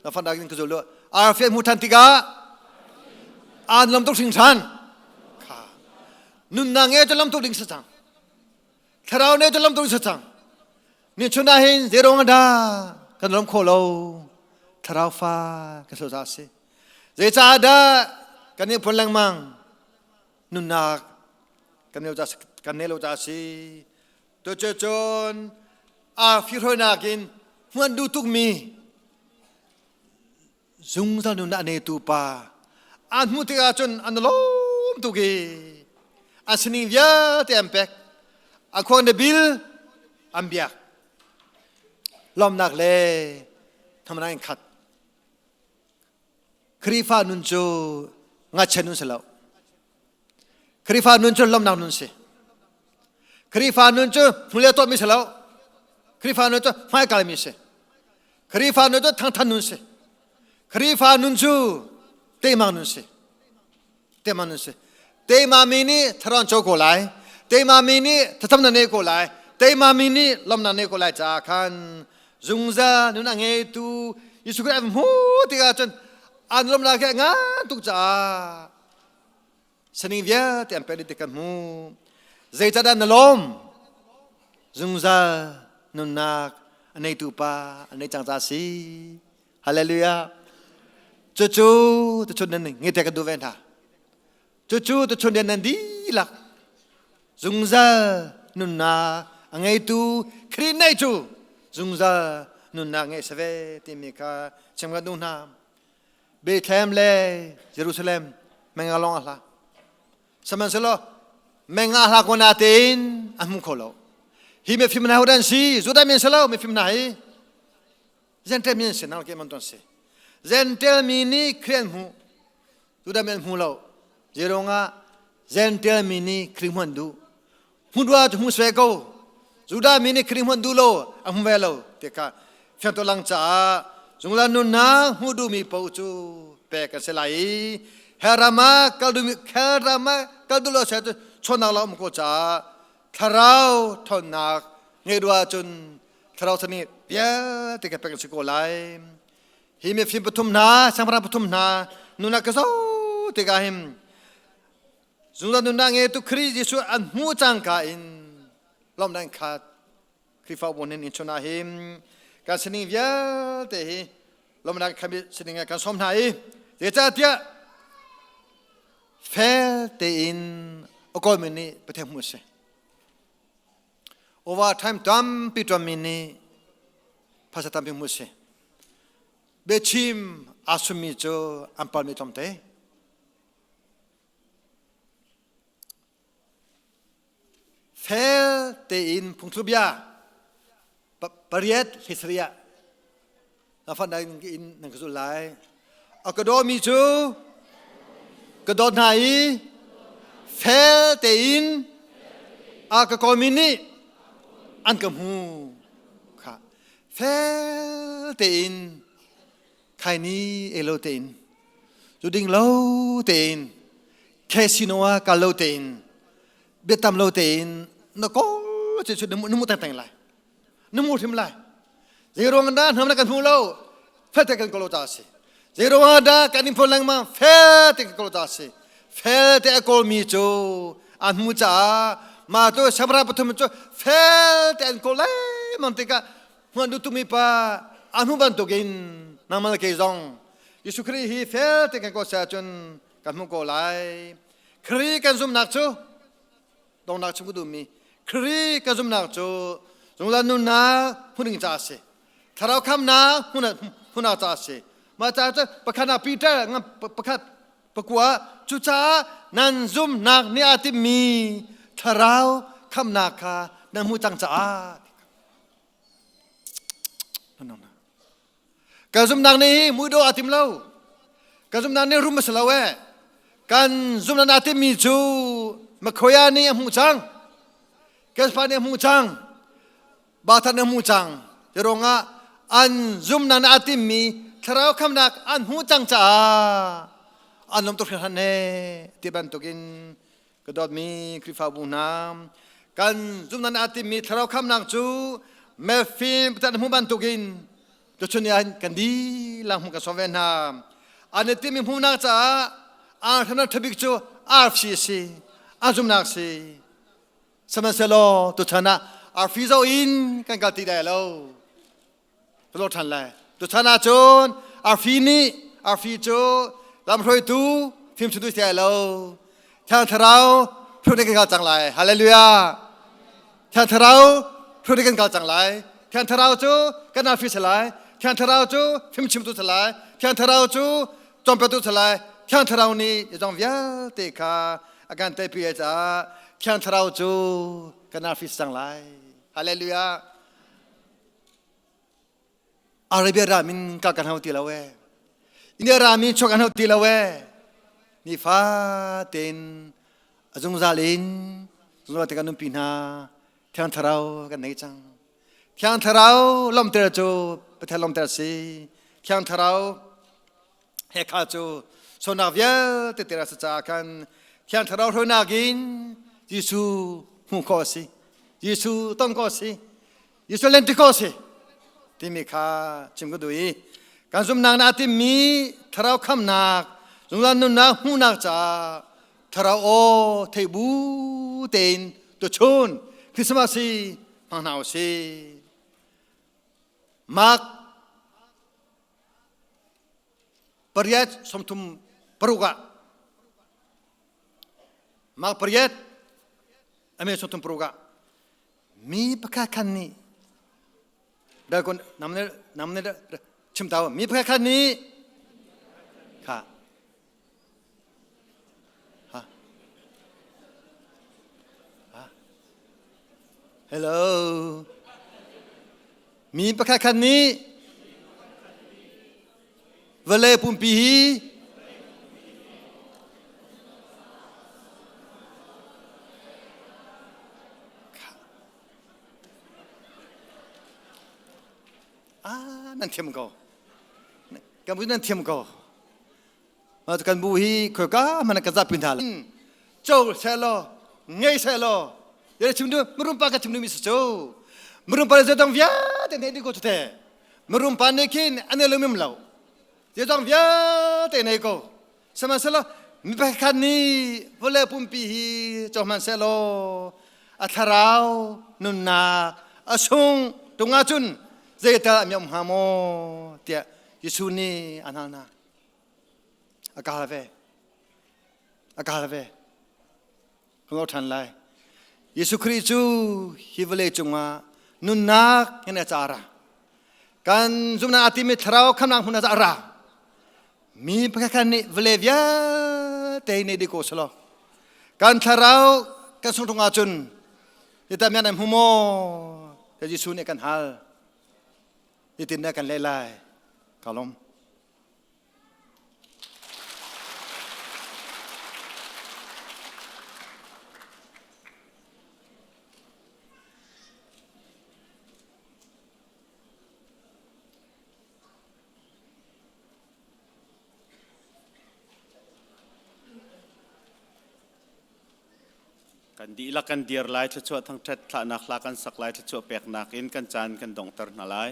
na fan in ka zul ar fiah hmu ṭhan tikah an lam tuk hring ṭhan kha nunnak nge cu lam tuk ding sa cang thlarau ne cu lam tuk ding sa cang Ni chun ah hin zeirong dah kan ram kho lo thlarau fa kan so za si zeicah dah kan i phun lengmang nunnak kan ne kan ne lo ca si to cu cun a fihroinak in hmuan duh tukmi zungzal nun a neitu pa an hmuh tikah cun an lawm tuk i an sining vialte an pek a khuang na bil an biak lawmnak le thamnak in khat Khrihfa nun cu ngakchia nun si lo Khrihfa nun cu lawmnak nun si Khrihfa nun cu hmule tuahmi si lo Khrihfa nun cu hmaikalmi si Khrihfa nun cu thangthan nun si. Khrihfa nun cu teimang nun si. Teimang nun si. Teima mi nih tharawn cho ko lai. Teima mi nih thatham na ne ko lai. Teima mi nih lomnak ne ko lai caah khan zungzal nun a ngeitu Jesuh Khrih an hmu tikah cun an lomnak hi a ngan tuk caah saning vialte an pek tik kan hmu. Zeicahdah na lawm? Zungzal nunnak a neitu pa a nei cang ca si. Hallelujah. Cucu tuchun nan ngite kan duh ve hna. Cucu tuchun nan dihlak zungzal nunnak a ngeitu Khrih nei cu zungzal nunnak ngei save timi kha chim kan duh hna. Bethlehem le Jerusalem menga long a hla. Sihmanhsehlaw menga hla ko na tein an hmu kho lo. Hi mifim hna hudan si, Judah min si lo mifim hna hi Gentile min si nang ke man ton si. Gentile mi nih Khrih an hmu, Judah mi an hmu lo. Zeirungah Gentile mi nih Khrih hmu an duh. Hmu dua cu hmu swe ko. Judah mi nih Khrih hmu an duh lo, an hmu ve lo. Ti kha fiang to lang caah zungzal nunnak hmu duhmi paoh cu pek an si lai i hell ram ah kal duhmi hell ram ah kal duh lo seh cu chawnnak la um ko caah thlarau thawnnak ngeih duh ahcun thlarau sani vialte ka pek an si ko lai hi mifim pathum hna siangpahrang pathum hna nunnak ka zoh tikah hin Zungzal nunnak ngeitu Khrih Jesuh an hmuh cangka in lawmhnak in khat Khrihfabu nin in chun ah hin kan sining vialte hi lawmhnak khan sining kan sawm hna i zeicahtiah fel tein a kawlmi nih Pathian hmuh a si. Overtime tampi ṭuanmi nih phaisa tampi hmuh a si. Biachim aa summi cu an palmi tlawmte. Fel tein phungthlubia pariat hlei ah na fan in nan ka zulh lai. A ka dawmi cu ka dawt hna i fel tein a ka kawlmi nih an ka hmu. Kha fel tein khaini ei lo tein zu ding lo tein casino ah kal lo tein biatam lo tein na kawl cu na mu teng lai na mu hrim lai zei ruang dah hnam na kan hmu lo felte kan ko lo ta si. Zeiruangah dah kan in phun lengmang fel te ka kawl ta si. Fel te a kawlmi cu an hmu caah mah cu sabra pathum cu fel te an kawl lengmang tikah hmuan duh tukmi pa a hmu bantukin nangmah le kei zong Jesuh Khrih hi fel te kan kawl si ahcun kan hmuh ko lai. Khrih kan zumhnak cu dongnak chim ka duhmi Khrih kan zumhnak cu zungzal nunnak hmun ding caah a si. Thlarau khamnak hmun caah a si. Mah caah cu pakhat ah Peter pakhat pakua cucaah nan zumhnak nih aa timmi thlarau khamnak kha nan hmuh cang caah Kan zumhnak nih muidawh aa tim lo. Kan zumhnak nih rum a si lo ee. Kan zumhnak aa timmi cu Makhoya nih a hmuh cang. Kespa nih a hmuh cang. Bathan nih a hmuh cang. Ruangah an zumhnak nih aa timmi thlarau khamnak an hmuh cang caah an lawm tuk hringhran ee ti bantukin Ka dawtmi Khrihfabu hna, kan zumhnak nih aa timmi thlarau khamnak cu mefim Pathian hmuh bantukin tuchun ni ah kan dihlak hmuh kan sawm ve hna. An i timmi hmuhnak caah aa hramnak ṭhabik cu arfi a si, an zumhnak a si. Sihmanhsehlaw tuchan ah arfi zoh in kan kal ti dai lo. Ka lawh ṭhan lai. Tuchan ahcun arfi nih arfi cu lamhruaitu fimchuntu si ai lo. Thiang Thlarau hruai kan kal cang lai. Hallelujah. Thiang Thlarau hruai kan kal cang lai. Thiang Thlarau cu kan arfi si lai. Thiang Thlarau cu fimchimtu si lai. Thiang Thlarau cu cawnpiaktu si lai. Thiang Thlarau nih zeizong vialte kha a kan teipi ai caah Thiang Thlarau cu kan arfi si cang lai. Hallelujah. Arabia ram in kal kan hau ti lo ee. India ram in chuak kan hau ti lo ee. Nifa tein a zungzal in zungzal te kan nunpi hna. Thiang Thlarau kan nei cang. Thiang Thlarau lawmhter cu Pathian lawmhter si. Thiang Thlarau he kha cu sonak vialte te ra caah khan Thiang Thlarau hruainak in Jesuh hmuh khawh a si. Jesuh ton khawh a si. Jesuh lenti ko si timi kha chim ka duh i kan zumhnak na timmi thlarau khamnak zungzal nunnak hmuhnak caah thlarau aw thei bu tein tuchun Christmas hi hmang hna u sih. Mark pariat 36 ah Mark pariat ame 36 ah Mi pakhat khan nih dalkon namne namne chim tau mi pakhat khan nih kha ha ha hello mi pakhat khan nih vawlei pumpi hi ah nan thiam ko kan bu nan thiam ko ma kan bu hi khoi ka man ka zapi hna cho se lo ngei se lo ye chim du murum pa ka chim du mi su murum pa le dong via te ne di ko te Mirum pa nih khin an i lumim lo. Zeizong vialte nei ko. Sihmanhsehlaw mi pakhat nih vawlei pumpi hi co hmanhsehlaw a thlarau nunnak a sung tung ahcun zeital a miam hnga maw tiah Jesuh nih a hal hna. A ka hal ve. A ka hal ve. Kan lo ṭhan lai. Jesuh Khrih cu hi vawlei cungah nunnak in a ca ra. Kan zumhnak aa timi thlarau khamnak hmun ah a ra. Mi pakhat nih vawlei vialte nih di ko selaw kan thlarau kan sung tung ahcun hitan mian an hmu maw? Tiah Jesuh nih kan hal. Hitin dah kan leh lai. Ka lawm. Kan dihlak kan dir lai, thluachuah thangṭhat thlahnak hla kan sak lai, thluachuah peknak in kan caan kan donghter hna lai.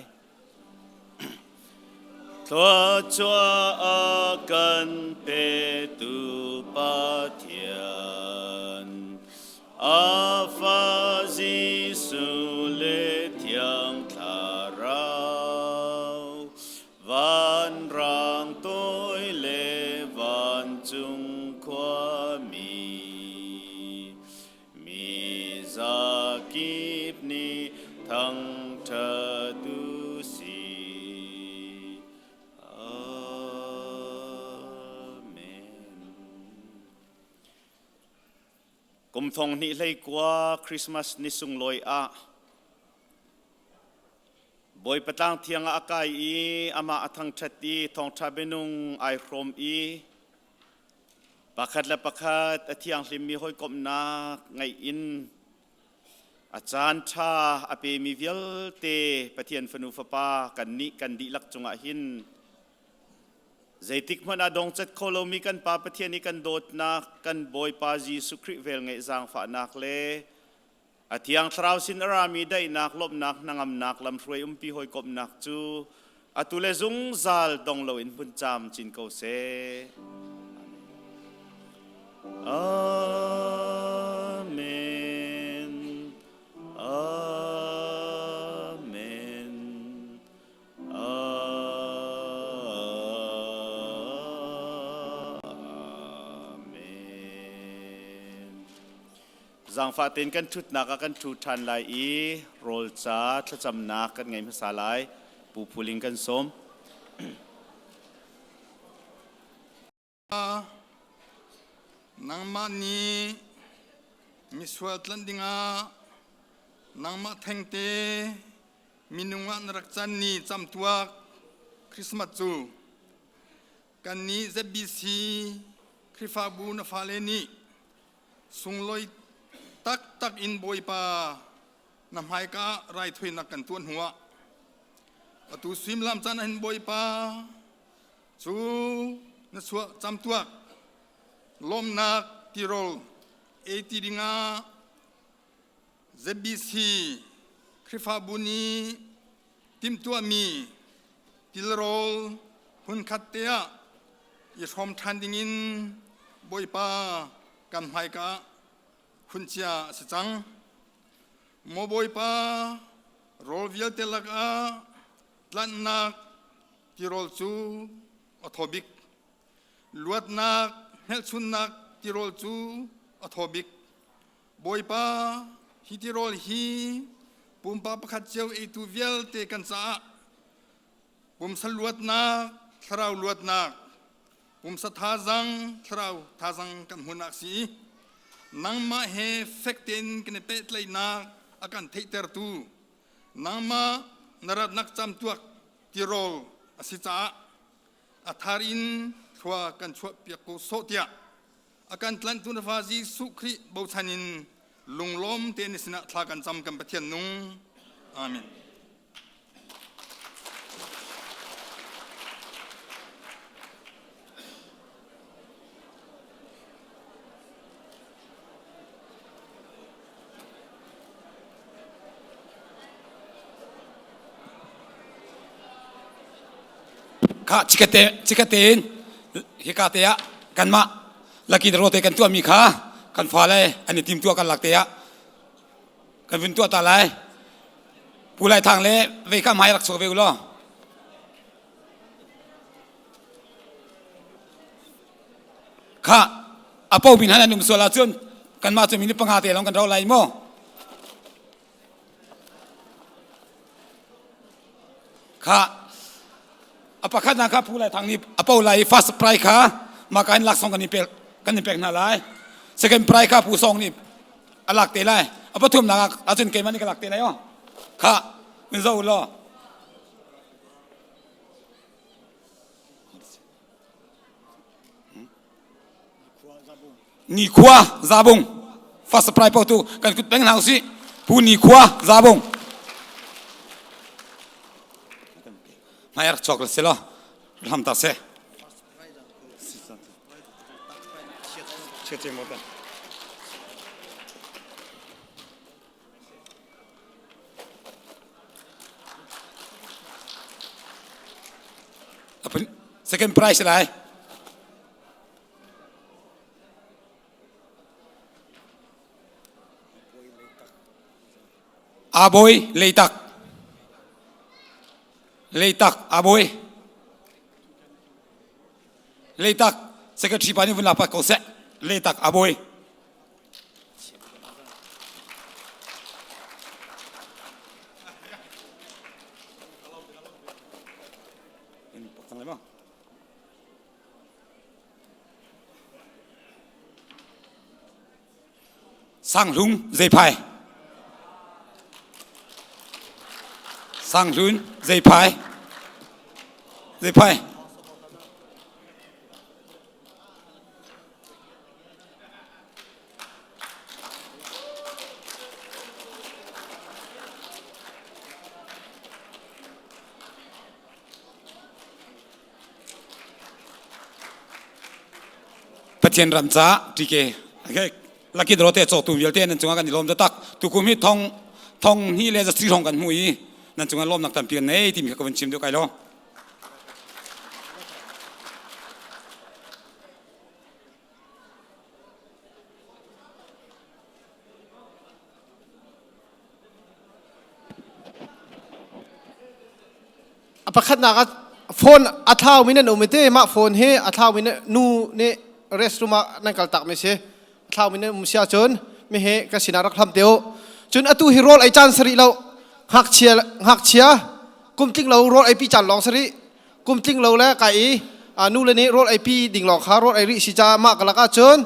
Thluachuah a kan petu Pathian, a fa Jesuh le Thiang Thlarau, vanrang toi le vancung khuami, mi zakip nih thangṭhat u sih. Amen. Kum thong hnih hlei kua Christmas ni sunglawi ah Bawipa tlang thiang ah a kai i amah a thangṭhat i thawngṭha bianung ai hrawm i pakhat le pakhat a thianghlimmi hawikomhnak ngeih in a caan ṭha a pemi vialte Pathian fanu fapa kannih kan dihlak cungah hin zeitik hmanh ah dongcat kho lomi kan Pa Pathian i kan dawtnak kan Bawipa Jesuh Khrih velngeih zaangfahnak le a Thiang Thlarau sin a rami daihnak lawmhnak hnangamnak lamhruai umpi hawikomhnak cu atu le zungzal dong loin hmun caam cin ko seh. Amen. Amen. Amen. Zaangfah tein kan ṭhutnak ah kan ṭhu ṭhan lai i rawl ca thlacamnak kan ngei hmasa lai. Pu Phuling kan sawm. Nangmah nih misual tlanh dingah nangmah thengte minung ah na rak can ni camtuak Christmas cu kannih ZBC Khrihfabu na fale nih sunglawi taktak in Bawipa na hmaika raithawinak kan tuah hnuah atu suimilam caan ah hin Bawipa Cu na chuah camtuak lawmnak tirawl ei ti dingah ZBC Khrihfabu nih timhtuahmi tilrawl hmunkhat te ah i hrawm ṭhan dingin Bawipa kan hmaika ah hun cia a si cang. Maw Bawipa, rawl vialte lakah tlanhnak tirawl cu a thaw bik. Luatnak hmelchunnak tirawl cu a thaw bik. Bawipa, hi tirawl hi pumpak pakhat cio eitu vialte kan caah pumsa luatnak, thlarau luatnak, pumsa thazang, thlarau thazang kan hmuhnak si i nangmah he fek tein kan i pehtlaihnak a kan theihtertu nangmah na ratnak camtuak tirawl a si caah a thar in thlua kan chuahpiak ko sawh tiah a kan tlanhtu na fa Jesuh Khrih bochan in lunglawm tein na sinah thla kan cam kan Pathian nung. Amen. Kha chikate chikate in hika te ah kanmah laki rote kan tuahmi kha kan fale an i tim tuah kan lak te ah kan vun tuah ta lai. Pu Lai Thang le vei kha hmai rak chuak ve u law. Kha a po min han an um sual ahcun kanmah cu minute panga te lawng kan rau lai maw? Kha a pakhatnak kha Pu Lai Thang nih a po lai i first prize kha mah ka in laksawng kan i pek kan in pek hna lai. Second prize kha Pu Song nih a lak te lai. A pathumnak ahcun keimah nih ka lak te lai aw. Kha min zo law. Nikhua Zabung first prize pautu kan kut peng hna usih Pu Nikhua Zabung hmai rak chuak se law hlam ta se Second prize lai. Aboy Leitak. Leitak Aboy. Leitak secretary pa nih vun la pat ko seh. Leitak Aboy. Sanghlung Zeiphai. Sanghlun Zeiphai. Zeiphai. Pathian ram ca TK okay lucky draw te cawktu vialte nan cungah kan i lawm taktak tukum hi thong thong hnih le zasri hrawng kan hmu i nan cungah lawmnak tampi kan nei timi kha ka vun chim deuh kai lo. A pakhatnak ah phone a thlaumi nan um i te mah phone hi a thlaumi nu nih restroom ah nan kal tak mi si. A thlaumi nan um si ahcun mi hi ka sinah rak hlam te u. Cun atu hi rawl ei caan sarih lo ngakchia ngakchia kum tling lo rawl ei pi caan lawng sarih kum tling lo le kai i nu le nih rawl ei pi ding lawng kha rawl ei rih si ca mah ka lak ahcun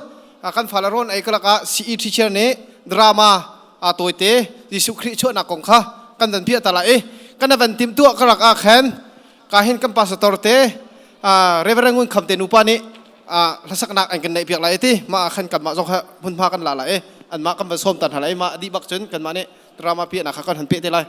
kan fale rawl ei ka lak ah CE teacher nih drama a tawite Jesuh Khrih chuahnak kong kha kan van piah ta lai i kan van tim tuah ka rak ah khan ka hin kan pastor te Reverend Ngun Kham te nupa nih hlasaknak an kan neih piak lai ti mah khan kan mah zong kha hmunhma kan la lai i an mah kan van sawm tan hna lai mah dih bak cun kan mah nih drama piahnak kha kan han peh te lai.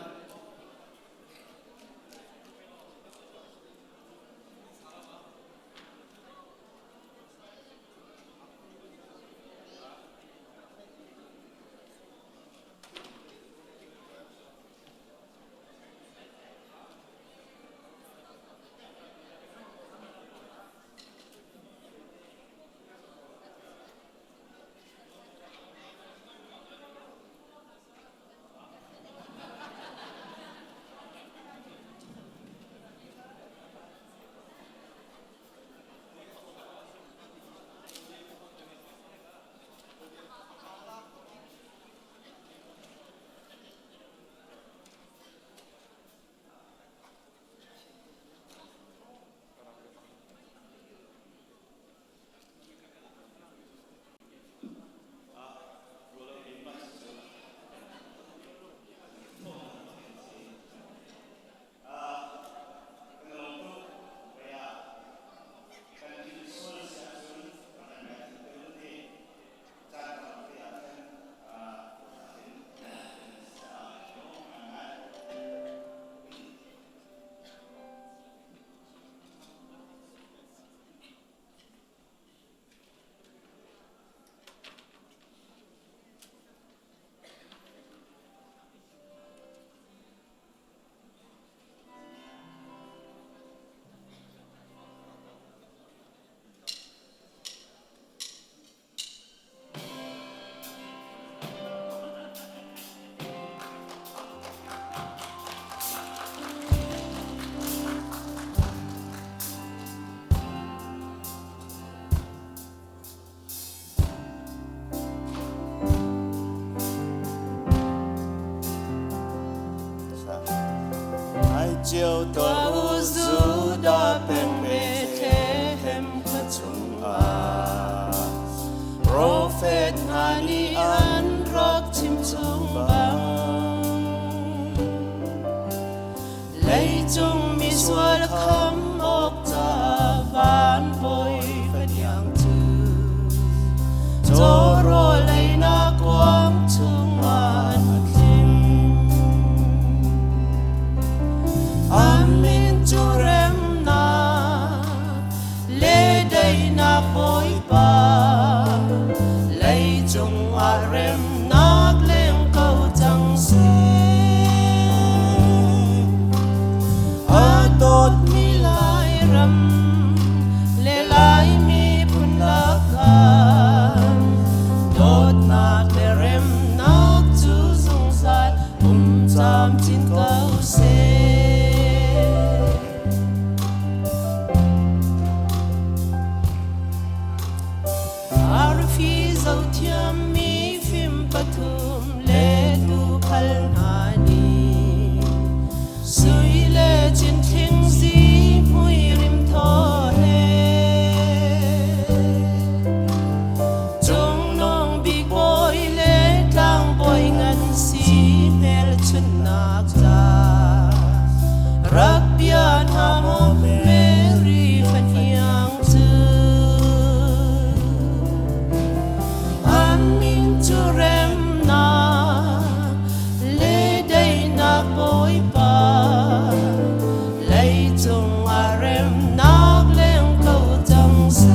Ai chiêu tuah u Judah peng Bethlehem khua chungah Profet hna nih an rak chim chung bang Leicung misual kham awk ca van bawi faniang cu Cawraw leinak kuang chungah an tlim Amin cu remnak le daihnak Bawipa leicung ah remnak leng ko cang seh. A dawtmi camcin ko seh. Arfi zohthiam mi fim pathum le tuukhal hna nih sui le cinthleng zihmui rimthaw he Cungnung bik bawi le tlangbawi ngan si hmelchunhnak ca rak bia hna maw Mary fahniang cu. An min cu remnak le daihnak Bawipa leicung ah remnak leng ko cang seh.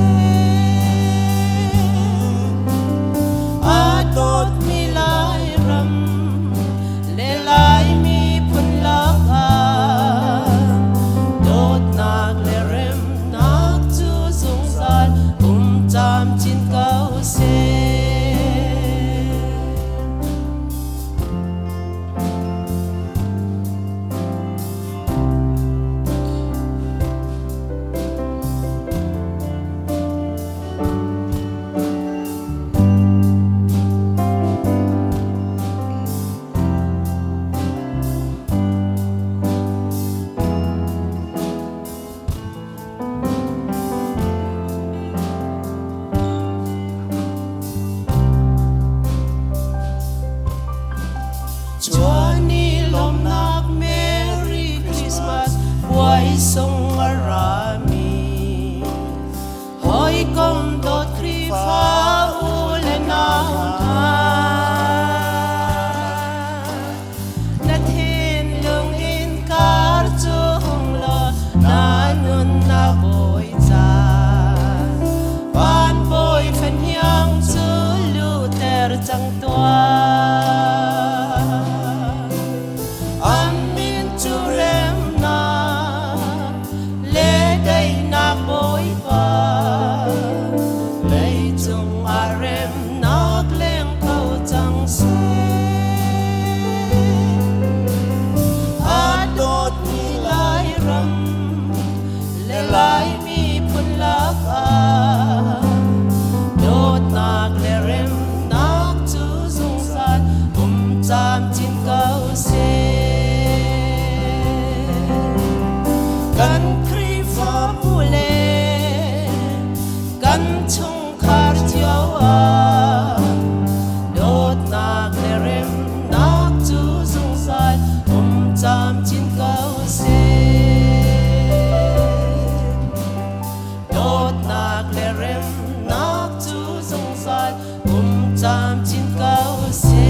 A dawtmi Lairam le Lai miphun lakah dawtnak le remnak cu zungzal um camcin ko seh. Chuani lawmnak Merry Christmas puai sung a rami hawikom dawt Khrihfa u le nau hna na thinlung in kar cung law na nunnak bawi ca van bawi fahniang cu luhter cang tuah. An min cu remnak le daihnak Bawipa leicung ah remnak leng ko cang seh. A dawtmi Lairam le Lai miphun lakah dawtnak le remnak cu zungzal um camcin ko seh. Kan Khrihfabu le kan chungkhar cio ah dawtnak le remnak cu zungzal um camcin ko seh. Dawtnak le remnak cu zungzal um camcin ko seh.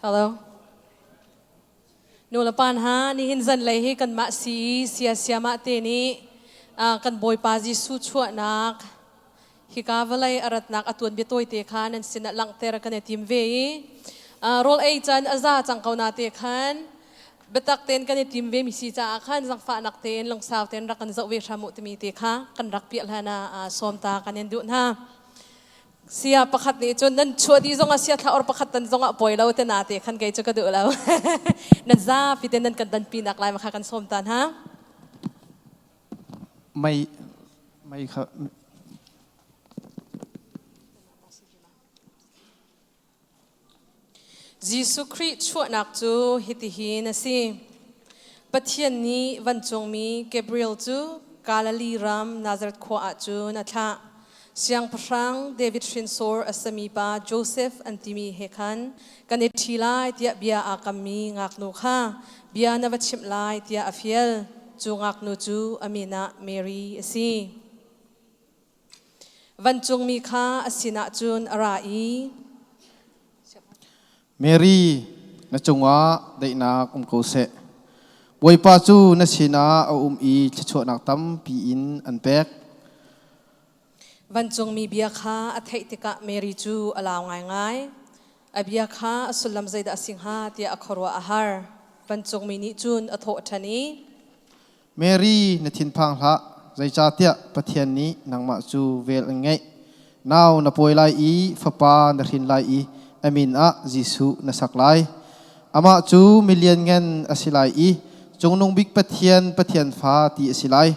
Hello. Nu le pa hna, nihin zanlei hi kanmah si sia siamah te nih kan Bawipa Jesuh chuahnak hika vawlei a ratnak a tuanbia tawite kha nan sinah langhter kan i tim ve i rawl ei can a za cang ko na te khan biatak tein kan i tim ve mi si caah khan zangfahnak tein lungsau tein rak kan zoh ve hram u timi te kha kan rak piah hlan ah sawm ta kan in duh hna. Sia pakhat nih cun nan chuah dih zongah sia thla or pakhat tan zongah poi lo te na te khan kei cu ka duh lo. Nan zapi te nan kan danpi nak lai ma kha kan sawm ta hna. Mei mei kha Jesuh Khrih chuahnak cu hitihin a si. Pathian nih vancungmi Gabriel cu Galilee ram Nazareth khua ah cun a thlah. Siangpahrang David hrinsor a sami pa Josef an timi he khan kan i ṭhi lai tiah bia aa kammi ngaknu kha bia na va chimh lai tiah a fial. Cu ngaknu cu a min ah Mary a si. Vancungmi kha a sinah cun a ra i, Mary, na cungah daihnak um ko seh. Bawipa cu na sinah a um i thluachuahnak tampi in an pek. Vancungmi bia kha a theih tikah Mary cu a lau ngaingai. A bia kha a sullam zeidah a si hnga tiah a khuaruah a har. Vancungmi nih cun a thawh ṭhan i, Mary, na thinphang hlah, zeicahtiah Pathian nih nangmah cu vel an ngeih. Nau na pawi lai i fapa na hrin lai i a min ah Jesuh na sak lai. Amah cu milianngan a si lai i Cungnung Bik Pathian Pathian fa ti a si lai.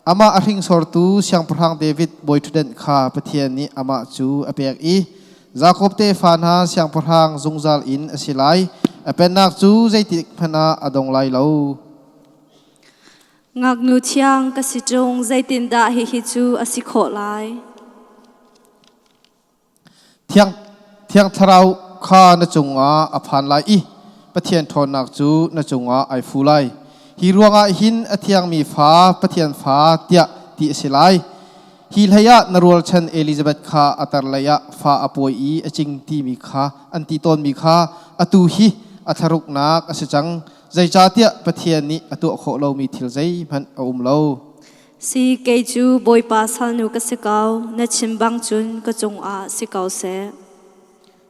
Amah a hringsortu Siangpahrang David bawiṭhutdenh kha Pathian nih amah cu a pek i Jakob tefa hna siangpahrang zungzal in a si lai. A pennak cu zeitik hmanh ah a dong lai lo. Ngaknu thiang ka si ṭung, zeitindah hihi cu a si khawh lai? Thiang, Thiang Thlarau kha na cungah a phan lai i Pathian ṭhawnnak cu na cungah ai fu lai. Hi ruangah hin a thiangmi fa, Pathian fa tiah ti a si lai. Hi hleiah na rualchan Elizabeth kha a tarlei ah fa a pawi i a cing timi kha an ti tawnmi kha atu hi a thlaruknak a si cang. Zeicahtiah Pathian nih a tuah khawh lomi thil zeihmanh a um lo. Si kei cu Bawipa salnu ka si ko, na chim bang cun ka cungah si ko seh.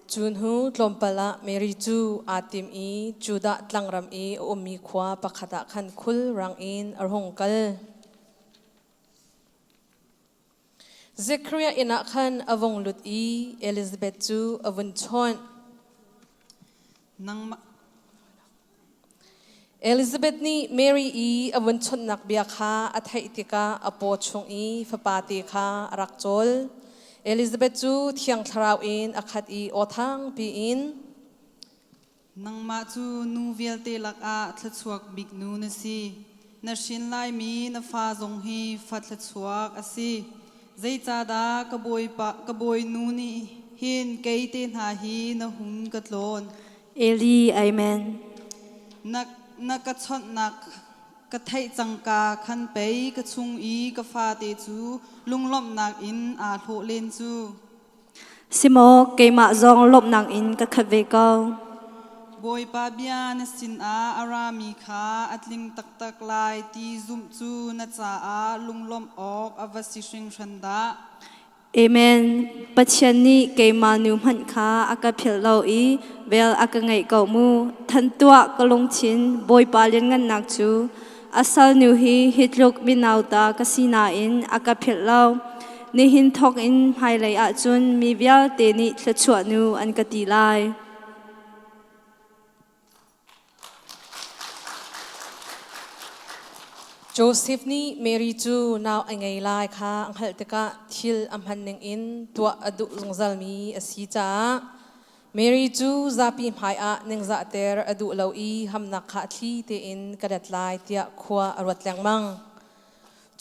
Cu hnu tlawmpal ah Mary cu aa tim i Judah tlangram i a ummi khua pakhat ah khan khulrang in a hung kal. Zekhariah inn ah khan a vung lut i Elizabeth cu a vun chawnh. Elizabeth nih Mary i a vun chawnhnak bia kha a theih tikah a paw chung i fapate kha a rak cawl. Elizabeth cu Thiang Thlarau in a khat i aw thangpi in, Nangmah cu nu vialte lakah thluachuak bik nu na si. Na hrin laimi na fa zong hi fa thluachuak a si. Zeicahdah ka bawipa, ka bawinu nih hin kei te hna hi na hun ka tlawn? Eli, Amen. Na, na ka chawnhnak ka theih cangka khan pei ka chung i ka fate cu lunglawmhnak in aa hlawh len cu. Simaw keimah zong lawmhnak in ka khat ve ko. Bawipa bia na sinah a rami kha a tling taktak lai ti zumh cu na caah lunglawmh awk a va si hringhran dah. Amen. Pathian nih keimah nu hmanh kha a ka philh lo i vel a ka ngeih ko mu. Than tuah ka lungthin Bawipa lianngannak cu a salnu hi hi tluk minauta ka si nain a ka philh lo. Nihin thawk in hmailei ahcun mi vialte nih thluachuah nu an ka ti lai. Josef nih Mary cu nau a ngei lai kha a hngalh tikah thil a hman ningin tuah a duh zungzalmi a si caah Mary cu zapi hmaiah ningzahter a duh lo i hamnak kha a thli tein ka dat lai tiah khua a ruat lengmang.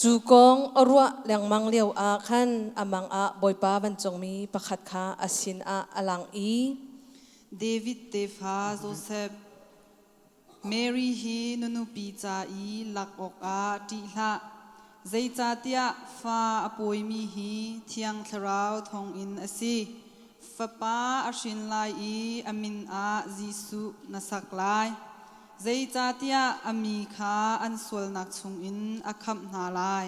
Cu kong a ruah lengmang lio ah khan a mang ah Bawipa vancungmi pakhat kha a sinah a lang i, David tefa Josef, Mary hi na nupi ca i lak awkah ṭih hlah, zeicahtiah fa a pawimi hi Thiang Thlarau thawngin a si. Fapa a hrin lai i a min ah Jesuh na sak lai. Zeicahtiah a mi kha an sualnak chungin a khamh hna lai.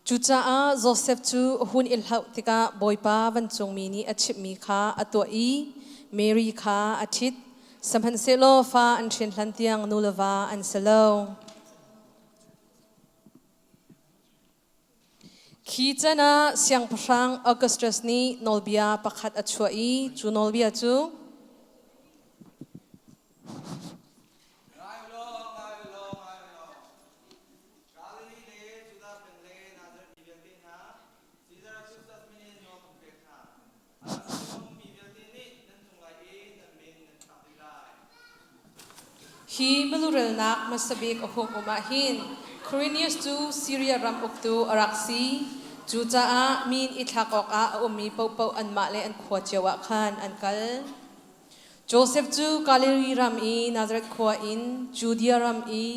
Cucaah Josef cu a hun i hlauh tikah Bawipa vancungmi nih a chimhmi kha a tuah i Mary kha a ṭhit. Sihmanhsehlaw fa an hrin hlan tiang nu le va an si lo. Khi can ah siangpahrang Augustus nih nawlbia pakhat a chuah i cu nawlbia cu, Hi milurelnak hmasa bik a hung um ah hin Quirinius cu Siria ram uktu a rak si. Cucaah min i thlak awkah a ummi paohpaoh anmah le an khua cio ah khan an kal. Josef cu Galilee ram i Nazareth khua in Judea ram i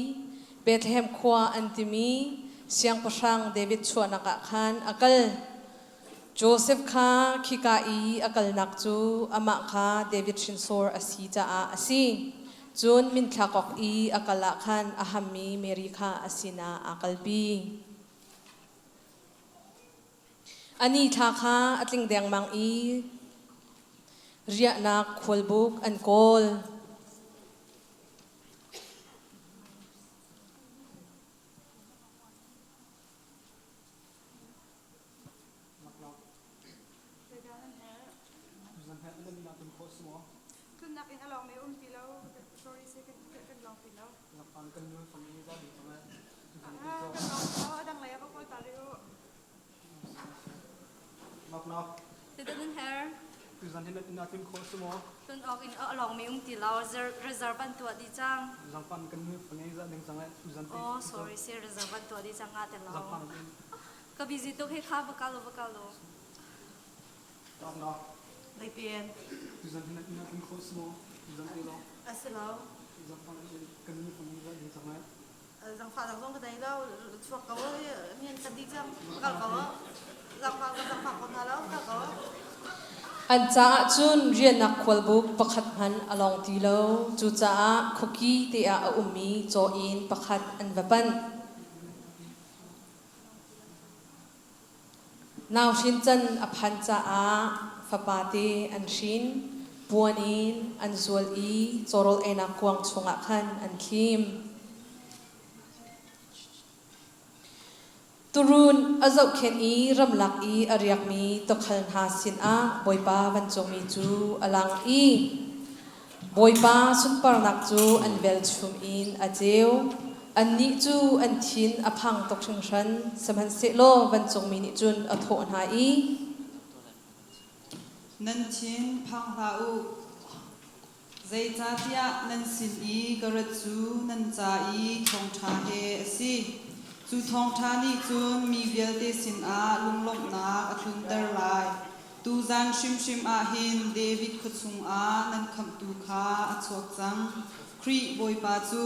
Bethlehem khua an timi siangpahrang David chuahnak ah khan a kal. Josef kha khika i a kalnak cu amah kha David hrinsor a si caah a si. Cun minthlak awk i a kal ah khan a hammi Mary kha a sinah aa kalpi. A ni thla kha a tling dengmang i riahnak khualbuk an kawl. Tunnak in a lawng mi um ti lo. Sorry se kan kan lawng ti lo. Ah, kan lawng ti lo. A dang lei ah va kawl ta rih u. Knock knock. Titan in her. Tuzan hin in atin kho su maw? Tun awk in a lawng mi um ti lo. Reserve an tuah di cang. Zangpan kan nu fangei za ding cang tuzan te. Oh, sorry sir, reserve an tuah di cang nga te lo. Zangpan Ka busy tuk he kha va kal va kal lo. Knock knock. Leipien. Tuzan hin in atin kho su maw? Tuzan te lo. Asilo. Zangpan kan nu fangei za ding cang Zangfah zang zong ka nei lo. Chuak ko nian kan di cang. Kal ko. Zangfah zangfah ko hna lo. Kal ko. An caah cun riannak khualbuk pakhat hmanh a lawng ti lo. Cucaah khuaki te ah a ummi caw inn pakhat an va panh. Nau hrin can a phan caah fapate an hrin, puan in an zual i cawrawl einak kuang chungah khan an thlim. Tuurun a zohkhenh i ramlak i a riakmi tuukhal hna sinah Bawipa vancungmi cu a lang i Bawipa sunparnak cu an velchum in a ceu. Annih cu an thin a phang tuk hringhran, sihmanhsehlaw vancungmi nih cun a thawh hna i, Nan thin phang hlah u, zeicahtiah nan sin i ka rat cu nan ca i thawngṭha he a si. Cu thawngṭha nih cun mi vialte sinah lunglawmhnak a tlunter lai. Tuzan hrimhrim ah hin David khua chungah nan khamhtu kha a chuak cang, Khrih Bawipa cu.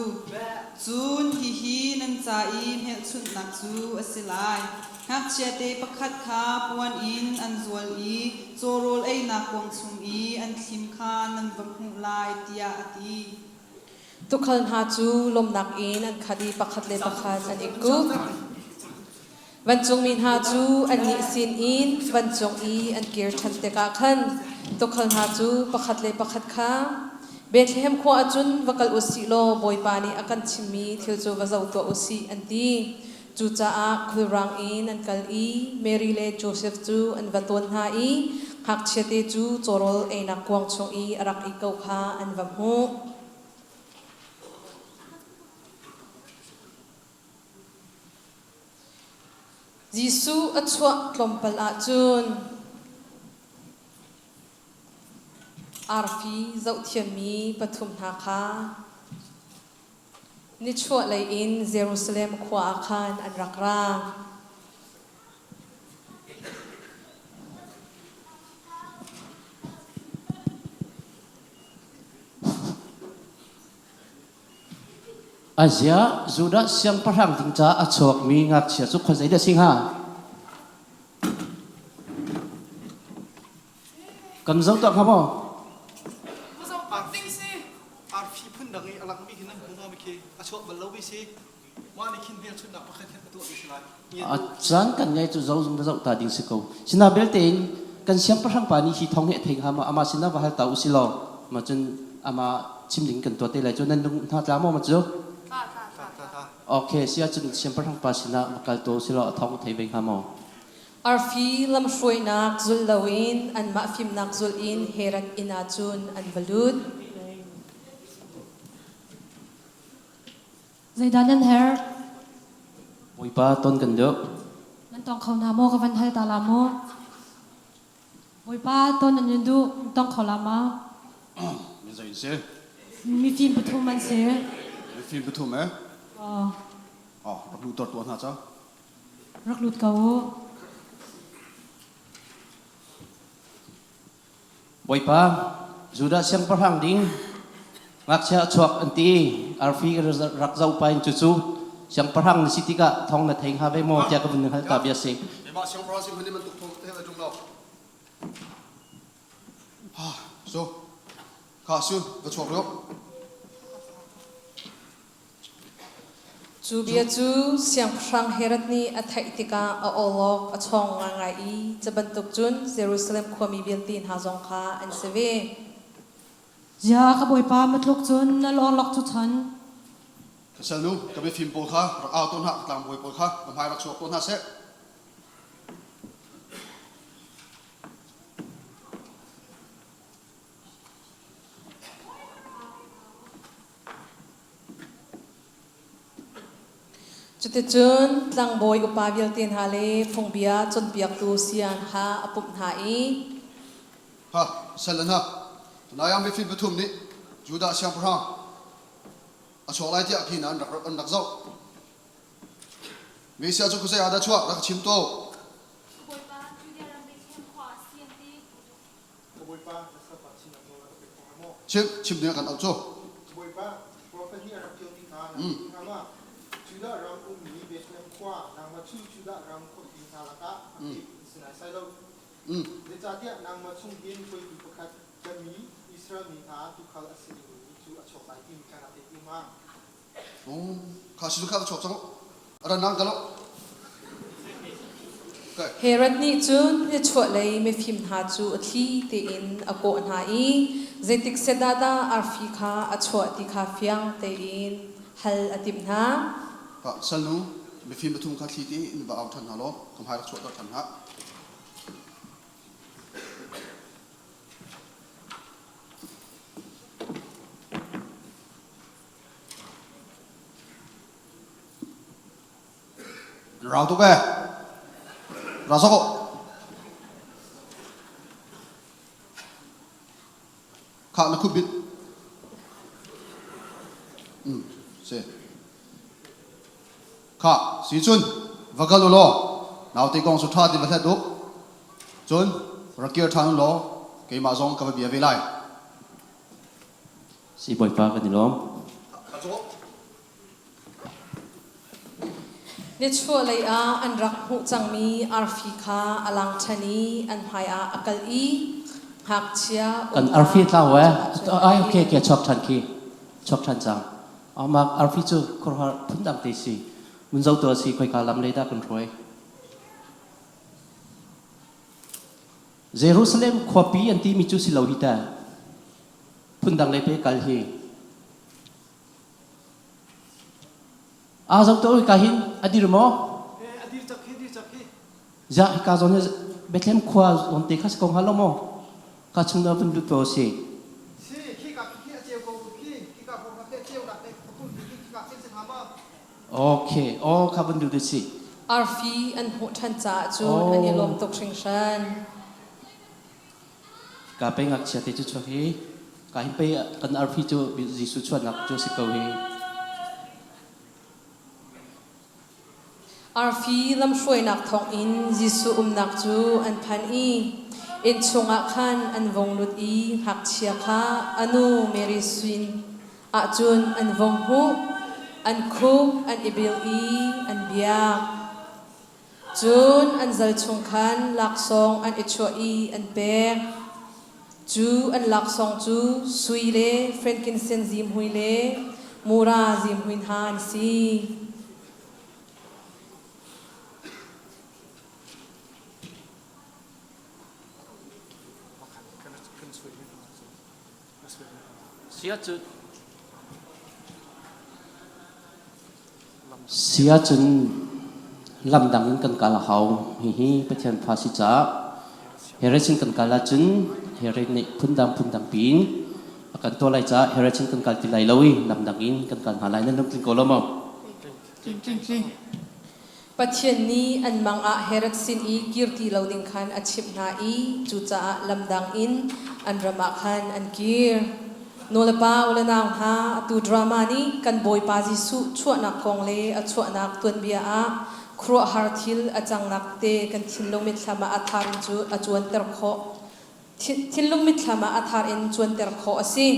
Cun hihi nan ca i hmelchunhnak cu a si lai. Ngakchiate pakhat kha puan in an zual i cawrawl einak kuang chung i an thlim kha nan va hmuh lai, tiah a ti. Tuukhal hna cu lawmhnak in an khat i pakhat le pakhat an i kup. Vancungmi hna cu annih sinin vancung i an kir ṭhan tikah khan tuukhal hna cu pakhat le pakhat kha, Bethlehem khua ah cun va kal u sih law Bawipa nih a kan chimmi thil cu va zoh tuah u sih, an ti. Cucaah khulrang in an kal i Mary le Josef cu an va tawn hna i ngakchiate cu cawrawl einak kuang chung i a rak ih ko kha an va hmuh. Jesuh a chuah tlawmpal ahcun arfi zohthiammi pathum hna kha nichuahlei in Jerusalem khua ah khan an rak ra. Aziah Judah siangpahrang ding caah a chuakmi ngakchia cu khuazei dah a si hnga? Kan zoh tuah hnga maw? Arfi phun dang i a langmi khi nan hmu ma khi a chuak bal lo mi si mah nih khin hmelchunhnak pakhat khin a tuah mi si lai. A caan kan ngai cu zo zung va zoh ta ding si ko. Sina belte in kan siangpahrang pa nih hi thong hi a thei hnga maw? Amah sinah va hal ta u si law ma cun amah chim ding kan tuah te lai cu nan lung hna tla maw ma cu? Okay, sia cun siangpahrang pa sinah va kal to si law a thong thei ve hnga maw? Arfi lamhruainak zul loin anmah fimnak zul in Herod inn ah cun an va lut. Zeidah nan herh? Bawipa ton kan duh. Nan tong kho hna maw? Ka van hal ta la maw? Bawipa ton an in duh. Nan tong kho la ma? Mi zei si? Mifim pathum an si. Mifim pathum eh? Oh. Oh, rak lut tor tuah hna ca. Rak lut ko u. Bawipa, Judah siangpahrang ding ngakchia a chuak an ti i arfi rak zoh pa in cucu Siangpahrang na si tikah thawng na thei hnga ve maw tiah ka vun hal ta bia si. Keimah siangpahrang si hmanh bantuk thawng thei ṭung lo. Ha, so, kha sun, va chuak rih. Cu bia cu Siangpahrang Herod nih a theih tikah a awlok a chawng ngaingai i cu bantuk cun Jerusalem khuami vialte hna zong kha an si ve. Ziah ka bawipa matluk cun na lawlok cu chan. Ka salnu, ka mifim pawl kha rak au tawn hlah, ka tlangbawi pawl kha ka hmai rak chuak tawn hna seh. Cuticun tlangbawi upa vialte hna le phungbia cawnpiaktu saya kha a pumh hna i, Ha, sal hna, tunai ah mifim pathum nih Judah siangpahrang a chuak lai tiah khi an rak an rak zoh. Messiah cu khuazei ah dah chuak rak chim tuah. Chim chim ding kan auh cu. Bawipa, profet nih a rak ṭialmi kha na thei hnga ma? Judah ram ummi Bethlehem khua, nangmah cu Judah ram khuapi hna lakah a kip in si naisai lo. Zeicahtiah nangmah chung hin hruaitu pakhat ka mi Israel mi hna tuukhal a si dingmi cu a chuak lai timi kha na thei ti ma? Kha si kha chuak cang a ran nang kalo. Herod nih cun nichuahlei mifim hna cu a thli tein a kawh hna i zeitik set ah dah arfi kha a chuah ti kha fiang tein hal a timh hna. Salnu, mifim pathum kha thli tein va au ṭhan hna law ka hmai rak chuahter ṭhan hna. Rau tuk e. Ra sok Khah na khup bit. Se. Khah, si cun va kal u law naute kong cu ṭha ti va hlat u. Cun rak kir ṭhan u law keimah zong ka va bia ve lai. Si Bawipa kan i lawm. Nichuahlei ah an rak hmuh cangmi arfi kha a lang ṭhan i an hmaiah a kal i ngakchia Kan arfi tlau eh. Ai okay okay chuak ṭhan khi. Chuak ṭhan cang. Amak arfi cu khuaruahhar phundang te si. Mun zo tu si khoika lam lei dah kan hruai. Jerusalem khuapi an timi cu si lo hi ta. Phundang lei pe kal hi. Aa zo to ka hin a dir maw? A dir cak khi, dir cak khi. Ja hika zawn hi Bethlehem khua zawn te kha si ko hnga lo maw? Ka chung na vun lut ko si. Si, khi ka khi a ceu ko khi, khi ka ko te ceu nak te phun khi khi ka sin ha ma. Okay, oh ka vun lut si. Arfi an hmuh ṭhan caah cun an i lawm tuk hringhran. Ka pe ngakchia te cu chuak hi ka hin pei kan arfi cu Jesuh chuahnak cu si ko hi. Arfi lamhruainak thawngin Jesuh umnak cu an phan i inn chungah khan an vung lut i ngakchia kha a nu Mary sin ahcun an vung hmuh, an khuk an i bil i an biak. Cun an zal chung khan laksawng an i chuah i an pek. Cu an laksawng cu sui le frankinsen zimhui le mura zimhui hna an si. Si ahcun lamdang in kan kal a hau. Hihi Pathian fa si caah Herod sin kan kal ahcun Herod nih phundang phundang piin a kan tuah lai caah Herod sin kan kal ti lai lo i lamdang in kan kal hna lai. Nan lungtling ko lo maw? Tling, tling, tling. Pathian nih an mang ah Herod sin i kir ti lo ding khan a chimh hna i cucaah lamdang in an ram ah khan an kir. Nulepa u le nau hna, atu drama nih kan Bawipa Jesuh chuahnak kong le a chuahnak tuanbia ah khuaruahhar thil a cangnak te kan thinlung mitthlam ah a thar in cu a cuanter khawh. Thinlung mitthlam ah a thar in cuanter khawh a si.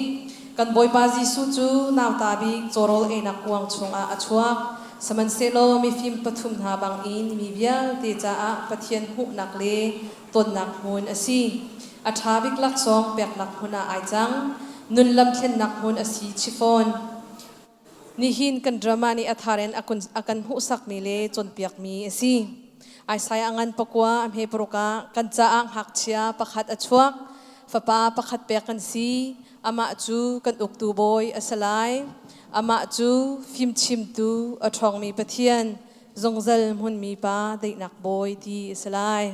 Kan Bawipa Jesuh cu nauta bik cawrawl einak kuang chungah a chuak. Sihmanhsehlaw mifim pathum hna bangin mi vialte caah Pathian hmuhnak le tonnak hmun a si. A ṭha bik laksawng peknak hmun ah ai cang. Nun lam thlennak hmun a si chifawn. Nihin kan drama nih a thar in a kan hmuhsakmi le cawnpiakmi a si. Isaiah ngan pakua a hme paruk ah kan caah ngakchia pakhat a chuak, fapa pakhat pek kan si. Amah cu kan uktu bawi a si lai. Amah cu fimchimtu a ṭhawngmi Pathian, zungzal hmunmi Pa daihnak bawi ti a si lai.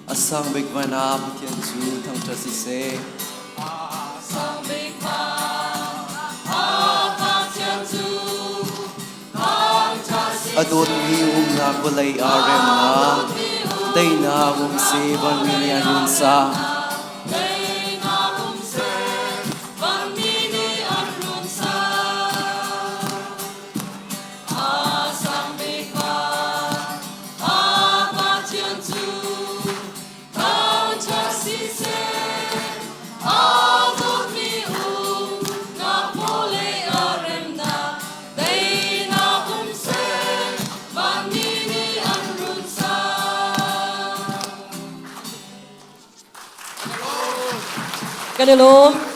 A sang bik van ah Pathian cu thangṭhat siseh. A dawtmi umnak vawlei ah remnak, daihnak um seh vanmi nih an run sa. Kan i lawm.